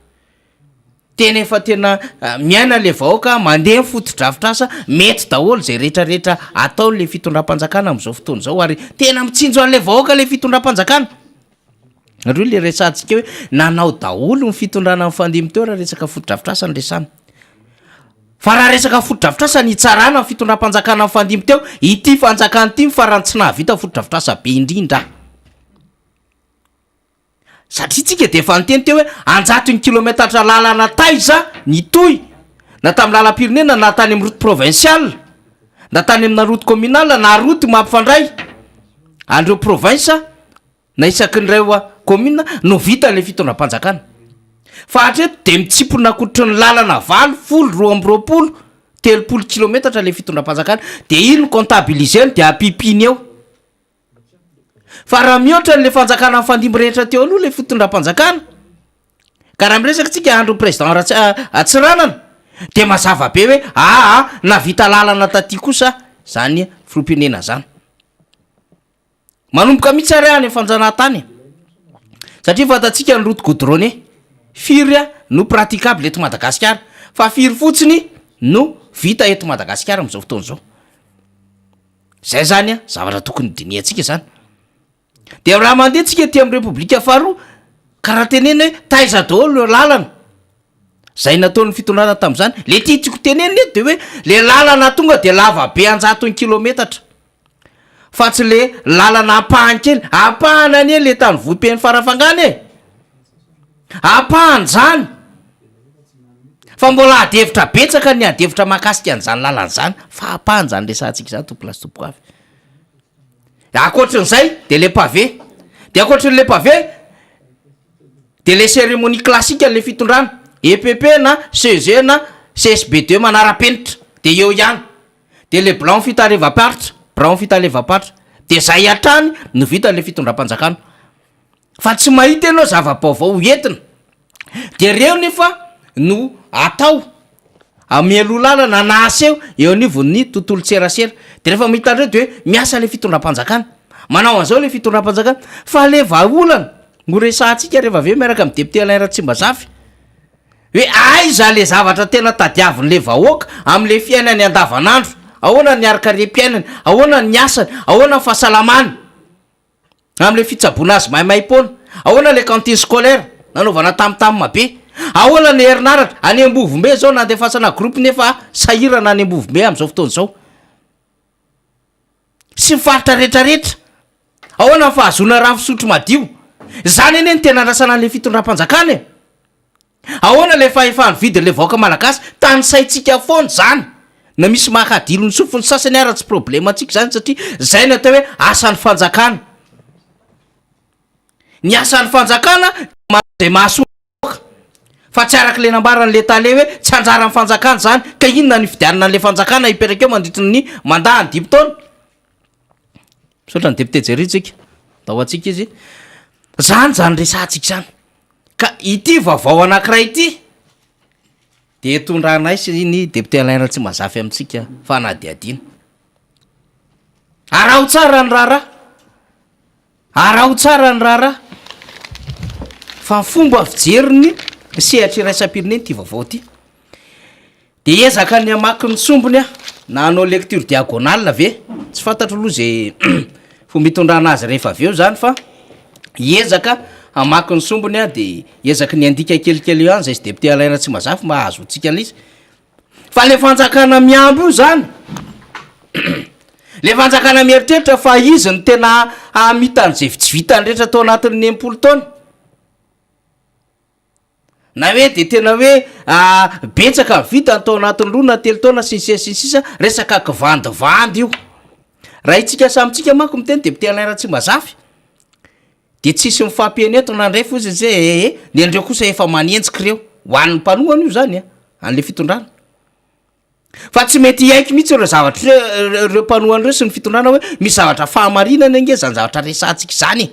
Tena efa tena miaina le vahoaka, mandeha ny fotodrafitrasa, mety daholo zay rehetra rehetra ataon'le fitondram-panjakana amin'izao fotoana izao ary tena mitsinjo an'le vahoaka le fitondram-panjakana. Nareo le resahantsika hoe nanao daholo ny fitondrana nifandimby teo raha resaka fotodrafitrasa no resahana. Fa raha resaka fotodrafitrasa ny hitsarana ny fitondram-panjakana nifandimby teo, ity fanjakana ity no farany tsy nahavita fotodrafitrasa be indrindra. Satria tsika dia efa niteny teo hoe anjatony kilometatra lalana taiza nitohy na tamin'ny lalam-pirenena na tany amin'ny route provinciale na tany amina route communale na route mampifandray an'ireo province na isaky ny ireo commune no vita ilay fitondram-panjakana. Fa hatreto dia mitsimpona ankoatry ny lalana 8, 10, 22, 30 kilometatra ilay fitondram-panjakana dia iny no comptabiliser-ny dia ampipiny eo. Fa raha mihoatra an'le fanjakana nifandimby rehetra teo aloha le fitondram-panjakana, ka raha miresaka tsika andron'ny président Ratsi- Tsiranana de mazava be hoe aa nahavita lalana taty kosa zany filoham-pirenena zany. Manomboka mihitsy ary any fanjanahantany e, satria fantatsika ny route goudronnée, firy no praticable eto Madagasikara, fa firy fotsiny no vita eto Madagasikara amin'izao fotoana izao. Zay zany an, zavatra tokony dinihantsika zany. De raha mandeha tsika aty amin'ny repoblika faharoa, ka raha tenenina hoe taiza daholo ireo lalana zay nataon'ny fitondrana tamin'izany, le tiako tenenina eto de hoe le lalana tonga de lava be an-jatony kilometatra, fa tsy le lalana ampahany kely, ampahany anie le tany Vohipeno Farafangana e! Ampahany zany fa mbola ady hevitra betsaka ny ady hevitra mahakasika an'izany lalana izany fa ampahany zany resahantsika izany tompolahy sy tompokovavy. Ankoatrin'izay de le pavé, de ankoatrin'le pavé de le cérémonie classique an'le fitondrana, EPP na CEG na CSB deux manara-penitra de eo ihany, de le blanc fitalevam-paritra, birao fitalevam-paritra, de zay hatrany no vitan'le fitondram-panjakana. Fa tsy mahita ianao zava-baovao ho entina. De reo nefa no atao mialoha lalana na aseho eo anivon'ny tontolon-tserasera. De rehefa mahita an'ireo de hoe miasa le fitondram-panjakana, manao an'izao le fitondram-panjakana. Fa le vahaolana no resahantsika rehefa avy eo miaraka amin'ny député Alain Ratsimbazafy hoe aiza le zavatra tena tadiavin'le vahoaka am'le fiainany andavanandro, ahoana ny harin-karem-piainany, ahoana ny asany, ahoana ny fahasalamany. Amin'ilay fitsaboana azy maimaimpoana? Ahoana ilay cantine scolaire nanaovana tam tam be? Ahoana ny herinaratra? Any Ambovombe izao nandefasana groupe nefa sahirana any Ambovombe amin'izao fotoana izao. Sy ny faritra rehetrarehetra. Ahoana ny fahazoana rano fisotro madio? Izany anie no tena andrasana an'ilay fitondram-panjakana e! Ahoana ilay fahefan'ny vidin'ilay vahoaka malagasy? Tanisaintsika foana izany. Na misy maka adilo ny sofiny sasany ara tsy problème antsika izany satria izay no atao hoe asan'ny fanjakana. Ny asan'ny fanjakana dia manao izay mahasoa ny vahoaka. Fa tsy araka ilay nambaran'ilay tale hoe tsy anjaran'ny fanjakana izany, ka inona no hifidianana an'ilay fanjakana hipetraka eo mandritry ny mandat ny dimy taona? Misaotra ny député Jerry tsika, ndao antsika izy. Zany zany resahantsika izany. Ka ity vaovao anankiray ity dia tondranay sy ny député Alain Ratsimazafy amintsika fanadihadiana. Araho tsara ny raharaha. Araho tsara ny raharaha fa ny fomba fijerin'ny sehatra iraisam-pirenena ity vaovao ity. Dia hiezaka ny hamaky ny sombiny aho na hanao lecture diagonale ve? Tsy fantatro aloha izay fomba hitondrana azy rehefa avy eo izany fa hiezaka hamaky ny sombiny aho dia hiezaky ny handika kelikely eo ihany izay sy député Alain Ratsimazafy mba hahazoantsika an'ilay izy. Fa le fanjakana mihambo io zany, le fanjakana mieritreritra fa izy no tena hahamita an'izay tsy vitany rehetra tao anatin'ny 60 taona, na hoe de tena hoe betsaka ny vitany tao anatin'ny roa na telo taona sy ny sisa sy ny sisa, resaka kivandivandy io. Raha itsika samy tsika manko miteny député Alain Ratsimbazafy, De tsisy mifampiheno eto na ndray fotsiny tse ee, ny an'ireo kosa efa manenjika ireo, ho an'ny mpanohana io zany an, an'le fitondrana. Fa tsy mety hiaiky mihitsy ireo zavatra ireo ireo mpanohana ireo sy ny fitondrana hoe misy zavatra fahamarinana ange zany zavatra resahantsika izany e.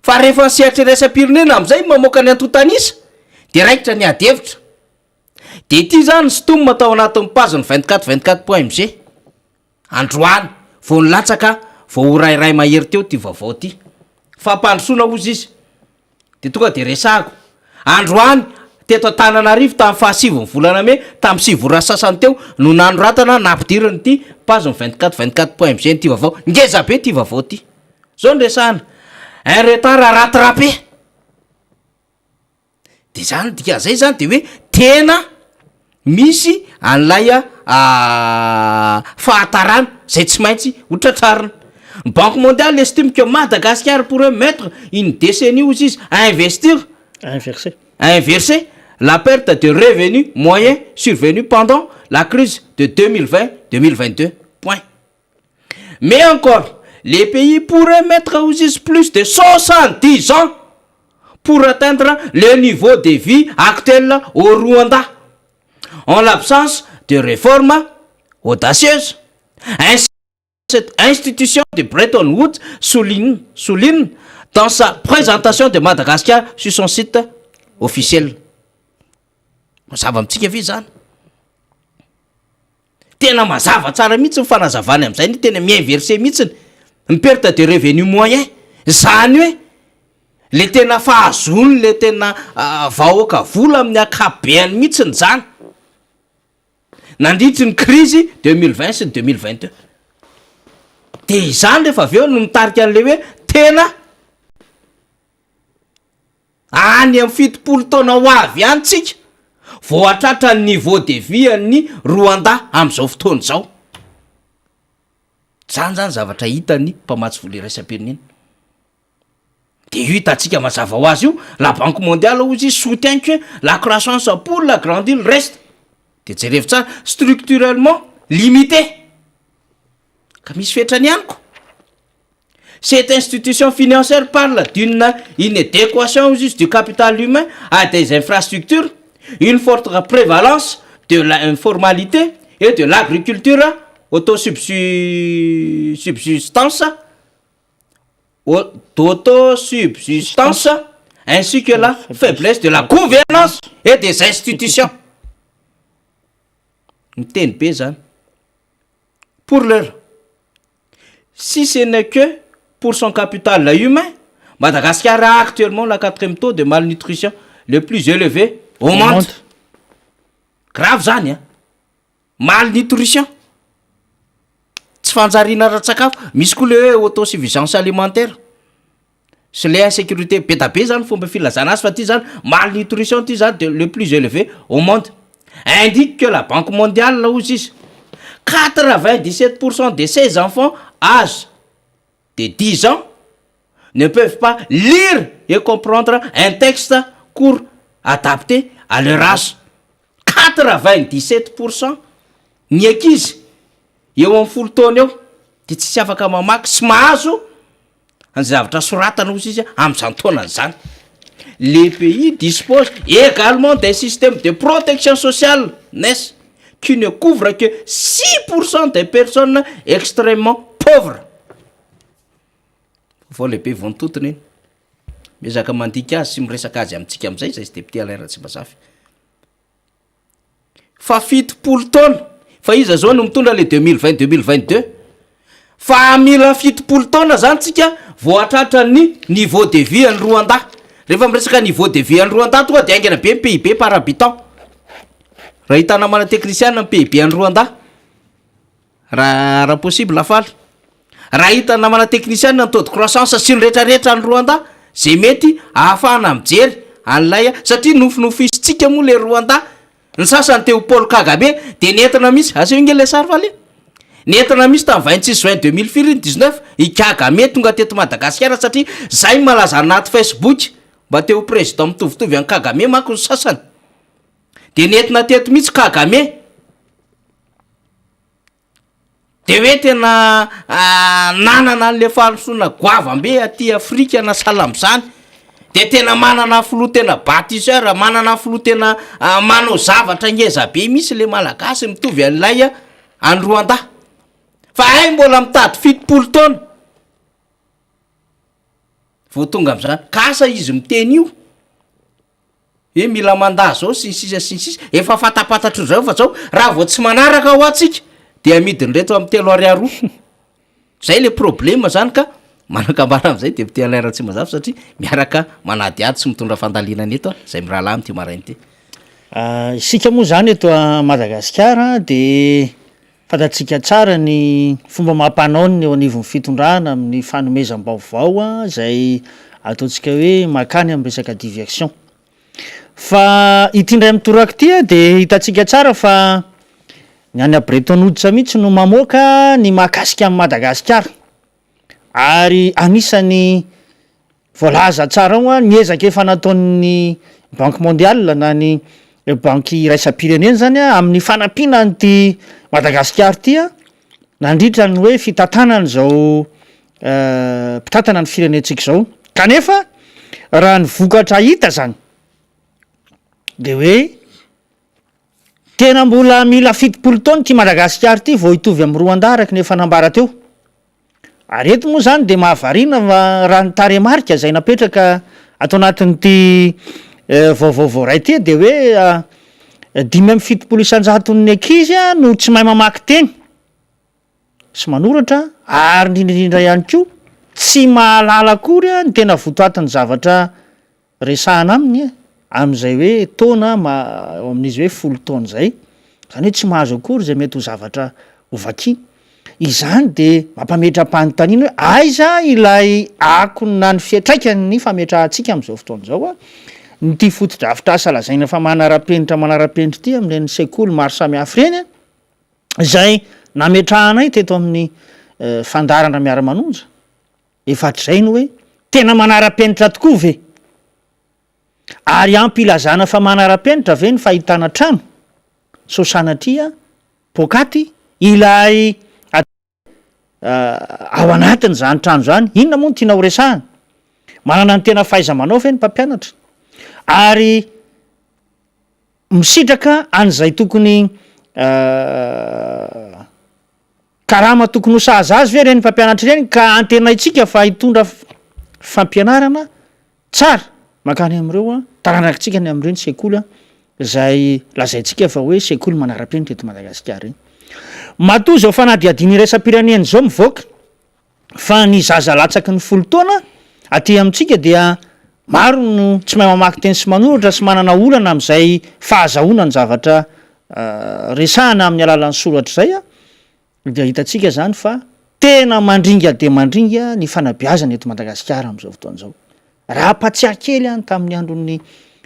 Fa rehefa ny sehatra iraisam-pirenena am'zay mamoaka ny antontan'isa de raikitra ny ady hevitra. De ity zany sintomina tao anatin'ny page-n'ny 24 24 point mg. Androany vao nilatsaka vao ora iray mahery teo ity vaovao ity. Fampandrosoana hozy izy dia tonga dia resahako. Androany teto Antananarivo tamin'ny fahasivin'ny volana mey tamin'ny sivy ora sasany teo no nanoratana nampidirina ity page ny 24 24 point mg ity vaovao. Ngeza be ity vaovao ity. Zao no resahana. Un retard à rattraper. De zany dikan'izay zany de hoe tena misy an'ilay fahatarana zay tsy maintsy ho tratrarina. Ny Banque mondiale estime que Madagascar pourrait mettre une décennie hozy izy à investir, Inverser. à inverser la perte de revenu moyen survenue pendant la crise de 2020 2022. Point. Mais encore, les pays pourraient mettre hozy izy plus de 70 ans pour atteindre le niveau de vie actuel au Rwanda, en l'absence de réformes audacieuses. Ainsi, cette institution de Bretton Woods souligne, souligne dans sa présentation de Madagascar sur son site officiel. Mazava amintsika ve zany? Tena mazava tsara mihitsy ny fanazavany amin'izay ny tena mi-inverser mihitsy ny perte de revenu moyen, zany hoe le tena fahazoany le tena vahoaka vola amin'ny ankapobeany mihitsiny zany nandritry ny crise 2020 sy ny 2022, de izany rehefa avy eo no mitarika an'le hoe tena Any amin'ny 70 taona ho avy any tsika vao hahatratra ny niveau de vie an'ny Rwanda amin'izao fotoana izao. Izany zany zavatra hitan'ny mpamatsy vola iraisam-pirenena. De io hitantsika mazava ho azy io, la banque mondiale hozy izy soutient que la croissance pour la grande ile reste, de jerevo tsara, structurellement limitée. Ka misy fetrany ihany ko. Cette institution financière parle d'une inadéquation du capital humain à des infrastructures, une forte prévalence de l'informalité et de l'agriculture autosubsistance d'autosubsistance ainsi que la faiblesse de la gouvernance et des institutions. Miteny be zany. Pour l'heure, si ce n'est que pour son capital humain, Madagascar a actuellement la quatrième taux de malnutrition le plus élevé au monde. Grave zany an! Malnutrition, tsy fanjariana ara-tsakafo, misy koa le hoe autosuffisance alimentaire sy le insécurité, be da be zany fomba filazana azy fa ty zany malnutrition ty zany de le plus élevé au monde. Indique que la Banque mondiale hozy izy, 97% de ces enfants âge de 10 ans ne peuvent pas lire et comprendre un texte court adapté à leur âge. 97% ny ankizy eo amin'ny folo taona eo de tsisy afaka mamaky sy mahazo ny zavatra soratana hozy izy amin'izany taonany zany. Le pays dispose également d'un système de protection sociale, nes, qui ne couvre que 6% des personnes extrêmement pauvres. Vaovao lehibe vao nitotona iny. Miezaka mandika azy sy miresaka azy amintsika amin'izay izay sy député Alain Ratsimbazafy. Fa 70 taona, fa iza zao no mitondra le 2020 2022? Fa mila 70 taona zany tsika vao hahatratra ny niveau de vie any Rwanda. Rehefa miresaka niveau de vie any Rwanda tonga de haingana be ny PIB par habitant. Raha hita namana teknisiana ny PIB any Rwanda. Raha raha possible faly. Raha hita namana teknisiana ny taux de croissance sy ny retraretra any Rwanda, ze mety ahafahana mijery an'ilay satria nofinofisintsika moa le Rwanda, ny sasany te ho Paul Kagame de nentina mihitsy, aseho nge le sary faly e, nentina mihitsy tamin'ny 26 juin 2000 firy iny 19 i Kagame tonga teto Madagasikara satria zay malaza anaty Facebook mba te ho président mitovitovy an'i Kagame manko ny sasany de nentina teto mihitsy Kagame. De hoe tena nanana an'le fahalosoana goavam-be aty Afrika na sahala am'zany, de tena manana filoha tena batisseur, manana filoha tena manao zavatra ngeza be mihitsy le Malagasy mitovy an'ilay any Rwanda, fa hay mbola mitady 70 taona vao tonga am'zany, ka asa izy miteny io. Hoe mila mandat zao sy ny sisa sy ny sisa, efa fantapantatry zareo fa zao raha vao tsy manaraka hoa tsika de amidin'ireto amin'ny telo ariary roa, zay le problème zany ka manakambara am'zay député Alain Ratsimbazafy satria miaraka manadihady sy mitondra fandalinana eto zay mirahalahy amin'ity maraina ity. Isika moa zany eto Madagasikara de fantatsika tsara ny fomba amam-panao ny eo anivon'ny fitondrana amin'ny fanomezam-baovao izay ataontsika hoe mankany amin'ny resaka diversion. Fa ity indray mitoraka ity dia hitantsika tsara fa ny any Bretton Woods mihitsy no mamoaka ny mahakasika an'i Madagasikara ary anisan'ny Voalaza tsara ao ny ezaka efa nataon'ny Banque mondiale na ny banky iraisam-pirenena izany amin'ny fanampiana an'ity Madagasikara ity nandritra ny hoe fitantanana izao mpitantana ny firenentsika izao. Kanefa raha ny vokatra hita izany de hoe tena mbola mila 70 taona ity Madagasikara ity vao hitovy amin'i Rwanda araka ny efa nambara teo. Ary eto moa izany dia mahavariana fa raha ny tarehimarika izay napetraka ato anatin'ity vaovao voaray ity dia hoe 75 isan-jaton'ny ankizy no tsy mahay mamaky teny sy manoratra ary indrindra indrindra ihany koa tsy mahalala akory ny tena votoatin'ny zavatra Resahana aminy amin'izay hoe taona eo amin'izy hoe 10 taona izay, izany hoe tsy mahazo akory izay mety ho zavatra ho vakiana. Izany dia mampametra-panontaniana hoe aiza ilay akony na ny fiantraikan'ny fametrahantsika amin'izao fotoana izao an'ity fotodrafitrasa lazaina fa manara-penitra manara-penitra ity amin'ireny sekoly maro samihafa ireny izay nametrahanay teto amin'ny fandaharana miara-manonja. Efa hatrizay ny hoe tena manara-penitra tokoa ve? Ary ampy ilazana fa manara-penitra ve ny fahitana trano sao sanatria poakaty ilay ao anatin'izany trano izany? Inona moa no tiana horesahana? Manana ny tena fahaiza-manao ve ny mpampianatra? Ary misitraka an'izay tokony Karama tokony ho sahaza azy ve ireny mpampianatra ireny ka antenaintsika fa hitondra fampianarana tsara mankany amin'ireo taranakitsika any amin'ireny sekoly izay lazaintsika fa hoe sekoly manara-penitra eto Madagasikara ireny. Matoa izao fanadihadiana iraisam-pirenena izao mivoaka fa ny zaza latsaky ny 10 taona aty amintsika dia maro no tsy mahay mamaky teny sy manoratra sy manana olana amin'izay fahazahoana ny zavatra resahana amin'ny alalan'ny soratra izay dia hitantsika izany fa tena mandringa dia mandringa ny fanabeazana eto Madagasikara amin'izao fotoana izao. Raha hampatsiahy kely aho ny tamin'ny andron'ny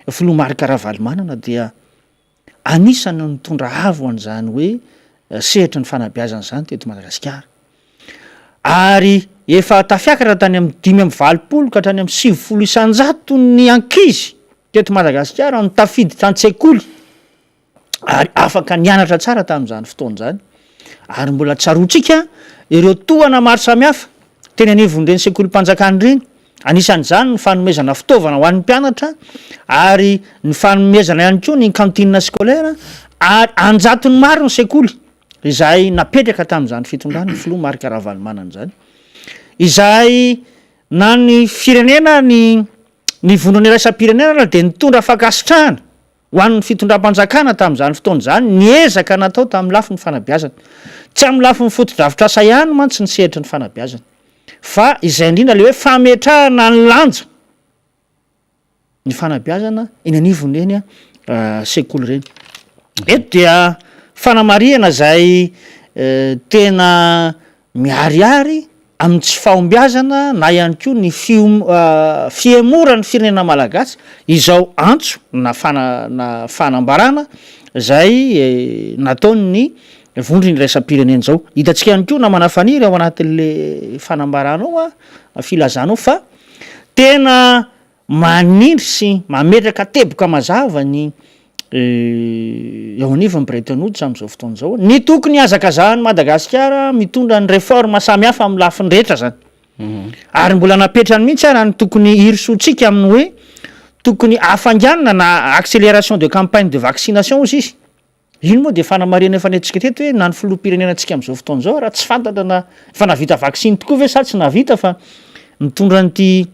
filoha Marc Ravalomanana dia anisan'ny nitondra avo an'izany hoe sehatry ny fanabeazana izany teto Madagasikara. Ary efa tafiakatra tany amin'ny 85 ka hatrany amin'ny 90% ny ankizy teto Madagasikara no tafiditra an-tsekoly ary afaka nianatra tsara tamin'izany fotoana izany. Ary mbola tsaroantsika ireo tohana maro samihafa teny anivon'ireny sekolim-panjakana ireny. Anisan'izany ny fanomezana fitaovana ho an'ny mpianatra ary ny fanomezana ihany koa ny cantine scolaire ary an-jatony maro ny sekoly izay napetraka tamin'izany fitondran'ny filoha Marc Ravalomanana izany. Izay na ny firenena ny ny vondrona iraisam-pirenena dia nitondra fankasitrahana ho an'ny fitondram-panjakana tamin'izany fotoana izany ny ezaka natao tamin'ny lafiny fanabeazana. Tsy amin'ny lafiny fotodrafitrasa ihany mantsy ny sehatry ny fanabeazana fa izay indrindra ilay hoe fametrahana ny lanja ny fanabeazana eny anivon'ireny sekoly ireny. Eto dia fanamarihana izay tena miharihary amin'ny tsy fahombiazana na ihany koa ny fihemoran'ny firenena malagasy izao antso na na fanambarana izay nataon'ny vondrona iraisam-pirenena izao. Hitantsika ihany koa namana Faniry ao anatin'le fanambarana ao, filazana ao fa tena Manindry sy mametraka teboka mazava ny eo anivon'ny Bretton Woods amin'izao fotoana izao ny tokony hihazakazahan'i Madagasikara mitondra ny réforme samihafa amin'ny lafiny rehetra izany. Ary mbola napetrany mihitsy ara ny tokony hirosoantsika amin'ny hoe tokony hafainganina na accélération de campagne de vaccination hozy izy. Iny moa dia fanamarihana efa nentintsika teto hoe na ny filoham-pirenena antsika amin'izao fotoana izao raha tsy fantatra na efa nahavita vaksiny tokoa ve sa tsy nahavita fa mitondra an'ity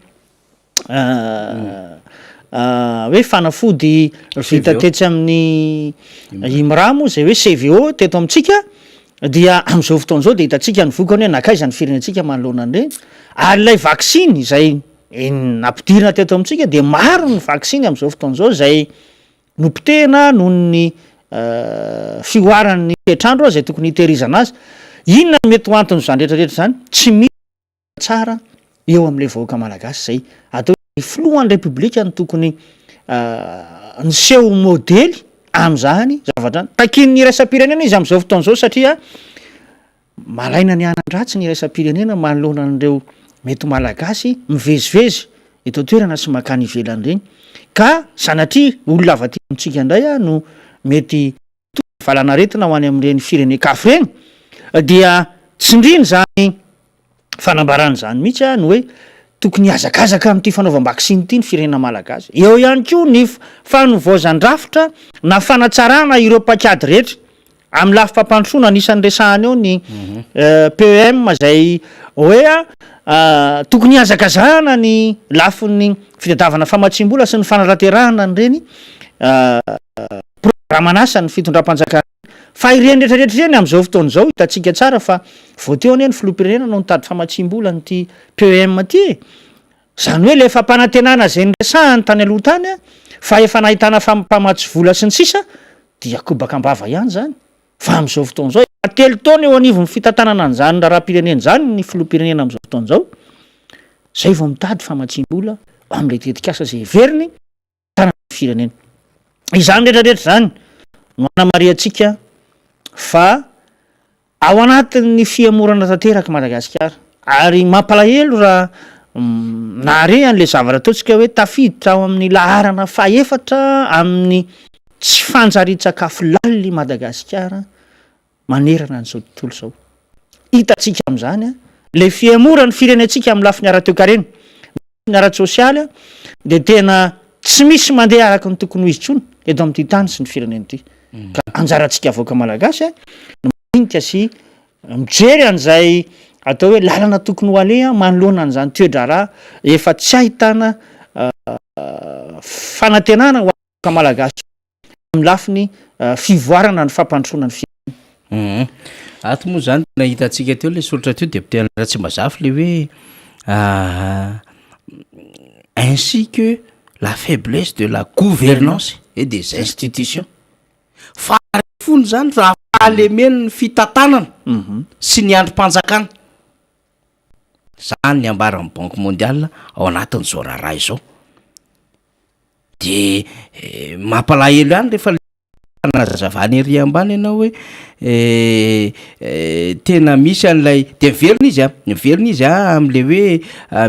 hoe fanafody vita tetsy amin'ny IMRA moa izay hoe CVO teto amintsika dia amin'izao fotoana izao dia hitantsika ny vokany hoe nankaiza ny firenentsika manoloana an'ireny ary ilay vaksiny izay nampidirina teto amintsika dia maro ny vaksiny amin'izao fotoana izao izay nopotehina noho ny fihoaran'ny toetr'andro izay tokony hitehirizana azy. Inona no mety ho anton'izany rehetra rehetra izany? Tsy misy tsara eo amin'ilay vahoaka malagasy izay atao hoe ny filohan'ny repoblika no tokony niseho modely amin'izany zavatra izany. Takian'ny iraisam-pirenena izy amin'izao fotoana izao satria Malaina ny hanan-dratsy ny iraisam-pirenena manoloana an'ireo mety ho Malagasy mivezivezy eto an-toerana sy mankany ivelany ireny ka sanatria olona avy aty amintsika indray no mety hitondra valanaretina ho any amin'ireny firenen-kafa ireny dia tsindrina izany fanambarana izany mihitsy ny hoe tokony hihazakazaka amin'ity fanaovam-baksiny ity ny firenena Malagasy. Eo ihany koa ny fanovaozan-drafitra na fanatsarana ireo paikady rehetra Amin'ny lafim-pampandrosoana, anisan'ny resahana eo ny PEM izay hoe tokony hihazakazahana ny lafiny fitadiavana famatsiam-bola sy ny fanatanterahana an'ireny programan'asan'ny fitondram-panjakana ireny. Fa ireny rehetra rehetra ireny amin'izao fotoana izao hitantsika tsara fa vao teo anie ny filoham-pirenena no nitady famatsiam-bola an'ity PEM ity e! Izany hoe ilay fampanantenana izay niresahany tany aloha tany fa efa nahitana mpamatsy vola sy ny sisa dia kobaka am-bava ihany izany fa amin'izao fotoana izao efa telo taona eo anivon'ny fitantanana an'izany raharaham-pirenena izany ny filoham-pirenena amin'izao fotoana izao izay vao mitady famatsiam-bola amin'ilay tetikasa izay heveriny tanana ny firenena. Izany rehetra rehetra izany no anamarihantsika fa Ao anatin'ny fihemorana tanteraka Madagasikara ary mampalahelo raha nahare an'ilay zavatra ataontsika hoe tafiditra ao amin'ny laharana fahefatra amin'ny tsy fanjarian-tsakafo lalina i Madagasikara manerana an'izao tontolo izao. Hitantsika amin'izany ilay fihemoran'ny firenentsika amin'ny lafiny ara-toekarena. Ny ara-tsosialy dia tena tsy misy mandeha araka ny tokony ho izy intsony eto amin'ity tany sy ny firenena ity. Ka anjarantsika vahoaka malagasy no mandinika sy mijery an'izay atao hoe lalana tokony ho aleha manoloana an'izany toe-draharaha efa tsy ahitana fanantenana ho an'ny vahoaka malagasy amin'ny lafiny fivoarana ny fampandrosoana ny firenena. Ato moa zany tena hitantsika teo le soratra teo député Alain Ratsimbazafy le hoe ainsi que la faiblesse de la gouvernance et des institutions. Faharefony zany raha fahalemen'ny fitantanana sy ny andrim-panjakana. Zany ny ambaran'ny Banque mondiale ao anatin'izao raharaha izao. De mampalahelo ihany rehefa le fanazavana ery ambany ianao hoe tena misy an'ilay de miverina izy a, miverina izy a am'le hoe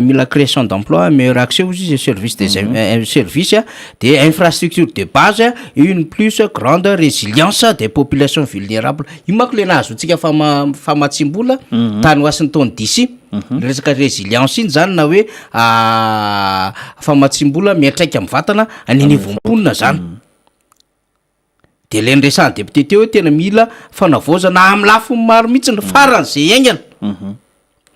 mila création d'emploi, meilleur accès hozy izy service des in- service a, de infrastructure de base a, une plus grande résilience des populations vulnérables, io manko le nahazoantsika fama- famatsiam-bola tany Washington DC. Le resaka résilience iny zany na hoe famatsiam-bola miantraika mivantana any anivon'ny mponina zany. De le niresahan'ny député teo hoe tena mila fanavaozana amin'ny lafiny maro mihitsiny faran'izay haingana.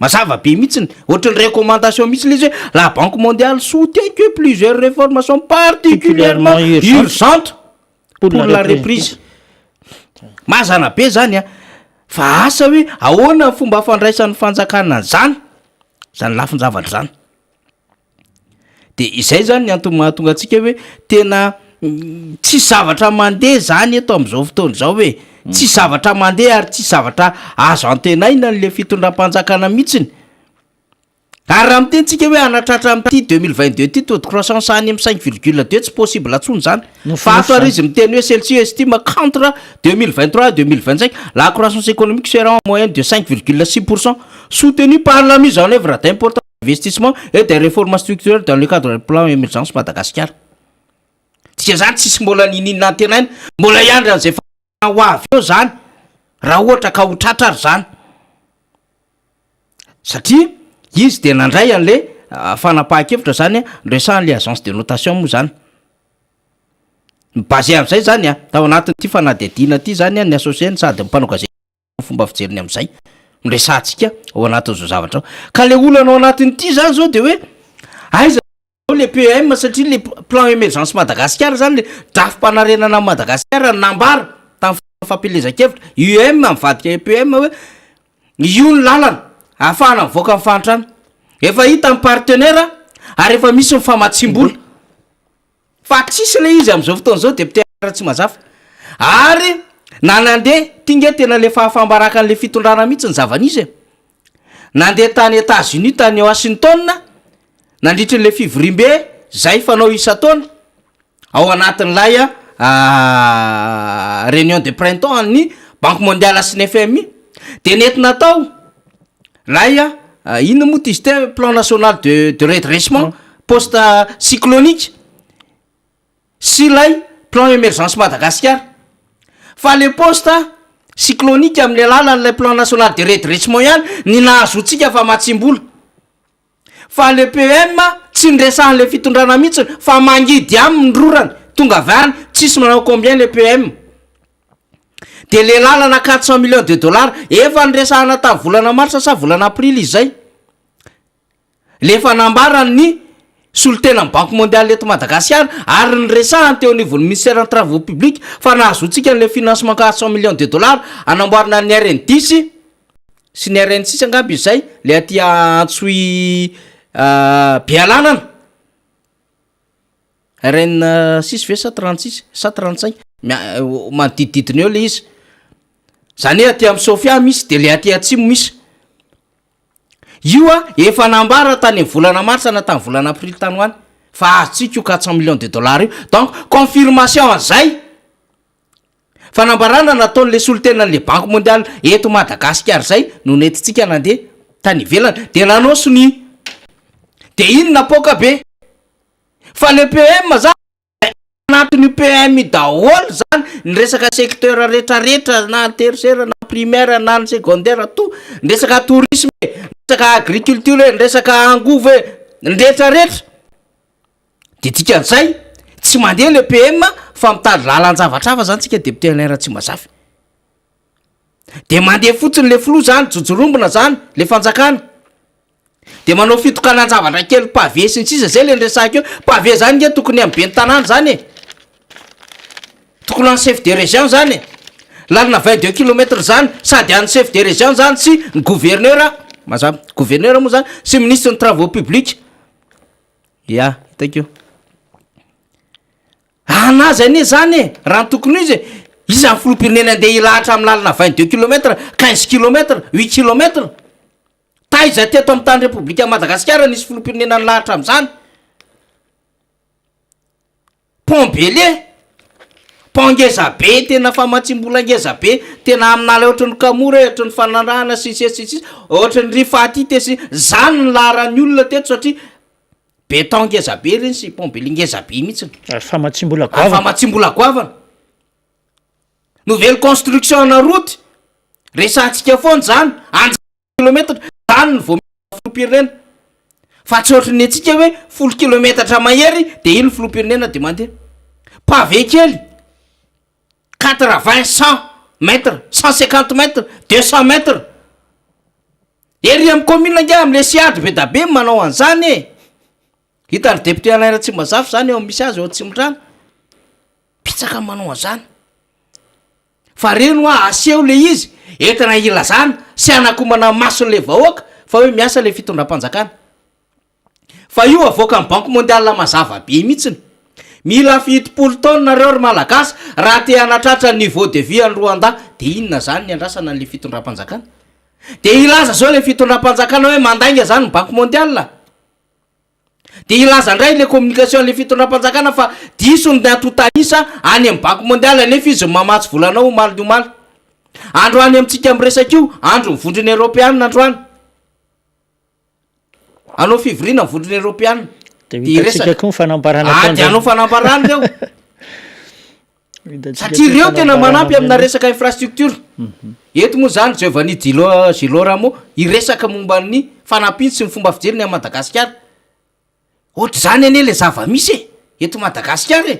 Mazava be mihitsiny, ohatran'ny recommandation mihitsy le izy hoe la banque mondiale soutient que plusieurs réformes sont particulièrement urgentes pour la reprise. Mazana be zany a, fa asa hoe ahoana ny fomba fandraisan'ny fanjakana an'izany, zany lafin-javatra zany. De izay zany ny antony mahatonga antsika hoe tena tsisy zavatra mandeha zany eto am'izao fotoana izao e, tsisy zavatra mandeha ary tsisy zavatra azo antenaina an'le fitondram-panjakana mihitsiny. Ary raha miteny tsika hoe hanatratra amin'ity 2022 ty taux de croissance any amin'ny 5,2, tsy possible intsony zany. Fa ato ary izy miteny hoe celle-ci estime qu'entre 2023 et 2025 la croissance économique sera en moyenne de 5,6 %, soutenue par la mise en œuvre d'importants investissements et des réformes structurelles dans le cadre du plan émergence Madagascar. Tsika zany tsisy mbola nininona antenaina, mbola hiandry an'izay ho avy eo zany raha ohatra ka ho tratra ary zany, satria izy de nandray an'le fanapahan-kevitra zany nresahan'le agence de notation moa zany. Mi-basé am'izay zany a, tao anatin'ity fanadihadiana ty zany a, ny associé ny sady mpanao gazety fomba fijeriny am'izay nresahantsika ao anatin'izao zavatra ao. Ka le olana ao anatin'ity zany zao de hoe aiza le PEM, satria le plan émergence Madagasikara zany, le drafi-panarenana Madagasikara nambara tamin'ny fampielezan-kevitra UM mivadika PEM, hoe io ny lalana ahafahana mivoaka amin'ny fahantrana, efa hita ny partenaire ary efa misy ny famatsim-bola, fa tsisy le izy am'izao fotoana zao. Député tsy mazava ary na nandeha ty nge tena le fahafambaraka an'le fitondrana mihitsy ny zava-nisy e. Nandeha tany États-Unis, tany Washington, nandritry n'le fivoriambe zay fanao isan-taona ao anatin'ilay a réunion de printemps ny Banque mondiale sy ny FMI, de nentina tao lay a inona moa ty izy te plan national de redressement post cyclonique sy lay plan émergence Madagasikara. Fa le post cyclonique amin'ny alalan'ilay plan national de redressement ihany ny nahazotsika famatsim-bola, fa le PEM tsy nresahan'le fitondrana mihitsiny fa mangidy aminy rorany tonga avy any, tsisy manao combien le PEM. De le lalana 400 millions de dollars efa nresahana tamin'ny volana marsa sa volana aprily izy zay, le efa nambarany solotena ny Banque mondiale eto Madagasikara ary ny resahany teo anivon'ny ministère ny travaux publics fa nahazotsika n'le financement 400 millions de dollars anamboarina ny RN 10 sy ny RN 6 angamba izy zay, le aty Antsoy Bealanana, RN 6 ve sa 36 sa 35, manodidididina eo le izy zany hoe aty amy Sofia misy, de le aty atsimo misy io a. Efa nambara tany amy volana marsa na tamy volana aprily tany ho any fa azotsika io 400 millions de dollars io. Donc confirmation an'izay fanambarana nataon'le solotenan'le Banque mondiale eto Madagasikara zay no nentintsika nandeha tany ivelany de nanao sonia, de ino napoka be. Fa le PEM zany, anatin'io PEM daholo zany ny resaka secteur rehetrarehetra, na tertiaire na primaire na ny secondaire, to ny resaka tourisme e, ny resaka agriculture e, ny resaka angovo e, ny rehetrarehetra. De dikan'izay tsy mandeha le PEM fa mitady lalan-javatra hafa zany tsika. Député Alain Ratsimbazafy, de mandeha fotsiny le filoha zany, jojorombona zany le fanjakana, de manao fitokanan-javatra kely, pavé sy ny sisa. Zay le nresahako eo, pavé zany nge tokony amy ben'ny tanàna zany e, tokony any chef de région zany e, lalana 22 kilomètres zany sady any chef de région zany sy ny gouverneur, mazava, gouverneur moa zany sy ministre ny travaux publics ya hitako io anazy anie zany e. Raha ny tokony izy e, iza ny filoham-pirenena andeha hilahatra amy lalana 22 kilomètres, 15 kilomètres, 8 kilomètres? Taiza teto amy tany Repoblika Madagasikara nisy filoham-pirenena ny lahatra am'izany pont Bailey, pont ngeza be, tena famatsim-bola ngeza be, tena aminala ohatry ny kamora, ohatry ny fanarahana sy sy sy sy ohatry ny rifaty te sy zany ny laharan'ny olona teto, satria béton ngeza be reny sy pont Bailey ngeza be mihitsiny. Ary famatsim-bola ary goavana. Famatsim-bola goavana, nouvelle construction na route resahantsika foana zany, anja kilomètre zany ny vo filoham-pirenena. Fa tsy ohatry ny antsika hoe folo kilometatra mahery de iny filoham-pirenena de mandeha. Pavé kely, quatre vingt, cent mètres, 150 mètres, 200 mètres. Ery amin'ny commune angaha am'le siadry be da be manao an'zany e. Hitan'ny député Alain Ratsimbazafy zany eo amin'ny misy azy eo Atsimondrano. Betsaka ny manao an'zany. Fa reny hoa aseho le izy entina hilazana sy hanakomana ny mason'le vahoaka fa hoe miasa le fitondram-panjakana. Fa io avoakan'ny banque mondiale mazava be mihitsiny. Mila 70 taona nareo ry malagasy raha te hanatratra niveau de vie any Rwanda de inona zany ny andrasana an'le fitondram-panjakana? De hilaza zao le fitondram-panjakana hoe mandainga zany ny banque mondiale? Dia hilaza indray ilay communication an'ilay fitondram-panjakana fa diso ny antontan'isa any amin'ny banque mondiale nefa izy no mamatsy vola anao omaly ny omaly. Androany amintsika miresaka io, andron'ny vondrona eropeanina androany. Hanao fivoriana ny vondrona eropeanina. Dia ho hitantsika koa ny fanambarana Ah, ataon-dry dia hanao fanambarana ireo. Hitantsika Satria koa ireo tena fanambarana manampy amina omena. resaka infrastructure. Eto moa izany Giovanni Gilo Giloramo hiresaka momba ny fanampiany sy ny fomba fijeriny an'i Madagasikara. Ohatr'izany anie le zava-misy e, eto Madagasikara e.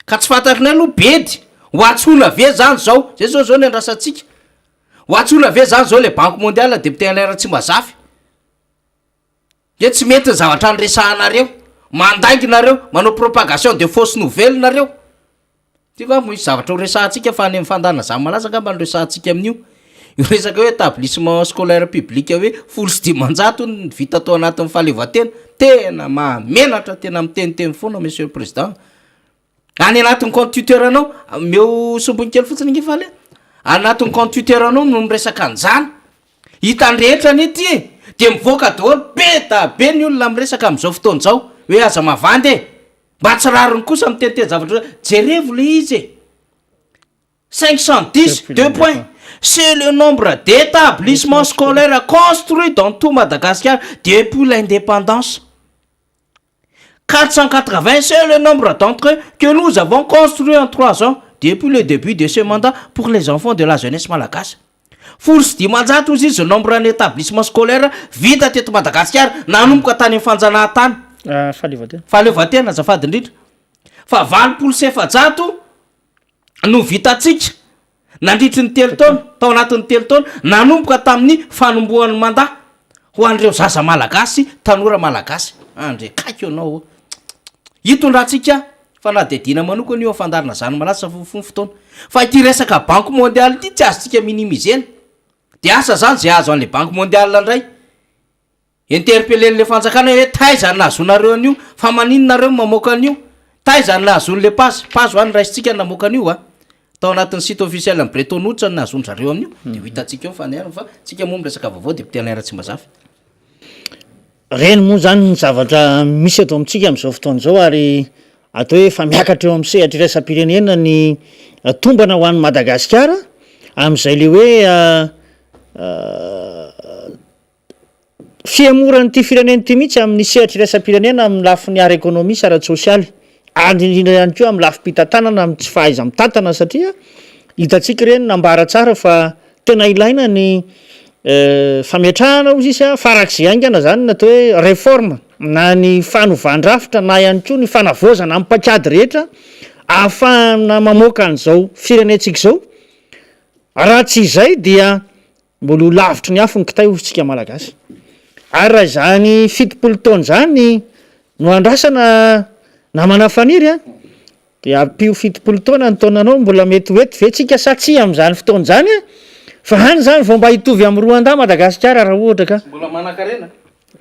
Ka tsy fantatrinay aloha bedy, ho antsoina ve zany zao, zay zao zao ny andrasantsika. Ho antsoina ve zany zao le banque mondiale député Alain Ratsimbazafy? Dia tsy mety ny zavatra niresahanareo, mandainga nareo, manao propagation de fausse nouvelle nareo. Ty va misy zavatra ho resahantsika fa any amin'ny fandana zany malaza angamba no resahantsika amin'io. Io resaka hoe établissement scolaire public hoe 510 ny vita tao anatin'ny fahaleovantena, tena mahamenatra, tena miteniteny foana monsieur le président. Any anatin'ny compte Twitter anao, omeo sombiny kely fotsiny ange faly a, anatin'ny compte Twitter anao no miresaka an'izany, hitan'ny rehetra anie ty e, de mivoaka daholo be da be ny olona miresaka amin'izao fotoana izao hoe aza mavandy e, mba tsy rariny kosa miteniteny zavatra ohatran'izao, jerevo le izy e, 510 deux points, c'est le nombre d'établissements scolaires construits dans tout Madagascar depuis l'indépendance. 480 c'est le nombre d'entre eux que nous avons construit en trois ans depuis le début de ce mandat pour les enfants de la jeunesse malagasy. 510 ozy izy nombre ny établissement scolaire vita teto Madagasikara nanomboka tany amin'ny fanjanahantany. Ah, fahaleovantena. Fahaleovantena azafady indrindra. Fa 480 no vitantsika nandritry ny telo taona, tao anatin'ny telo taona, nanomboka tamin'ny fanombohan'ny mandat ho an'ireo zaza malagasy, tanora malagasy. Andre kaiky ianao ô! Hitondrantsika fanadihadiana manokana io fandaharana zany malaza fa fohy ny fotoana. Fa ity resaka banque mondiale ity tsy azontsika minimiser-na. Dia asa zany zay azo an'le banque mondiale indray. Interpeller-n'le fanjakana hoe taiza no nahazoanareo an'io, fa maninona nareo no mamoaka an'io, taiza no nahazoan'le page, page hoa noraisintsika no namoaka an'io a, tao anatin'ny site officiel ny Bretton Woods no nahazoan-dry zareo an'io, de ho hitantsika eo ny fandehanany fa tsika moa miresaka vaovao député Alain Ratsimbazafy. Reny moa zany ny zavatra misy eto amintsika amin'izao fotoana izao ary atao hoe efa miakatra eo amin'ny sehatra iraisam-pirenena ny tombana ho an'i Madagasikara amin'izay le hoe Fihemoran'ity firenena ity mihitsy amin'ny sehatra iraisam-pirenena amin'ny lafiny ara-ekonomia sy ara-tsosialy ary indrindra ihany koa amin'ny lafim-pitantanana amin'ny tsy fahaiza-mitantana satria hitantsika ireny nambara tsara fa tena ilaina ny fametrahana hozy izy farak'izay haingana izany ny atao hoe réforme na ny fanovan-drafitra na ihany koa ny fanavaozana amin'ny paikady rehetra ahafahana mamoaka an'izao firenentsika izao raha tsy izay dia Mbola ho lavitry ny afo ny kitay hoy isika Malagasy. Ary raha izany 70 taona izany no andrasana namana Faniry a, dia ampio 70 taona ny taonanao, mbola mety ho eto ve tsika sa tsia amin'izany fotoana izany a? Fa any izany vao mba hitovy amin'i Rwanda Madagasikara raha ohatra ka. Tsy mbola manan-karena.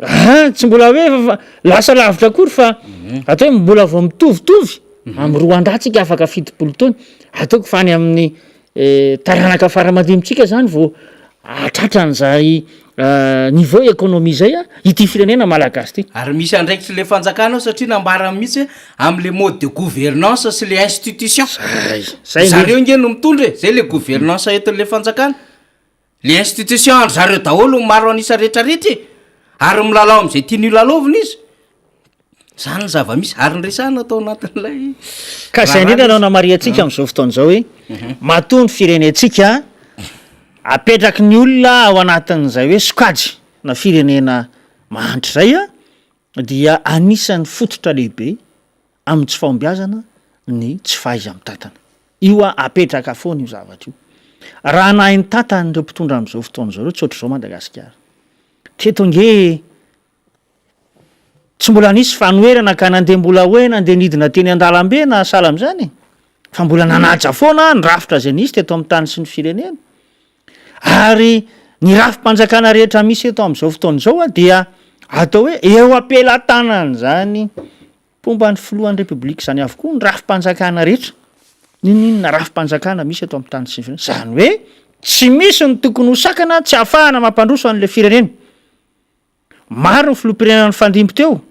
Aa, tsy mbola hoe lasa lavitra akory fa atao hoe mbola vao mitovitovy amin'i Rwanda tsika afaka 70 taona. Ataoko fa any amin'ny taranaka fara aman-dimbintsika zany vao hahatratra an'izay niveau économie zay ity firenena malagasy ity. Ary misy andraikitry le fanjakana ao satria nambarany mihitsy hoe am'le mode de gouvernance sy le institution. Zay, zay Zareo nge no mitondra e, zay le gouvernance entin'le fanjakana. Le institution an-dry zareo daholo ny maro an'isa rehetrarehetra e! Ary milalao am'zay tiany holalaovina izy. Zany ny zava-misy ary ny resahana tao anatin'ilay Ka izay indrindra no anamarihantsika amin'izao fotoana izao hoe matoa ny firenentsika apetraky ny olona ao anatin'izay hoe sokajy. na firenena mahantra izay dia anisan'ny fototra lehibe amin'ny tsy fahombiazana ny tsy fahaiza-mitantana. Io apetraka foana io zavatra io. Raha nahay nitantana ireo mpitondra amin'izao fotoana izao ireo tsy ohatr'izao Madagasikara. Teto ange tsy mbola nisy fanoherana ka nandeha mbola hoe nandeha nidina teny an-dalambe na sahala amin'izany e. Fa mbola nanaja foana ny rafitra izay nisy teto amin'ny tany sy ny firenena. Ary ny rafi-panjakana rehetra misy eto amin'izao fotoana izao dia atao hoe eo am-pelatanan'izany mpomba ny filohan'ny Repoblika izany avokoa ny rafi-panjakana rehetra, n'inon'inona rafi-panjakana misy eto amin'ny tany sy ny firenena. Izany hoe tsy misy ny tokony ho sakana tsy ahafahana mampandroso an'ilay firenena. Maro ny filoham-pirenena nifandimby teo,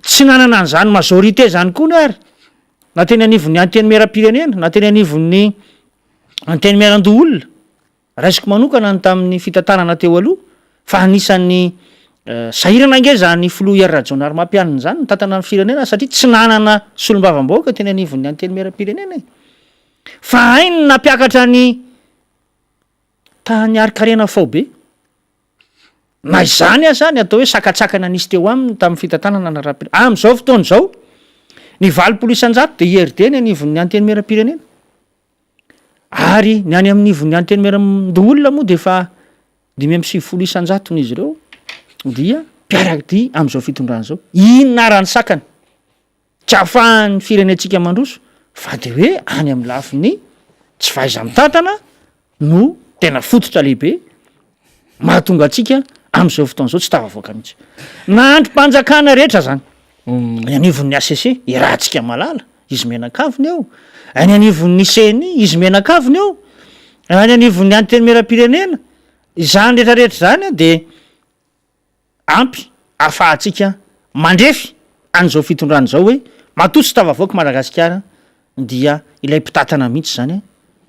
tsy nanana an'izany majorité izany koa ny ary, na teny anivon'ny antenimieram-pirenena, na teny anivon'ny antenimierandoholona. Raisiko manokana ny tamin'ny fitantanana teo aloha, fa anisan'ny sahirana ange izany filoha Hery Rajaonarimampianina izany nitantana ny firenena satria tsy nanana solombavambahoaka teny anivon'ny antenimieram-pirenena e. Fa hainy ny nampiakatra ny tahan'ny harin-karena faobe. Na izany aza, ny atao hoe sakantsakana nisy teo aminy tamin'ny fitantanana ny raharaham-pirenena. Amin'izao fotoana izao, ny 80 isan-jato dia IRD ny anivon'ny Antenimierampirenena. Ary ny any amin'ny ivon'ny Antenimierandoholona moa dia efa 95 isan-jatony izy ireo dia mpiara-dia amin'izao fitondrana izao. Inona ara ny sakana? Tsy ahafahan'ny firenentsika mandroso fa dia hoe any amin'ny lafiny tsy fahaiza-mitantana no tena fototra lehibe mahatonga antsika amin'izao fotoana izao tsy tafavoaka mihitsy. Na andrim-panjakana rehetra zany, ny anivon'ny HCC, iarahantsika mahalala, izy mianakavy ny eo, any anivon'ny CENI, izy mianakavy ny eo, any anivon'ny Antenimierampirenena, izany rehetra rehetra izany dia ampy ahafahantsika mandrefy an'izao fitondrana izao hoe matoa tsy tafavoaka Madagasikara dia ilay mpitantana mihitsy izany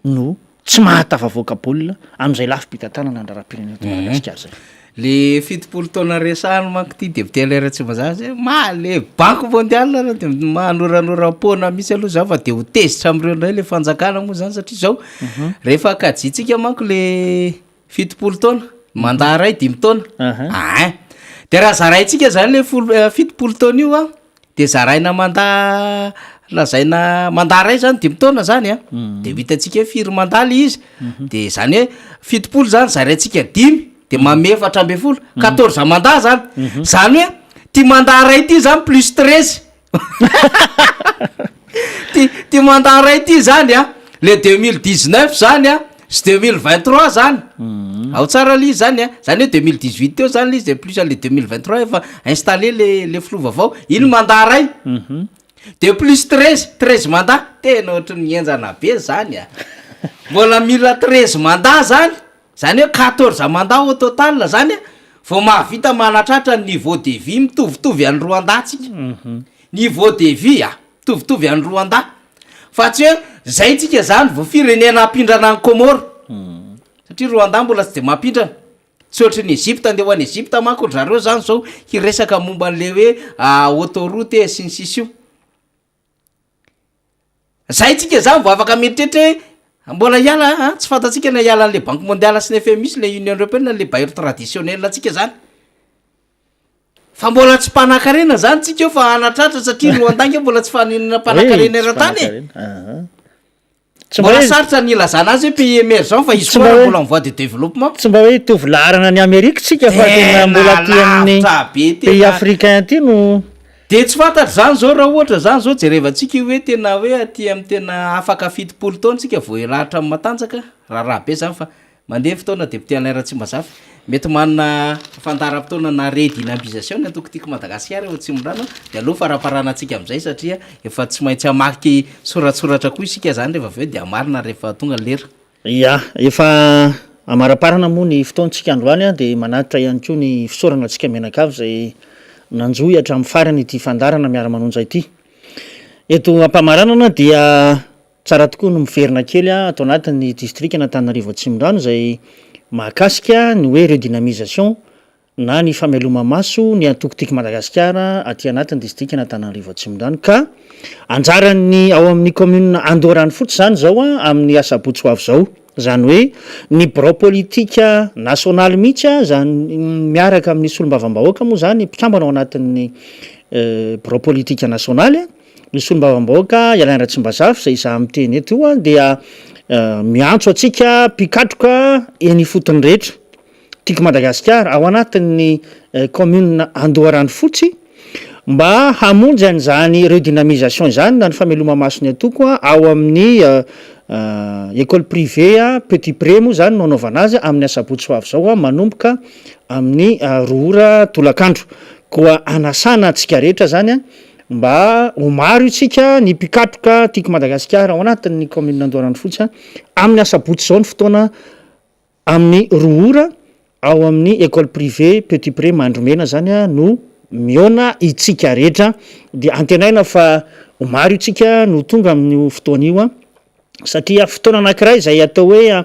no tsy mahatafavoaka baolina amin'izay lafim-pitantanana ny raharaham-pirenena eto Madagasikara izay. Le 70 taona resahany manko ty député LR Tsimbazaza zay ma le banque mondiale aloha de manoranoram-poana mihitsy aloha za fa de ho tezitra am'ireo indray le fanjakana moa zany satria zao rehefa kajintsika manko le 70 taona, mandat iray dimy taona, ein, de raha zaraintsika zany le folo 70 taona io an, de zaraina mandat lazaina mandat iray zany dimy taona zany an, de ho hitantsika hoe firy mandat le izy, de zany hoe 70 zany zaraintsika dimy de manome 14, quatorze mandat zany, zany hoe ty mandat iray ty zany plus treize. Ty ty mandat ray ty zany a, le 2019 zany a sy 2023 zany, ao tsara le izy zany a, zany hoe 2018 teo zany le izy de plus an'le 2023 efa installé le le filoha vaovao, iny mandat ray, de plus 13, 13 mandat, tena ohatran'ny henjana be zany a, mbola mila 13 mandat zany. Zany hoe 14 mandats au total zany vao mahavita manatratra ny niveau de vie mitovitovy an'i Rwanda tsika. Niveau de vie a, mitovitovy an'i Rwanda. Fa tsy hoe zay tsika zany vao firenena hampindrana an'i Comores. Satria Rwanda mbola tsy de mampindrana. Tsy ohatry ny Egypte, andeha ho any Egypte manko ry zareo zany zao hiresaka momba an'le hoe autoroute e sy ny sisa io. Zay tsika zany vao afaka mieritreritra hoe mbola hiala an, tsy fantatsika na hiala an'le banque mondiale sy ny FMI sy le union européenne le bailleur traditionnel antsika zany. Fa mbola tsy mpanakarena zany tsika eo fa hanatratra satria Rwanda ange mbola tsy faninona mpanakarena eran-tany e. Tsy mba Mbola hoe sarotra ny ilazana azy hoe pays émergent fa izy Tsy koa mba ary hoe mbola en voie de développement. Tsy mba hoe hitovy laharana any Amerika tsika fa tena Tena mbola aty amin'ny lavitra be pays tena. africain aty no. De tsy fantatra zany zao raha ohatra zany zao jerevantsika io hoe tena hoe aty amin'ny tena afaka 70 taona tsika vao hilahatra amin'ny matanjaka, raharaha be zany fa mandeha ny fotoana député Alain Ratsimbazafy, mety manana fandaharam-potoana na redynamisation ny antoko Tiako Madagasikara eo Atsimondrano de aleo faramparanantsika amin'izay satria efa tsy maintsy hamaky soratsoratra koa isika zany rehefa avy eo de hamarina rehefa tonga ny lera. Ya, efa amaraparana moa ny fotoantsika androany dia manatitra ihany koa ny fisaorana antsika mianakavy izay nanjohy hatramin'ny farany ity fandaharana miara-manonja ity. Eto am-pamaranana dia tsara tokoa ny miverina kely ato anatin'ny distrikan'Antananarivo Atsimondrano izay mahakasika ny hoe redynamisation na ny fameloma-maso ny antoko Tiako Madagasikara aty anatin'ny distrikan'Antananarivo Atsimondrano ka anjaran'ny ao amin'ny kaominina Andoharanofotsy izany izao amin'ny asabotsy ho avy izao. Izany hoe ny birao politika nasionaly mihitsy izany miaraka amin'ny solombavambahoaka moa izany, mpikambana ao anatin'ny birao politika nasionaly, ny solombavambahoaka Alain Ratsimbazafy izay izaho miteny eto io dia miantso antsika mpikatroka eny ifotony rehetra. Tiako Madagasikara, ao anatin'ny kaominina Andoharanofotsy, mba hamonjy an'izany redynamisation izany na ny fameloma-maso ny antoko ao amin'ny école privée Petit Pré moa izany no hanaovana azy amin'ny asabotsy ho avy izao manomboka amin'ny roa ora tolakandro. Koa anasana antsika rehetra izany mba ho maro isika ny mpikatroka Tiako Madagasikara ao anatin'ny kaominina Andoharanofotsy amin'ny asabotsy izao ny fotoana Amin'ny roa ora, ao amin'ny Ecole privée Petit Pré Mandrimena izany no mihaona itsika rehetra, dia antenaina fa ho maro itsika no tonga amin'io fotoana io satria fotoana anankiray izay atao hoe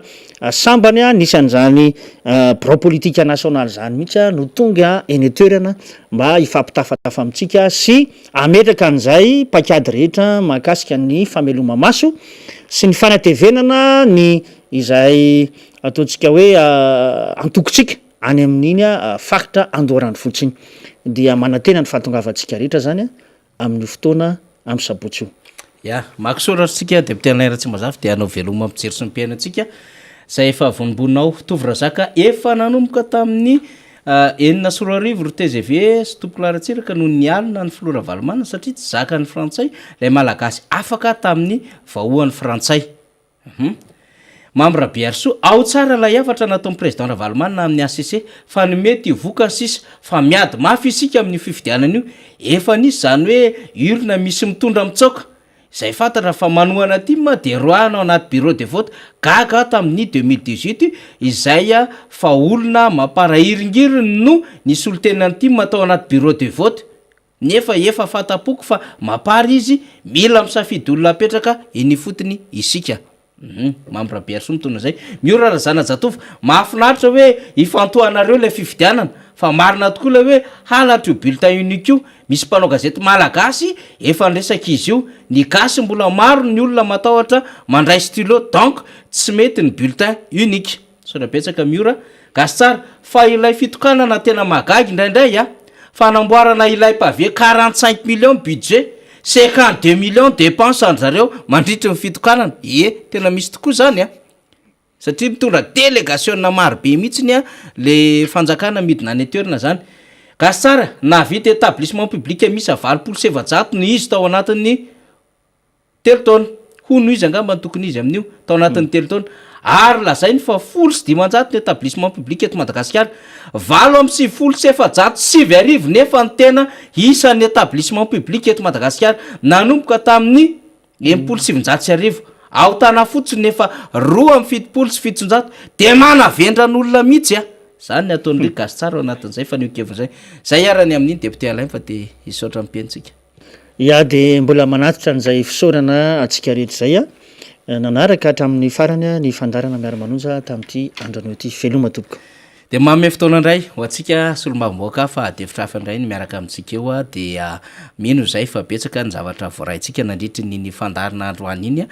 sambany nisy an'izany birao politika nasionaly izany mihitsy no tonga eny an-toerana mba hifampitafatafa amintsika sy hametraka an'izay paikady rehetra mahakasika ny fameloma-maso sy ny fanatevenana ny Izay ataontsika hoe antokontsika any amin'iny faritra Andoharanofotsy iny. Dia manantena ny fahatongavantsika rehetra izany amin'io fotoana amin'ny sabotsy io. Ya, maka soratra isika Député Alain Ratsimbazafy dia hanao veloma mijery sy ny mpihaino antsika izay efa vonombonona ao. Tovo Razaka efa nanomboka tamin'ny 2006 ry tgv sy Tompokolahy Ratsiraka no nialona ny filoha Ravalomanana satria tsy zakan'ny frantsay ilay malagasy afaka tamin'ny vahoan'ny frantsay. Hum. Mamy Rabearisoa, ao tsara ilay hafatra nataon'i Président Ravalomanana amin'ny HCC fa ny mety ho vokany sisa fa miady mafy isika amin'io fifidianana io, efa nisy izany hoe urne misy mitondra mitsaoka, izay fantatra fa manohana tim dia roahina ao anaty bureau de vote, gaga aho tamin'ny 2018 izay fa olona mamparahiringiriny no nisolo tena ny tim tao anaty bureau de vote, Nefa efa fatapoko fa mapar izy, mila misafidy olona apetraka eny ifotony isika. Hum, Mamy Rabearisoa mitondra izay. Miora Razanajatovo, mahafinaritra hoe ifantohanareo ilay fifidianana, fa marina tokoa ilay hoe halatra io bulletin unique io, misy mpanao gazety malagasy efa niresaka izy io, ny gasy mbola maro ny olona matahotra mandray stylo donc tsy mety ny bulletin unique. Misaotra betsaka Miora. Gasy tsara. Fa ilay fitokanana tena mahagaga indraindray a! Fanamboarana ilay pavé 45 millions budget, 52 millions dépenses an-dry zareo mandritry ny fitokanana. Ie, tena misy tokoa izany a! Satria mitondra délégation maro be mihitsiny a le fanjakana midina any an-toerana zany. Gasy tsara, nahavita établissement public miisa 480 no izy tao anatin'ny Telo taona, hono izy angamba no tokony izy amin'io, tao anatin'ny telo taona. Ary lazainy fa 510 ny établissement public eto Madagasikara. 1498 nefa ny tena isan'ny établissement public eto Madagasikara nanomboka tamin'ny 1960. Ao Tana fotsiny efa 772 dia manavendran'olona mihitsy a! Zany ny ataon'ny ry Gasy tsara ao anatin'izay fanehoan-keviny izay. Zay ara ny amin'iny député Alain fa dia hisaotra ny mpihaino-tsika. Ya dia mbola manatitra an'izay fisaorana antsika rehetra izay nanaraka hatramin'ny farany ny fandaharana Miara-manonja tamin'ity andro anio ity. Veloma tompoko. Dia manome fotoana indray ho antsika solombavambahoaka fa adihevitra hafa indray ny miaraka amintsika eo dia mino izay fa betsaka ny zavatra voaraintsika nandritry ny ny fandaharana androany iny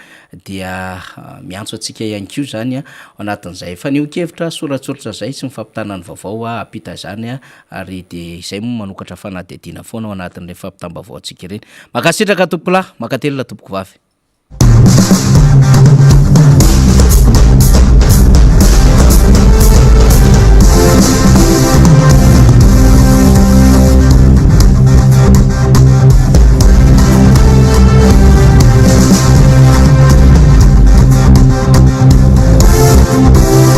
dia miantso antsika ihany koa izany ao anatin'izay fanehoan-kevitra soratsoratra izay sy ny fampitana ny vaovao hampita izany Ary dia izay moa manokatra fanadihadiana foana ao anatin'ireny fampitam-baovao antsika ireny. Mankasitraka tompokolahy, mankatelina tompokovavy.